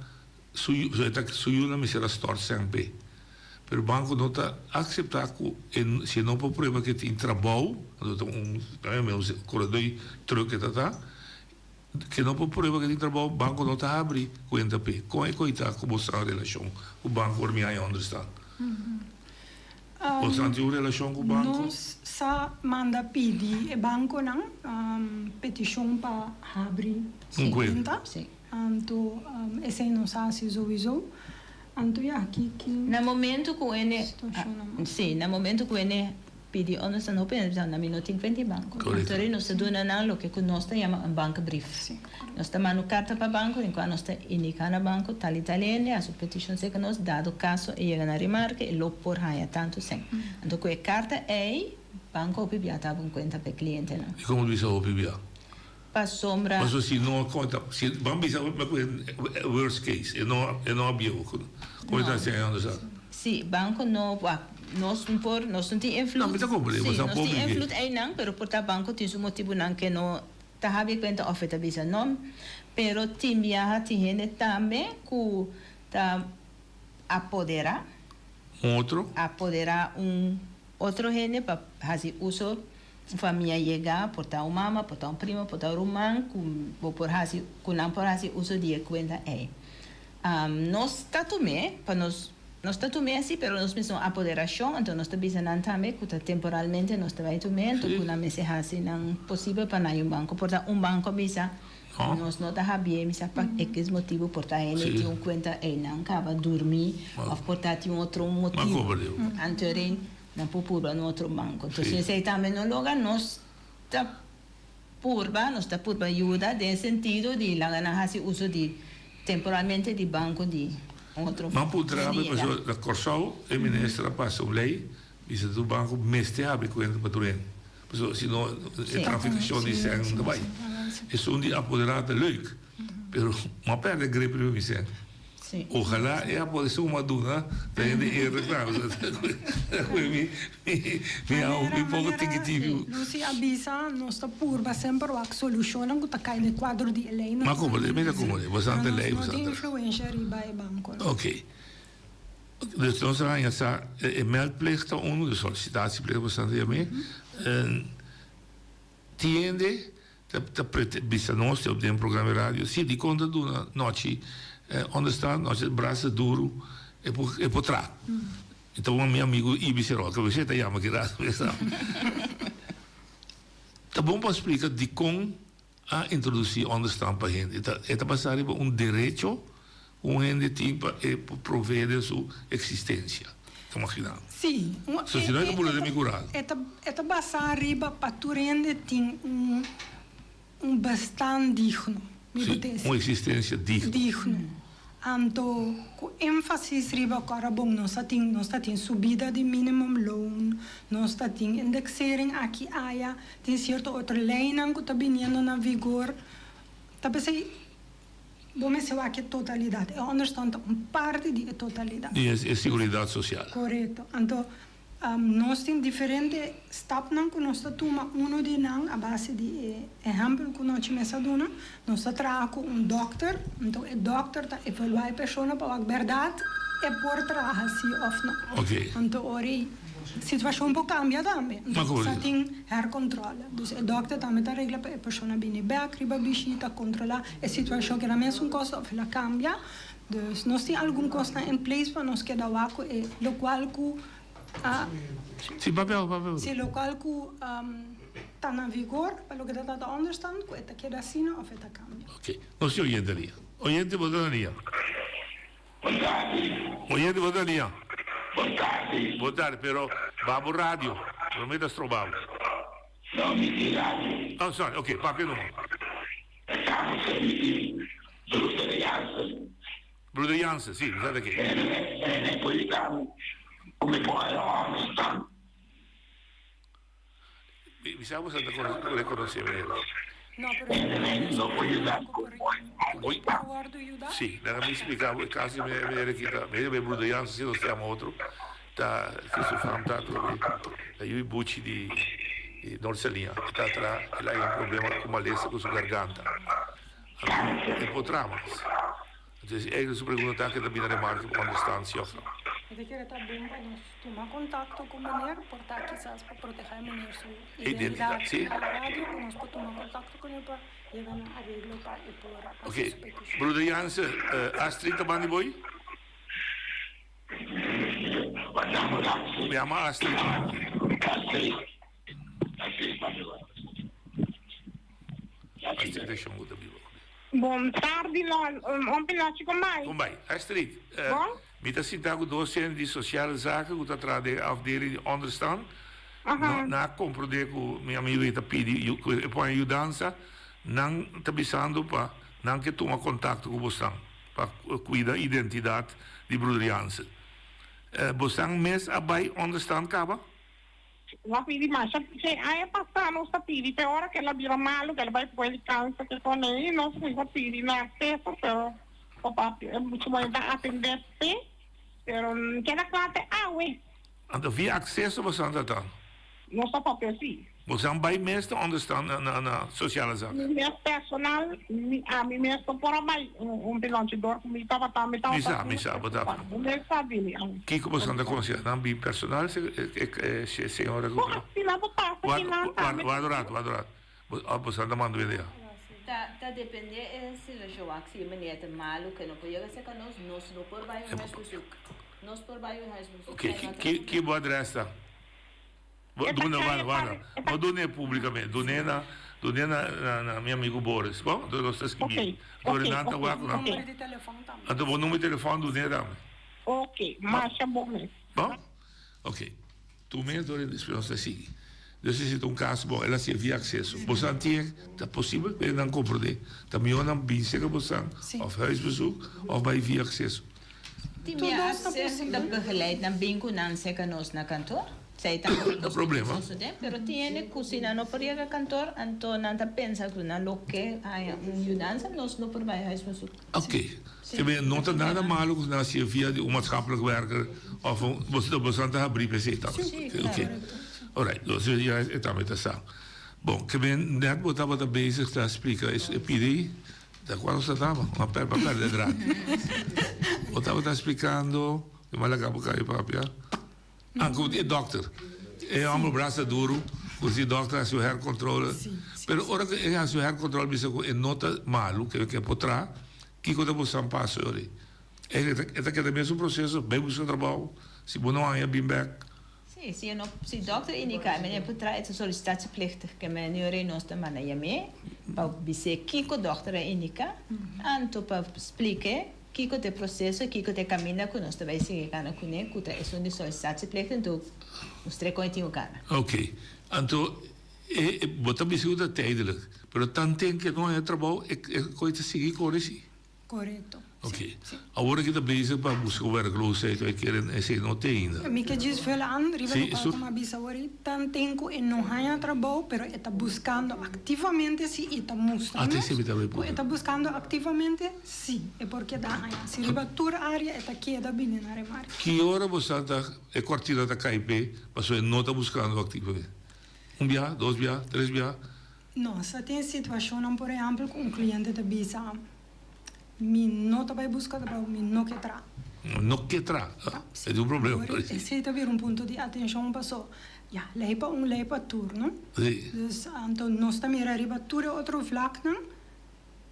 su yu, e ta su yunan mester a stòrt sèn p'e. Pero banko no ta akseptá ku e si e no por prueba ku e tin trabou, anto ta un koredoi trùk e ta ta, Ke no por prueba ke tin trabou, banko no ta habri kuenta p'e. Kon e koitá ku bo san relashon ku banko ora mi haña onderstand? Bo san tin un relashon ku banko? Nos sa manda pidi e bankonan petishon pa habri Un kuenta. Anto esei nos hasi souiso. Anto ya, ki ki Na momento ku ene situashonnan. Si, na momento ku ene pidi onderstand hopi hende bisa na mi no tin kuenta di banko. Korekto. Anto nos ta duna nan loke ku nos ta yama un bankbrief. Si. Nos ta manda un karta pa banko den kua nos ta indiká na banko tal i tal hende a su petishon serka nos, dado kaso e yega na remarke e lo por haña tantu sèn. Anto ku e karta ei banko hopi bia ta habri un kuenta pa e klientenan. I komo bisa hopi bia? Pasobra. Pasobra si no konta, si ban bisa worst case, e no e no a bieu kon e ta hasi aña sa. Si, banco no wak, nos no por, nos no tin invloed. No, mi ta comprende, Si, bo sa nos tin pobi ke. invloed einan, pero por ta banco tin su motibunan ke no ta habi kuenta of e ta bisa no. Pero tin biaha tin hende tambe ku ta apodera. Un otro? Apodera un otro hende pa hasi uso. Un famia yega, por ta un mama, por ta un primo, por ta un ruman ku bo por hasi, ku nan por hasi uso di e kuenta ei. Nos ta tum'é pa nos, nos ta tum'é si, pero nos mester un apoderashon, anto nos ta bisa nan tambe ku ta temporalmente nos ta bai tum'é, anto ku nan mester hasi nan posibel pa nan un banko. Por ta un banko a bisa, nos no ta habié, mi sa pa ekis motibu, por ta hende tin un kuenta ei, nan kaba durmi, òf por ta tin otro motibu. Anto Nan por purba na otro banco. Entonces si esey tambe no logra nos ta purba, nos ta purba yuda den e sentido di laga nan haci uso di temporalmente di banco di otro Nan puntra mi yega. pasobra na Corsou e minister a pasa un ley bisa tur banco mester habri cuenta pa tur hende pasobra si no e traficacion di cen ta bay. Esun di apodera ta leuk pero bo a perde grip riba mi cen. Ojalá e apoderashon ku mi a duna ta hende e reklamo. Mi mi a un poko tikitibi. Lucy a bisa nos ta purba semper wak solushonnan ku ta kai den kuadro di e lei. Ma komprende, mi ta komprende. Bo sa ta lei, bo sa ta. Nos no tin influensha riba e bankonan. Oké. Dus nos a haña sa e meldplicht ta unu, de sollicitatieplicht bo sa ta yam'é. Tin hende ta ta prete bisa nos den den programa di radio, si dikon ta duna nochi onderstand, nochi brasa duru e por e por traha. Mi ta un mi amigu Ibi Serol ku a ta yama ki rato mesa. Ta bon pa splika dikon a introdusí onderstand pa hende. E ta e ta basá riba un derecho ku un hende tin pa e por proveé den su eksistensia. Ta maginá? Sí. So si no e ta bula den mi kural. E ta e ta basá riba pa tur hende tin un un bestaan digno. Mi Sí, bo ta un eksistensia digno. Digno. Anto ku énfasis riba ku ora bon nos ta tin nos ta tin subida di minimumloon, nos ta tin indexering aki aya, tin sierto otro leinan ku ta biniendo na vigor. Ta p'esei bo mester wak e totalidat. E onderstand ta un parti di e totalidat. Di e siguridat sosial. Korekto. Anto Nos tin diferente stapnan ku nos ta tuma, uno di nan a base di e ehèmpel ku nochi mes a duna, nos ta traha ku un dòkter, anto e dòkter ta evaluá e persona pa wak bèrdat e por traha si òf no. Anto ora ei situashon por kambia tambe, anto sa tin herkontròle. Dus e dòkter tambe ta regla pa e persona bini bèk riba bishita, kontrolá e situashon keda mesun kos òf el a kambia. Dus nos tin algun kosnan en place pa nos keda wak ku e lokual ku a Sí, papia, papia. Sí, lokual ku ta na vigor pa loke ta trata onderstand ku e ta keda asina òf e ta kambia. Oké, nos tin oyente lia. Oyente bo ta na lia. Bon tardi. Oyente bo ta na lia. Bon tardi. Bon tardi, pero ba bo radio, promé ta stroba bo. No, mi tin radio. Oh, sorry, ok, papia numa. Estamos mi tin Broeder Jansen. Broeder Jansen, si, mi sa ta ke. En e por yuda mi ku mi por haña onderstand. Mi sa bo sa ta rekonosé meneer. No, pero No por yuda mi ku mi por haña onderstand. Si, laga mi splika bo e kaso di meneer aki ta, meneer Broeder Jansen, si nos ta yama otro. Ta si su fam ta atrobe ta yui buchi di Noord Saliña e ta tra el a un problema cu malesa cu su garganta anto e por traha mas entonces eigenlijk su pregunta ta ke ta bini remarke pa onderstand si of no. Mi ta kere ta bon pa nos tuma contacto cu meneer por ta kisas pa proteha e meneer su identidad na radio cu nos por tuma contacto cu ne pa yega na areglo pa e por haci su peticion. Broeder Jansen, Astrid ta bandi boy? Mi ama Astrid. Astrid e shon ku ta biba ku mi. Bon tardi un pinochi con bai. Con bai. Astrid, mi ta sinta ku dos hende di Sociale Zaken ku ta traha den e afdeling di onderstand. Nan a komprondé ku mi amigu ei ta pidi ku e pone yudansa. Nan ta bisando pa nan ke tuma kontakto ku bosnan. Pa cuida identidad di Broeder Jansen. Bosan mes a bay onderstand caba? Nos a pidi masha pich'e aña pasá nos ta pidi pe ora ke el a bira malu ke el a bai pue di kanser ke kone i nos kuminsa pidi na acceso pero papa muchu moe ta atendé pe pero keda kla te awe. Anto via acceso bosan ta tan? Nos ta papia si. Bosan bai mes ta onderstand na na sociale zaken? Mi mes personal, mi ami mes no por a bai un pilonchi dor ku mi tabata mi tabata. Mi sa, mi sa, bo ta. Mi mes sa bini ami. Kiko bosan ta konsiha nan bin personal se e señora ku. Bo asina bo pasa kinan tambe. Warda un rato, warda un rato. Of bosan ta manda wende ya? Ta ta depende e situacion wak si e meneer ta malu ke no por yega cerca nos, nos no por bai un huisbezoek. Nos por bai un huisbezoek. Oké, ki ki bo adres ta? Duna, warda, warda. No dun'é públikamente. Dun'é na, dun'é na, na, na mi amigu Boris. Bon? Anto nos ta skibié. Anto Renan ta wak ku nan. Numero di telefòn tambe. Anto bo numero di telefòn dun'é tambe. Oké, masha bon mes. Bon? Oké. Tum'é anto despues nos ta sigui. Dus esei ta un kaso, bon, el a hasié via akseso. Bosan tin, ta posibel ku nan komprondé. Ta mihó nan bin serka bosan, òf huisbezoek, òf bai via akseso. Tin mia acceso ta begeleid nan bin cu nan seca nos na kantoor. Esey ta un No problema. sosode, pero tin hende cu si nan no por yega kantoor, anto nan ta pensa cu nan lo ke haña un yudansa, nos lo por bay huisbezoek. Ok. Te meen, no ta nada malo cu nan hacié via di un maatschappelijk werker of un, bo, boso ta habri pa esey tambe. Sí, claro. Ok. Alright, dus ya e tambe ta sa. Bon, ke meen, net bo tabata bezig ta splica e pidi. Ta kua nos ta taba? Ma per pa perde draad. Bo tabata splikando, mi a laga bo kai papia. Ah, ku e dokter. E homber brasa duru, ku si dokter hasi un hercontrole. Pero ora ku e hasi un hercontrole bisa ku e no ta malu, ke ke por traha, kiko ta bo san paso yori? E ta keda mesun proseso, bai buska trabou, si bo no haña bin bek. Sí, si e no, si dokter indica e meneer por traha e ta sollicitatieplichtig ke meneer rei nos ta manda yam'é pa bis'é kiko dokter a indica, anto pa splik'é kiko ta e proceso, kiko ta e caminda ku nos ta bai sigui cana kuné ku ta esun di sollicitatieplichtig, anto usted kon e tin ku cana. Ok, anto e bo ta bisa ku ta tijdelijk, pero tanten ke no haña trabou e koe ta sigui kore si. Korekto. Ok. Awor aki ta bezig pa buska werkloosheid of e keren esei no te ainda. Mi ke djis vul aan riba lokual ku mi a bisa awor ei. Tan ten ku e no haña trabou pero e ta buskando aktivamente si e ta mustra nos ku e ta buskando aktivamente si e por keda haña. Si riba tur área e ta keda bini na remarke. Ki ora bo sa ta e kortina ta kai p'e pasobra e no ta buskando aktivamente? Un bia, dos bia, tres bia? No, sa tin situashonnan por ehèmpel ku un kliente ta bisa, Mi no ta bai buska trabou, mi no ke traha. No ke traha, e tin un problema. Esei ta bira un punto di atenshon paso ya, lei pa un lei pa tur, no? Si. Dus anto nos ta mira riba tur e otro vlaknan,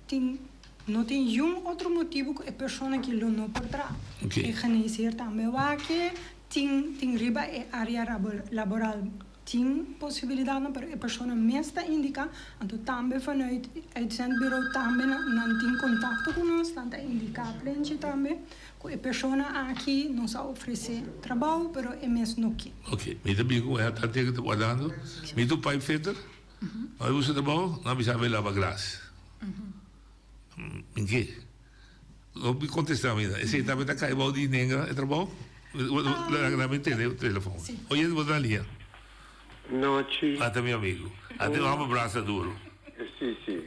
tin no tin yun otro motibu ku e persona aki lo no por traha. Oké. E geneesheer tambe wak e, tin tin riba e área laboral. Tin posibilidatnan pero e persona mes ta indiká, anto tambe vanuit uitzendbureau tambe nan tin kontakto ku nos, nan ta indiká plenchi tambe ku e persona aki nos a ofresé trabou pero e mes no ke. Ok, mi ta bin ku e ta teken ta wardando. Mi ta un pipe fitter, no a buska trabou, nan a bisa mi laba glas. Mi ke? No mi kontestá mi, esei tambe ta kai bou di nenga e trabou? Laga mi tende e telefon. Oye, bo ta na liña. Nochi. Ata mi amigo. Ata un hòmber brasa duru. Si, si.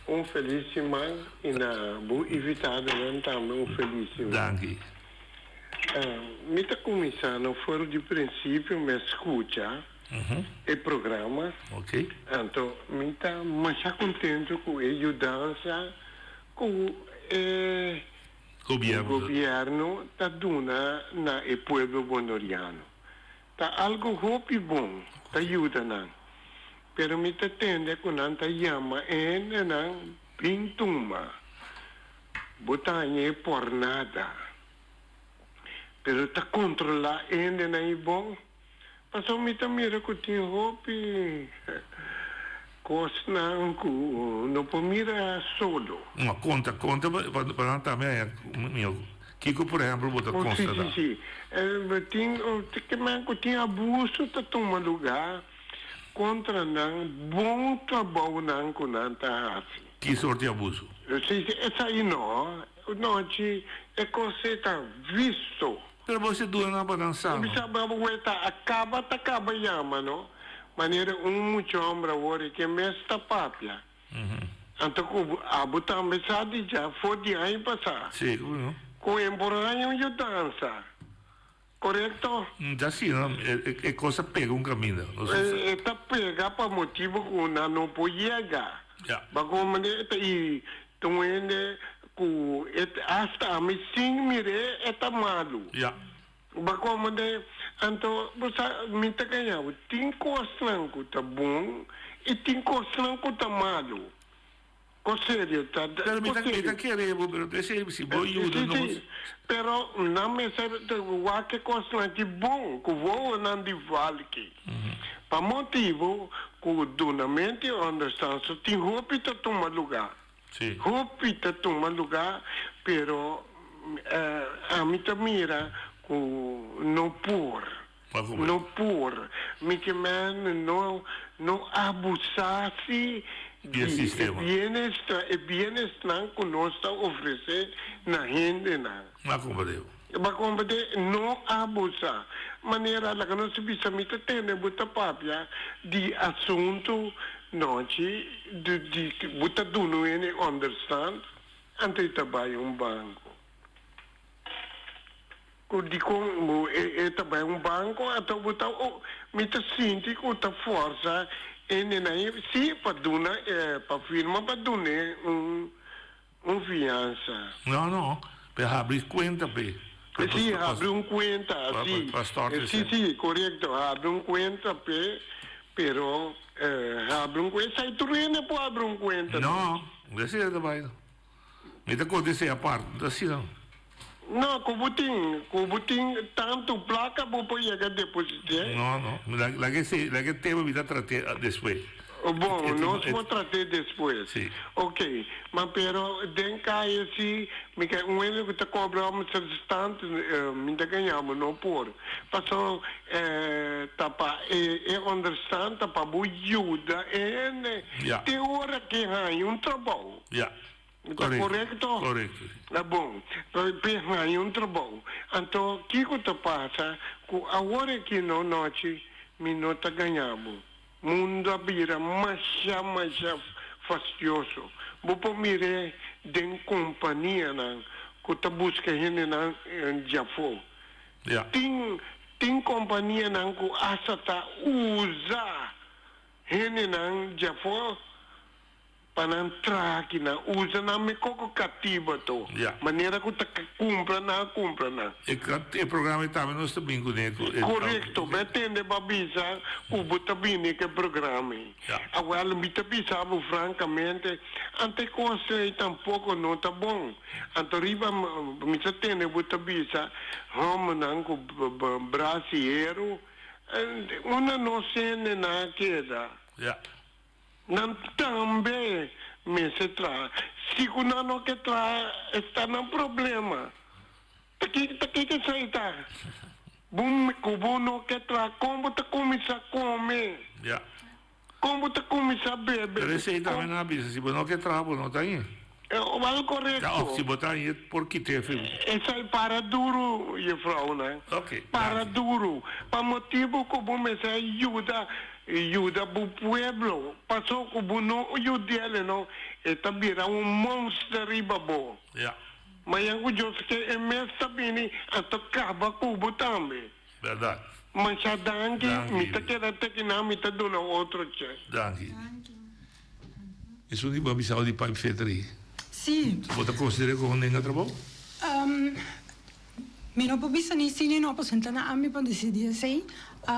Un felis siman i na bo invitadonan tambe un felis siman. Danki. Mi ta kuminsá no for di prinsipio mi a skucha e programa. Anto mi ta masha kontentu ku e yudansa ku e Gobierno ta duna na e pueblo Bonoriano. Ta algo hopi bon, ta yuda nan. Pero mi ta tende ku nan ta yama e hendenan bin tuma. Bo ta hañ'é por nada. Pero ta kontrolá e hendenan i bon. Pasobra mi ta mira ku tin hopi kosnan ku no por mira solo. Ma konta, konta pa nan tambe haña mihó. Kiko por ehèmpel bo ta konstatá? Si, si, si. Tin, ke men ku tin abuso ta tuma lugá kontra nan bon trabounan ku nan ta hasi. Ki sort di abuso? Si, si, esei no. Nochi e kos ei ta visto. Pero bo si duna nan pa nan sa, no? Bisa bo weta a kaba ta kaba yama, no? Manera un mucha homber awor e ke mes ta papia. Anto ku abo tambe sa di dja for di aña pasá. Si, ku no? Ku e por haña un yudansa. Korekto? Ta si, no? E kos a pega un kaminda. E ta pega pa motibu ku nan no por yega. Ya. Bago manera e ta i Ta un hende ku e asta ami sin mir'é e ta malu. Ya. Bo a komprendé? Anto bo sa mi ta gaña bo. Tin kosnan ku ta bon i tin kosnan ku ta malu. Kos serio ta Pero mi ta mi ta kere bo pero esei si bo yuda nos. Si si pero nan mester wak e kosnan ki bon ku wowonan di valki. Pa motibu ku dunamento di onderstand so tin hopi ta tuma lugá. Hopi ta tuma lugá, pero ami ta mira ku no por. No por. Mi ke men no no abusá si di e bienestar e bienesnan ku nos ta ofresé na hendenan. Ba komprendé? No abusá. Manera laga nos bisa mi ta tende bo ta papia di asuntu nochi di di bo ta duna un hende onderstand anto e ta bai un banko. Ku dikon bo e ta bai un banko anto bo ta mi ta sinti ku ta forsa hendenan si pa duna pa firma pa dun'é un Un fiansa. No, no, p'e habri cuenta p'e. Sí, habri un cuenta, sí. Pa stort Sí, esei. sí, corecto, habri un cuenta p'e, pero habri un cuenta, esei tur hende por habri un cuenta. No, no esei ta bai no. Mi ta conta esei apart, no ta asina no. No, cu bo tin, cu bo tin tanto placa bo por yega deposite. No, no, laga esei, laga e tema mi ta trate despues. Bon, nos por trat'é despues. Sí. Ok, ma pero den kaya si mi ke un hende ku ta kobra omzetstand mi ta gaña bo no por. Paso ta pa e e onderstand ta pa bo yuda e hende Ja. te ora ke haña un trabou. Ja. Ta korekto? Korekto, si. Ta bon. P'e haña un trabou. Anto kiko ta pasa ku awor aki no nochi mi no ta gaña bo. Mundu a bira masha masha fastioso. Bo por mir'é den kompanianan ku ta buska hendenan djafó. Tin tin kompanianan ku asta ta usa hendenan djafó Pa nan traha ki nan usa nan me koko katiba to. Manera ku ta kumpra nan a kumpra nan. E e programa ei tambe nos ta bin kuné ku e. Korekto, mi a tende bo a bisa ku bo ta bini ku e programa ei. Awel mi ta bisa bo frankamente, ante kos ei tampoko no ta bon. Anto riba mi ta tende bo ta bisa hòmbernan ku brasiero. Unda nos hendenan a keda? Ja. Nan tambe mester traha. Si ku nan no ke traha, esta nan problema. Ta ki ta kiko esei ta? Bo ku bo no ke traha, kon bo ta kuminsá kome? Ja. Kon bo ta kuminsá bebe? Pero esei tambe nan a bisa, si bo no ke traha, bo no ta hañ'é. Wèl korekto. Ja, òf si bo ta hañ'é, por kit'é fe bo. Esei para duru, jefrounan. Oké, Para danki. duru. Pa motibu ku bo mester a yuda, yuda bo pueblo. Paso ku bo no yud'é, no, e ta bira un monster riba bo. Ja. Mañan ku Dios ke e mes ta bini anto kaba ku bo tambe. Bèrdat. Masha danki, Danki. mi ta keda teki nan mi ta duna otro che. Danki. Esun di bo a bisao di pipe fitter ei. Sí. Bo ta konsider'é komo nenga trabou? Mi no por bisa ni sí ni no pasobra ta na ami pa disidí esei.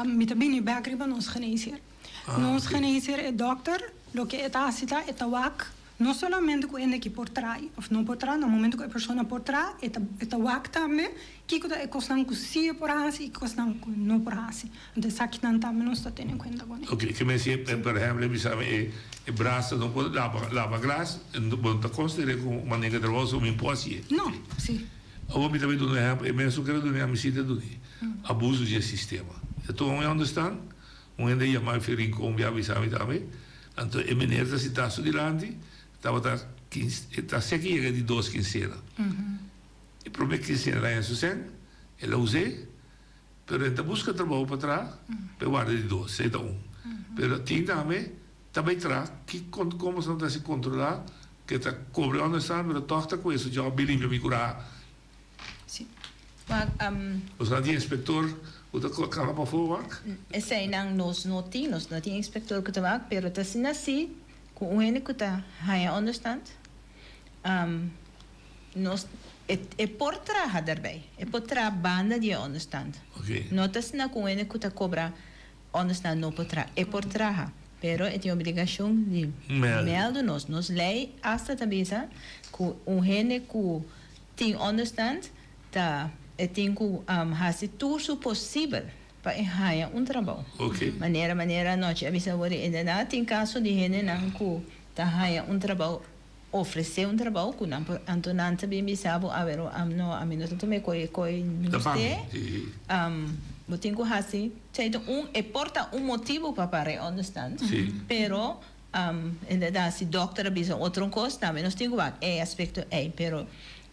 Mi ta bini bèk riba nos geneesheer. Nos geneesheer e dòkter loke e ta hasi ta e ta wak No solamente ku hende ki por traha òf no por traha, na momento ku e persona por traha e ta e ta wak tambe kiko ta e kosnan ku si e por hasi i kosnan ku no por hasi. Anto esakinan tambe nos ta tene kuenta kuné. Oke, ke men si por ehèmpel e bisa mi e e brasa no por laba laba glas, bo no ta konsider'é komo un manera di trabou so mi por hasié. No, si. Awor mi ta bay duna un ehèmpel, e mes ku kere duna ami si ta dun'é. Abuso di e sistema. E tuma mi understand, un hende yama mi Rincon bia bisa mi tambe. Anto e meneer ta sintá su dilanti, tabata e ta seki yega di dos kinsena. E promé kinsena el a haña su sèn, el a us'é, pero e ta buska trabou pa traha pa e warda di dos, esei ta un. Pero tin tambe ta bai traha, ki komo esnan ta hasi kontrolá ku e ta kobra e ònderstan, pero tòg ta ku e su jòb bin limpia mi kurá. Sí. Maar, um. Nos nan tin inspector cu ta cana pafó wak? Eseinan nos no tin, nos no tin inspector cu ta wak, pero ta asina si cu un hende cu ta haña onderstand, um, nos, e, e por traha daarbij, e por traha banda di e onderstand. Oké. No ta asina cu un hende cu ta cobra onderstand no por traha, e por traha, pero e tin obligacion di Meldu. meldu nos. Nos ley hasta ta bisa cu un hende cu Tin onderstand ta e tin ku hasi tur su posibel pa e haña un trabou. Manera manera anochi a bisa wor inderdaad tin kaso di hendenan ku ta haña un trabou ofresé un trabou ku nan por anto nan ta bin bisa bo awer no ami no ta tuma e koi e koi usted bo tin ku hasi un e por ta un motibu pa para e onderstand pero Inderdaad, si dokter a bisa otro kos, tambe nos tin ku wak e aspekto ei. Pero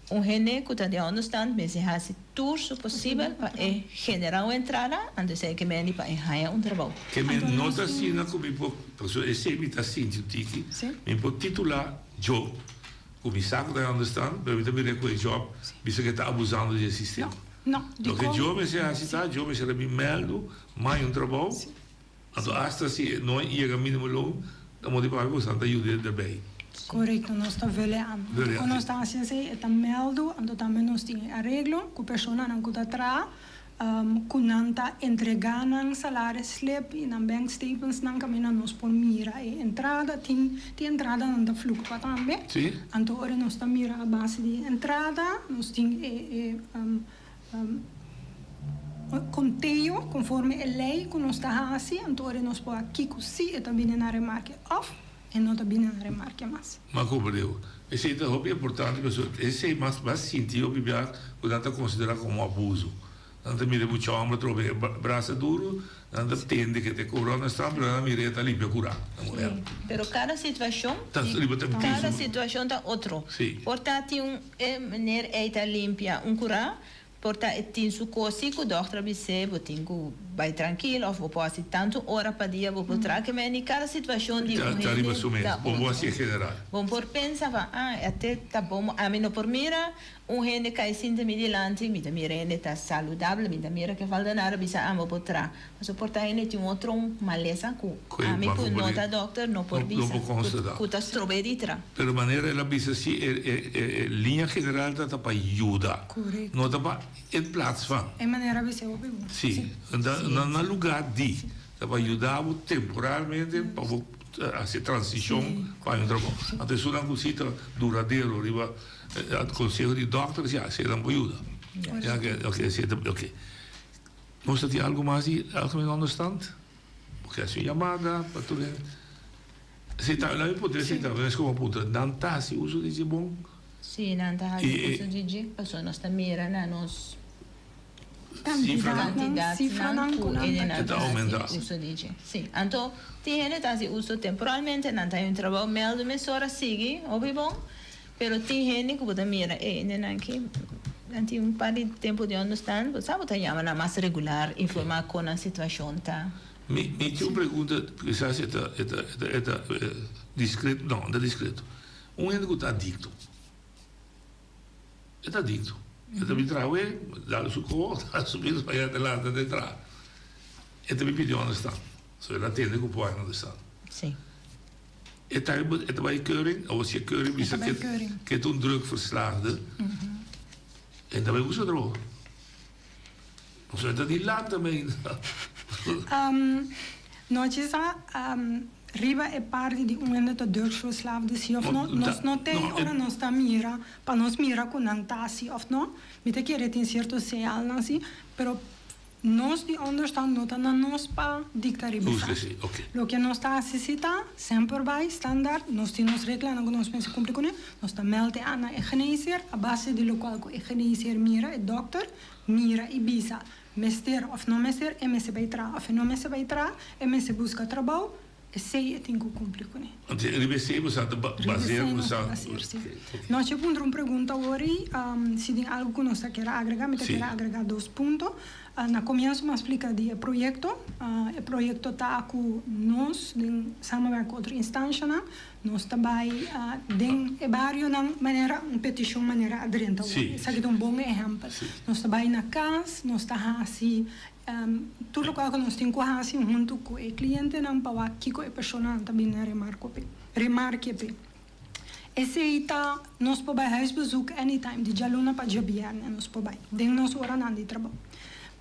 un hende ku ta den onderstand mester hasi tur su posibel pa e generá un entrada, anto esei ke mende pa e haña un trabou. Ke mi no ta asina ku mi por, pasobra esei mi ta sinti un tiki, mi por titulá Job ku mi sa ku ta den onderstand, pero mi ta mira ku e Job bisa ku e ta abusando di e sistema. Loke Job mester hasi ta, Job mester a bin mèldu, maya un trabou. Anto asta si e no yega minimo loon, ta motibu papia ku esnan ta yuda derbei. Korekto, nos ta vele an. Vele Ku an, nos si. ta hasi esei, e ta mèldu, anto tambe nos tin e areglo ku personanan ku ta traha, ku nan ta entregá nan salaris slip i nan bank statements nan kaminda nos por mira e entrada. Tin tin entradanan ta fluktua tambe. Si. Anto ora nos ta mira a base di e entrada, nos tin e e. Conteo conforme e ley cu nos ta haci, anto ora nos por a kico si e ta bini na remarke of e no ta bini na remarke mas. Ma comprendeu. Esey ta hopi importante pasobra esey mas mas sinti hopi bia cu nan ta considera como abuso. Nan ta mira e mucha homber trobe e brasa duro, nan ta tende ke ta cobra una stampa pero nan mira e ta limpia cura. Sí, pero cada situacion cada situacion ta otro. Por ta tin un e meneer ey ta limpia un cura Por ta e tin su kos si ku dòkter a bis'é bo tin ku bai trankil òf bo por hasi tantu ora pa dia bo por traha ke meni kada situashon di un Ta riba hende su mes. ta Bon bo otro. hasi e general. Bo por pensa van ah e te ta bon ami no por mira un hende kai sinta mi dilanti mi ta mira hende ta saludable mi ta mira ke falta nada bisa ami bo por traha pasobra por ta hende tin otro malesa ku Ku e ami bo a ku no comprende. ta dòkter no por No bisa por ku constata. ku ta strob'é di traha. Pero manera el a bisa si e e e liña general ta ta pa yuda. Correcto. No ta pa in plaats van. E manera a bisa hopi bon. Si. Na na lugar di. Ta pa yuda bo temporalmente pa bo haci transicion pa un trabou. Anto esunnan cu si ta duradero riba conseho di dokter si esey nan por yuda. Ya ke ok esey ta ok. Nos ta tin algu mas di algemeen onderstand? Bo ke hasi un yamada pa tur hende? Si ta, laat mi puntra esei tambe, mes ku bo puntra, nan ta hasi uso di dje bon? Si, nan ta hasi uso di dje, pasobra nos ta mira na nos kantidatnan ku hendenan ta hasi uso di dje. Si, anto tin hende ta hasi uso temporalmente, nan ta haña un trabou mèldu mesora sigui, hopi bon. Pero tin hende ku bo ta mira, e hendenan aki nan tin un par di tempu di onderstand, bo sa bo ta yama nan mas regular, informá kon nan situashon ta. Mi mi tin un pregunta, kisas e ta e ta e ta e ta diskreto, no, no ta diskreto. Un hende ku ta adikto, e ta adikto, e ta bin traha awe, dal su ko, dal su bida, mañana ta lanta ta traha. E ta bin pidi onderstand, so el a tende ku por haña onderstand. Sí. E ta e ta bai keuring, of si e keuring bisa ke ke ta un drugverslaafde, e ta bai usa droga. Pasobra e ta di lanta meinta. No sa riba e parti di un hende ta drugsverslaafde si of no, nos no tei ora nos ta mira pa nos mira ku nan ta si of no. Mi ta kere tin sierto señalnan si, pero Nos di onderstand no ta na nos pa dicta riba esaki. Loke nos ta haci si ta, semper bay, standaard, nos tin nos reglanan cu nos mester cumpli cune, nos ta meld e aan na e geneesheer a base di locual cu e geneesheer mira, e dokter, mira y bisa mester of no mester, e mester bay traha of e no mester bay traha, e mester busca trabao, Esei e tin ku kumpli kuné. Anto riba esei bo sa ta baseer bo sa. Riba esei nos ta baseer, si. Nos a puntra un pregunta awor ei, si tin algu ku nos ta kere agrega, mi ta kere agrega dos punto. Na komienso mi a splika di e proyekto. E proyekto ta ku nos den samenwerk ku otro instanshanan, nos ta bai den e barionan manera un petishon manera a drenta awor. Esaki ta un bon ehèmpel. Nos ta bai na kas, nos ta hasi Tur lokual ku nos tin ku hasi huntu ku e klientenan pa wak kiko e personanan ta bini na remarko p'e, remarke p'e. Esei ta, nos por bai huisbezoek anytime, di djaluna pa djabièrnè nos por bai, den nos oranan di trabou.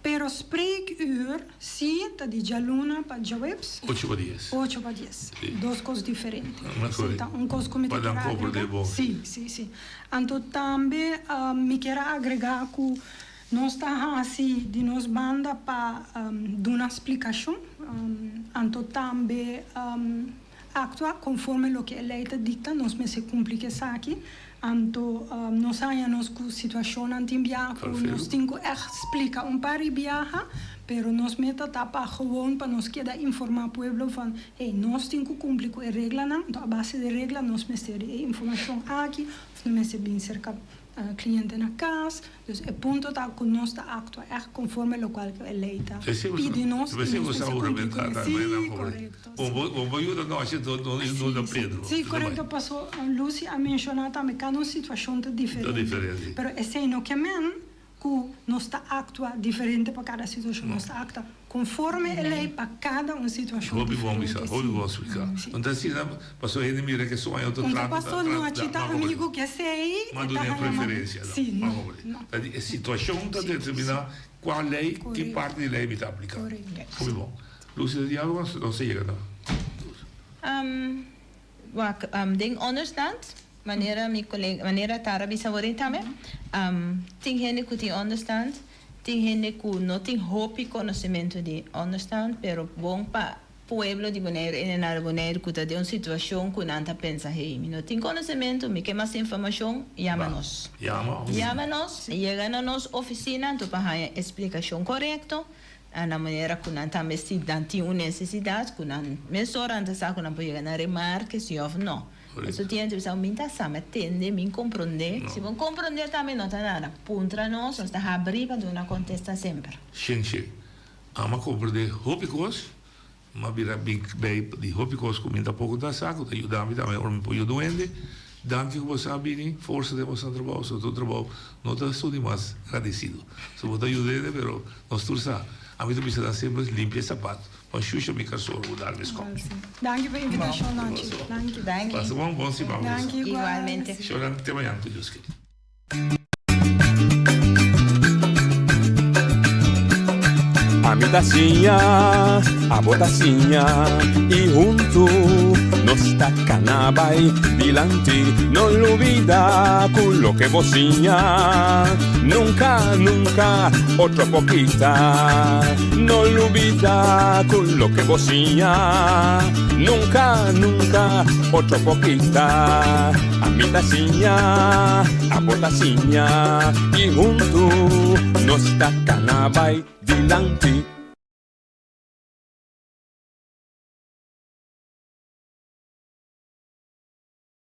Pero spreekuur si ta di djaluna pa djaweps. Ocho pa dies. Ocho pa dies. Dos kos diferente. Esei ta un kos ku mi ta kier agrega. Si, si, si. Anto tambe mi kier a agrega ku. Nos ta hasi di nos banda pa duna splikashon, anto tambe aktua konforme loke e lei ta dikta. Nos mester kumpli ku esaki. Anto nos haña nos ku situashonnan tin biaha ku nos tin ku ègt splika un par di biaha, pero nos meta ta pa gewoon pa nos keda informá pueblo van, hey, nos tin ku kumpli ku e reglanan, anto a base di regla nos mester di e informashon aki òf nos mester bin serka Cliente na cas, dus e punto ta cu nos ta actua echt conforme locual cu e ley ta pidi nos y nos mester cumpli cu e. Si, corecto. Si, corecto, paso Lucy a menciona tambe cada un situacion ta diferente, pero esey no ke men cu nos ta actua diferente pa cada situacion, nos ta actua Conforme e ley pa cada un situacion Hopi bon bisa, hopi bon splica. No ta asina paso hende mira ke soña otro trato ta trato no chita amigo ke esey e ta haya preferencia no. No. Ta di e situacion ta determina cua ley, ki parti di ley mi ta aplica. Hopi bon. Lucy ta di algo mas? Nos ta yega na. Wak, den onderstand, manera mi colega, manera Tara bisa wor ei tambe, tin hende cu tin onderstand, tin hende cu no tin hopi conocemento di onderstand, pero bon pa pueblo di Boneiru, inwenador di Boneiru cu ta den un situacion cu nan ta pensa, hey, mi no tin conocemento, mi ke mas informacion, yama nos. Yama nos, yega na nos oficina anto pa haña e splicacion corecto. Na manera ku nan tambe si nan tin un nesesidat ku nan mesora nan ta sa ku nan por yega na remarke si òf no. Pasobra tin hende ta bisa mi ta sa mi a tende mi komprondé. Si bo komprondé tambe no ta nada. Puntra nos, nos ta habrí pa duna kontesta semper. Shenche, Amo a komprondé hopi kos, mi a bira bin bij di hopi kos ku mi tampoko ta sa ku ta yuda mi tambe ora mi por yuda un hende. Danki ku bo sa bini, forsa den boso trabou, so tur trabou no ta esun di mas gradesido. So bo ta yuda hende pero nos tur sa. Ami ta bisa nan semper limpia e sapato, pa shusha mi karson ora bo dal mi skòp. Danki pa invitashon Nochi. Danki. Pasa bon, bon siman boso. Danki igualmente. Shownan te mañan ku Dios kere. Ami ta siña, abo ta siña, i huntu nos. Nos ta kana bai dilanti. No lubida ku loke bo siña nunka, nunka otro por kita. No lubida ku loke bo siña nunka, nunka otro por kita. Ami ta siña, abo ta siña i huntu nos ta kana bai dilanti.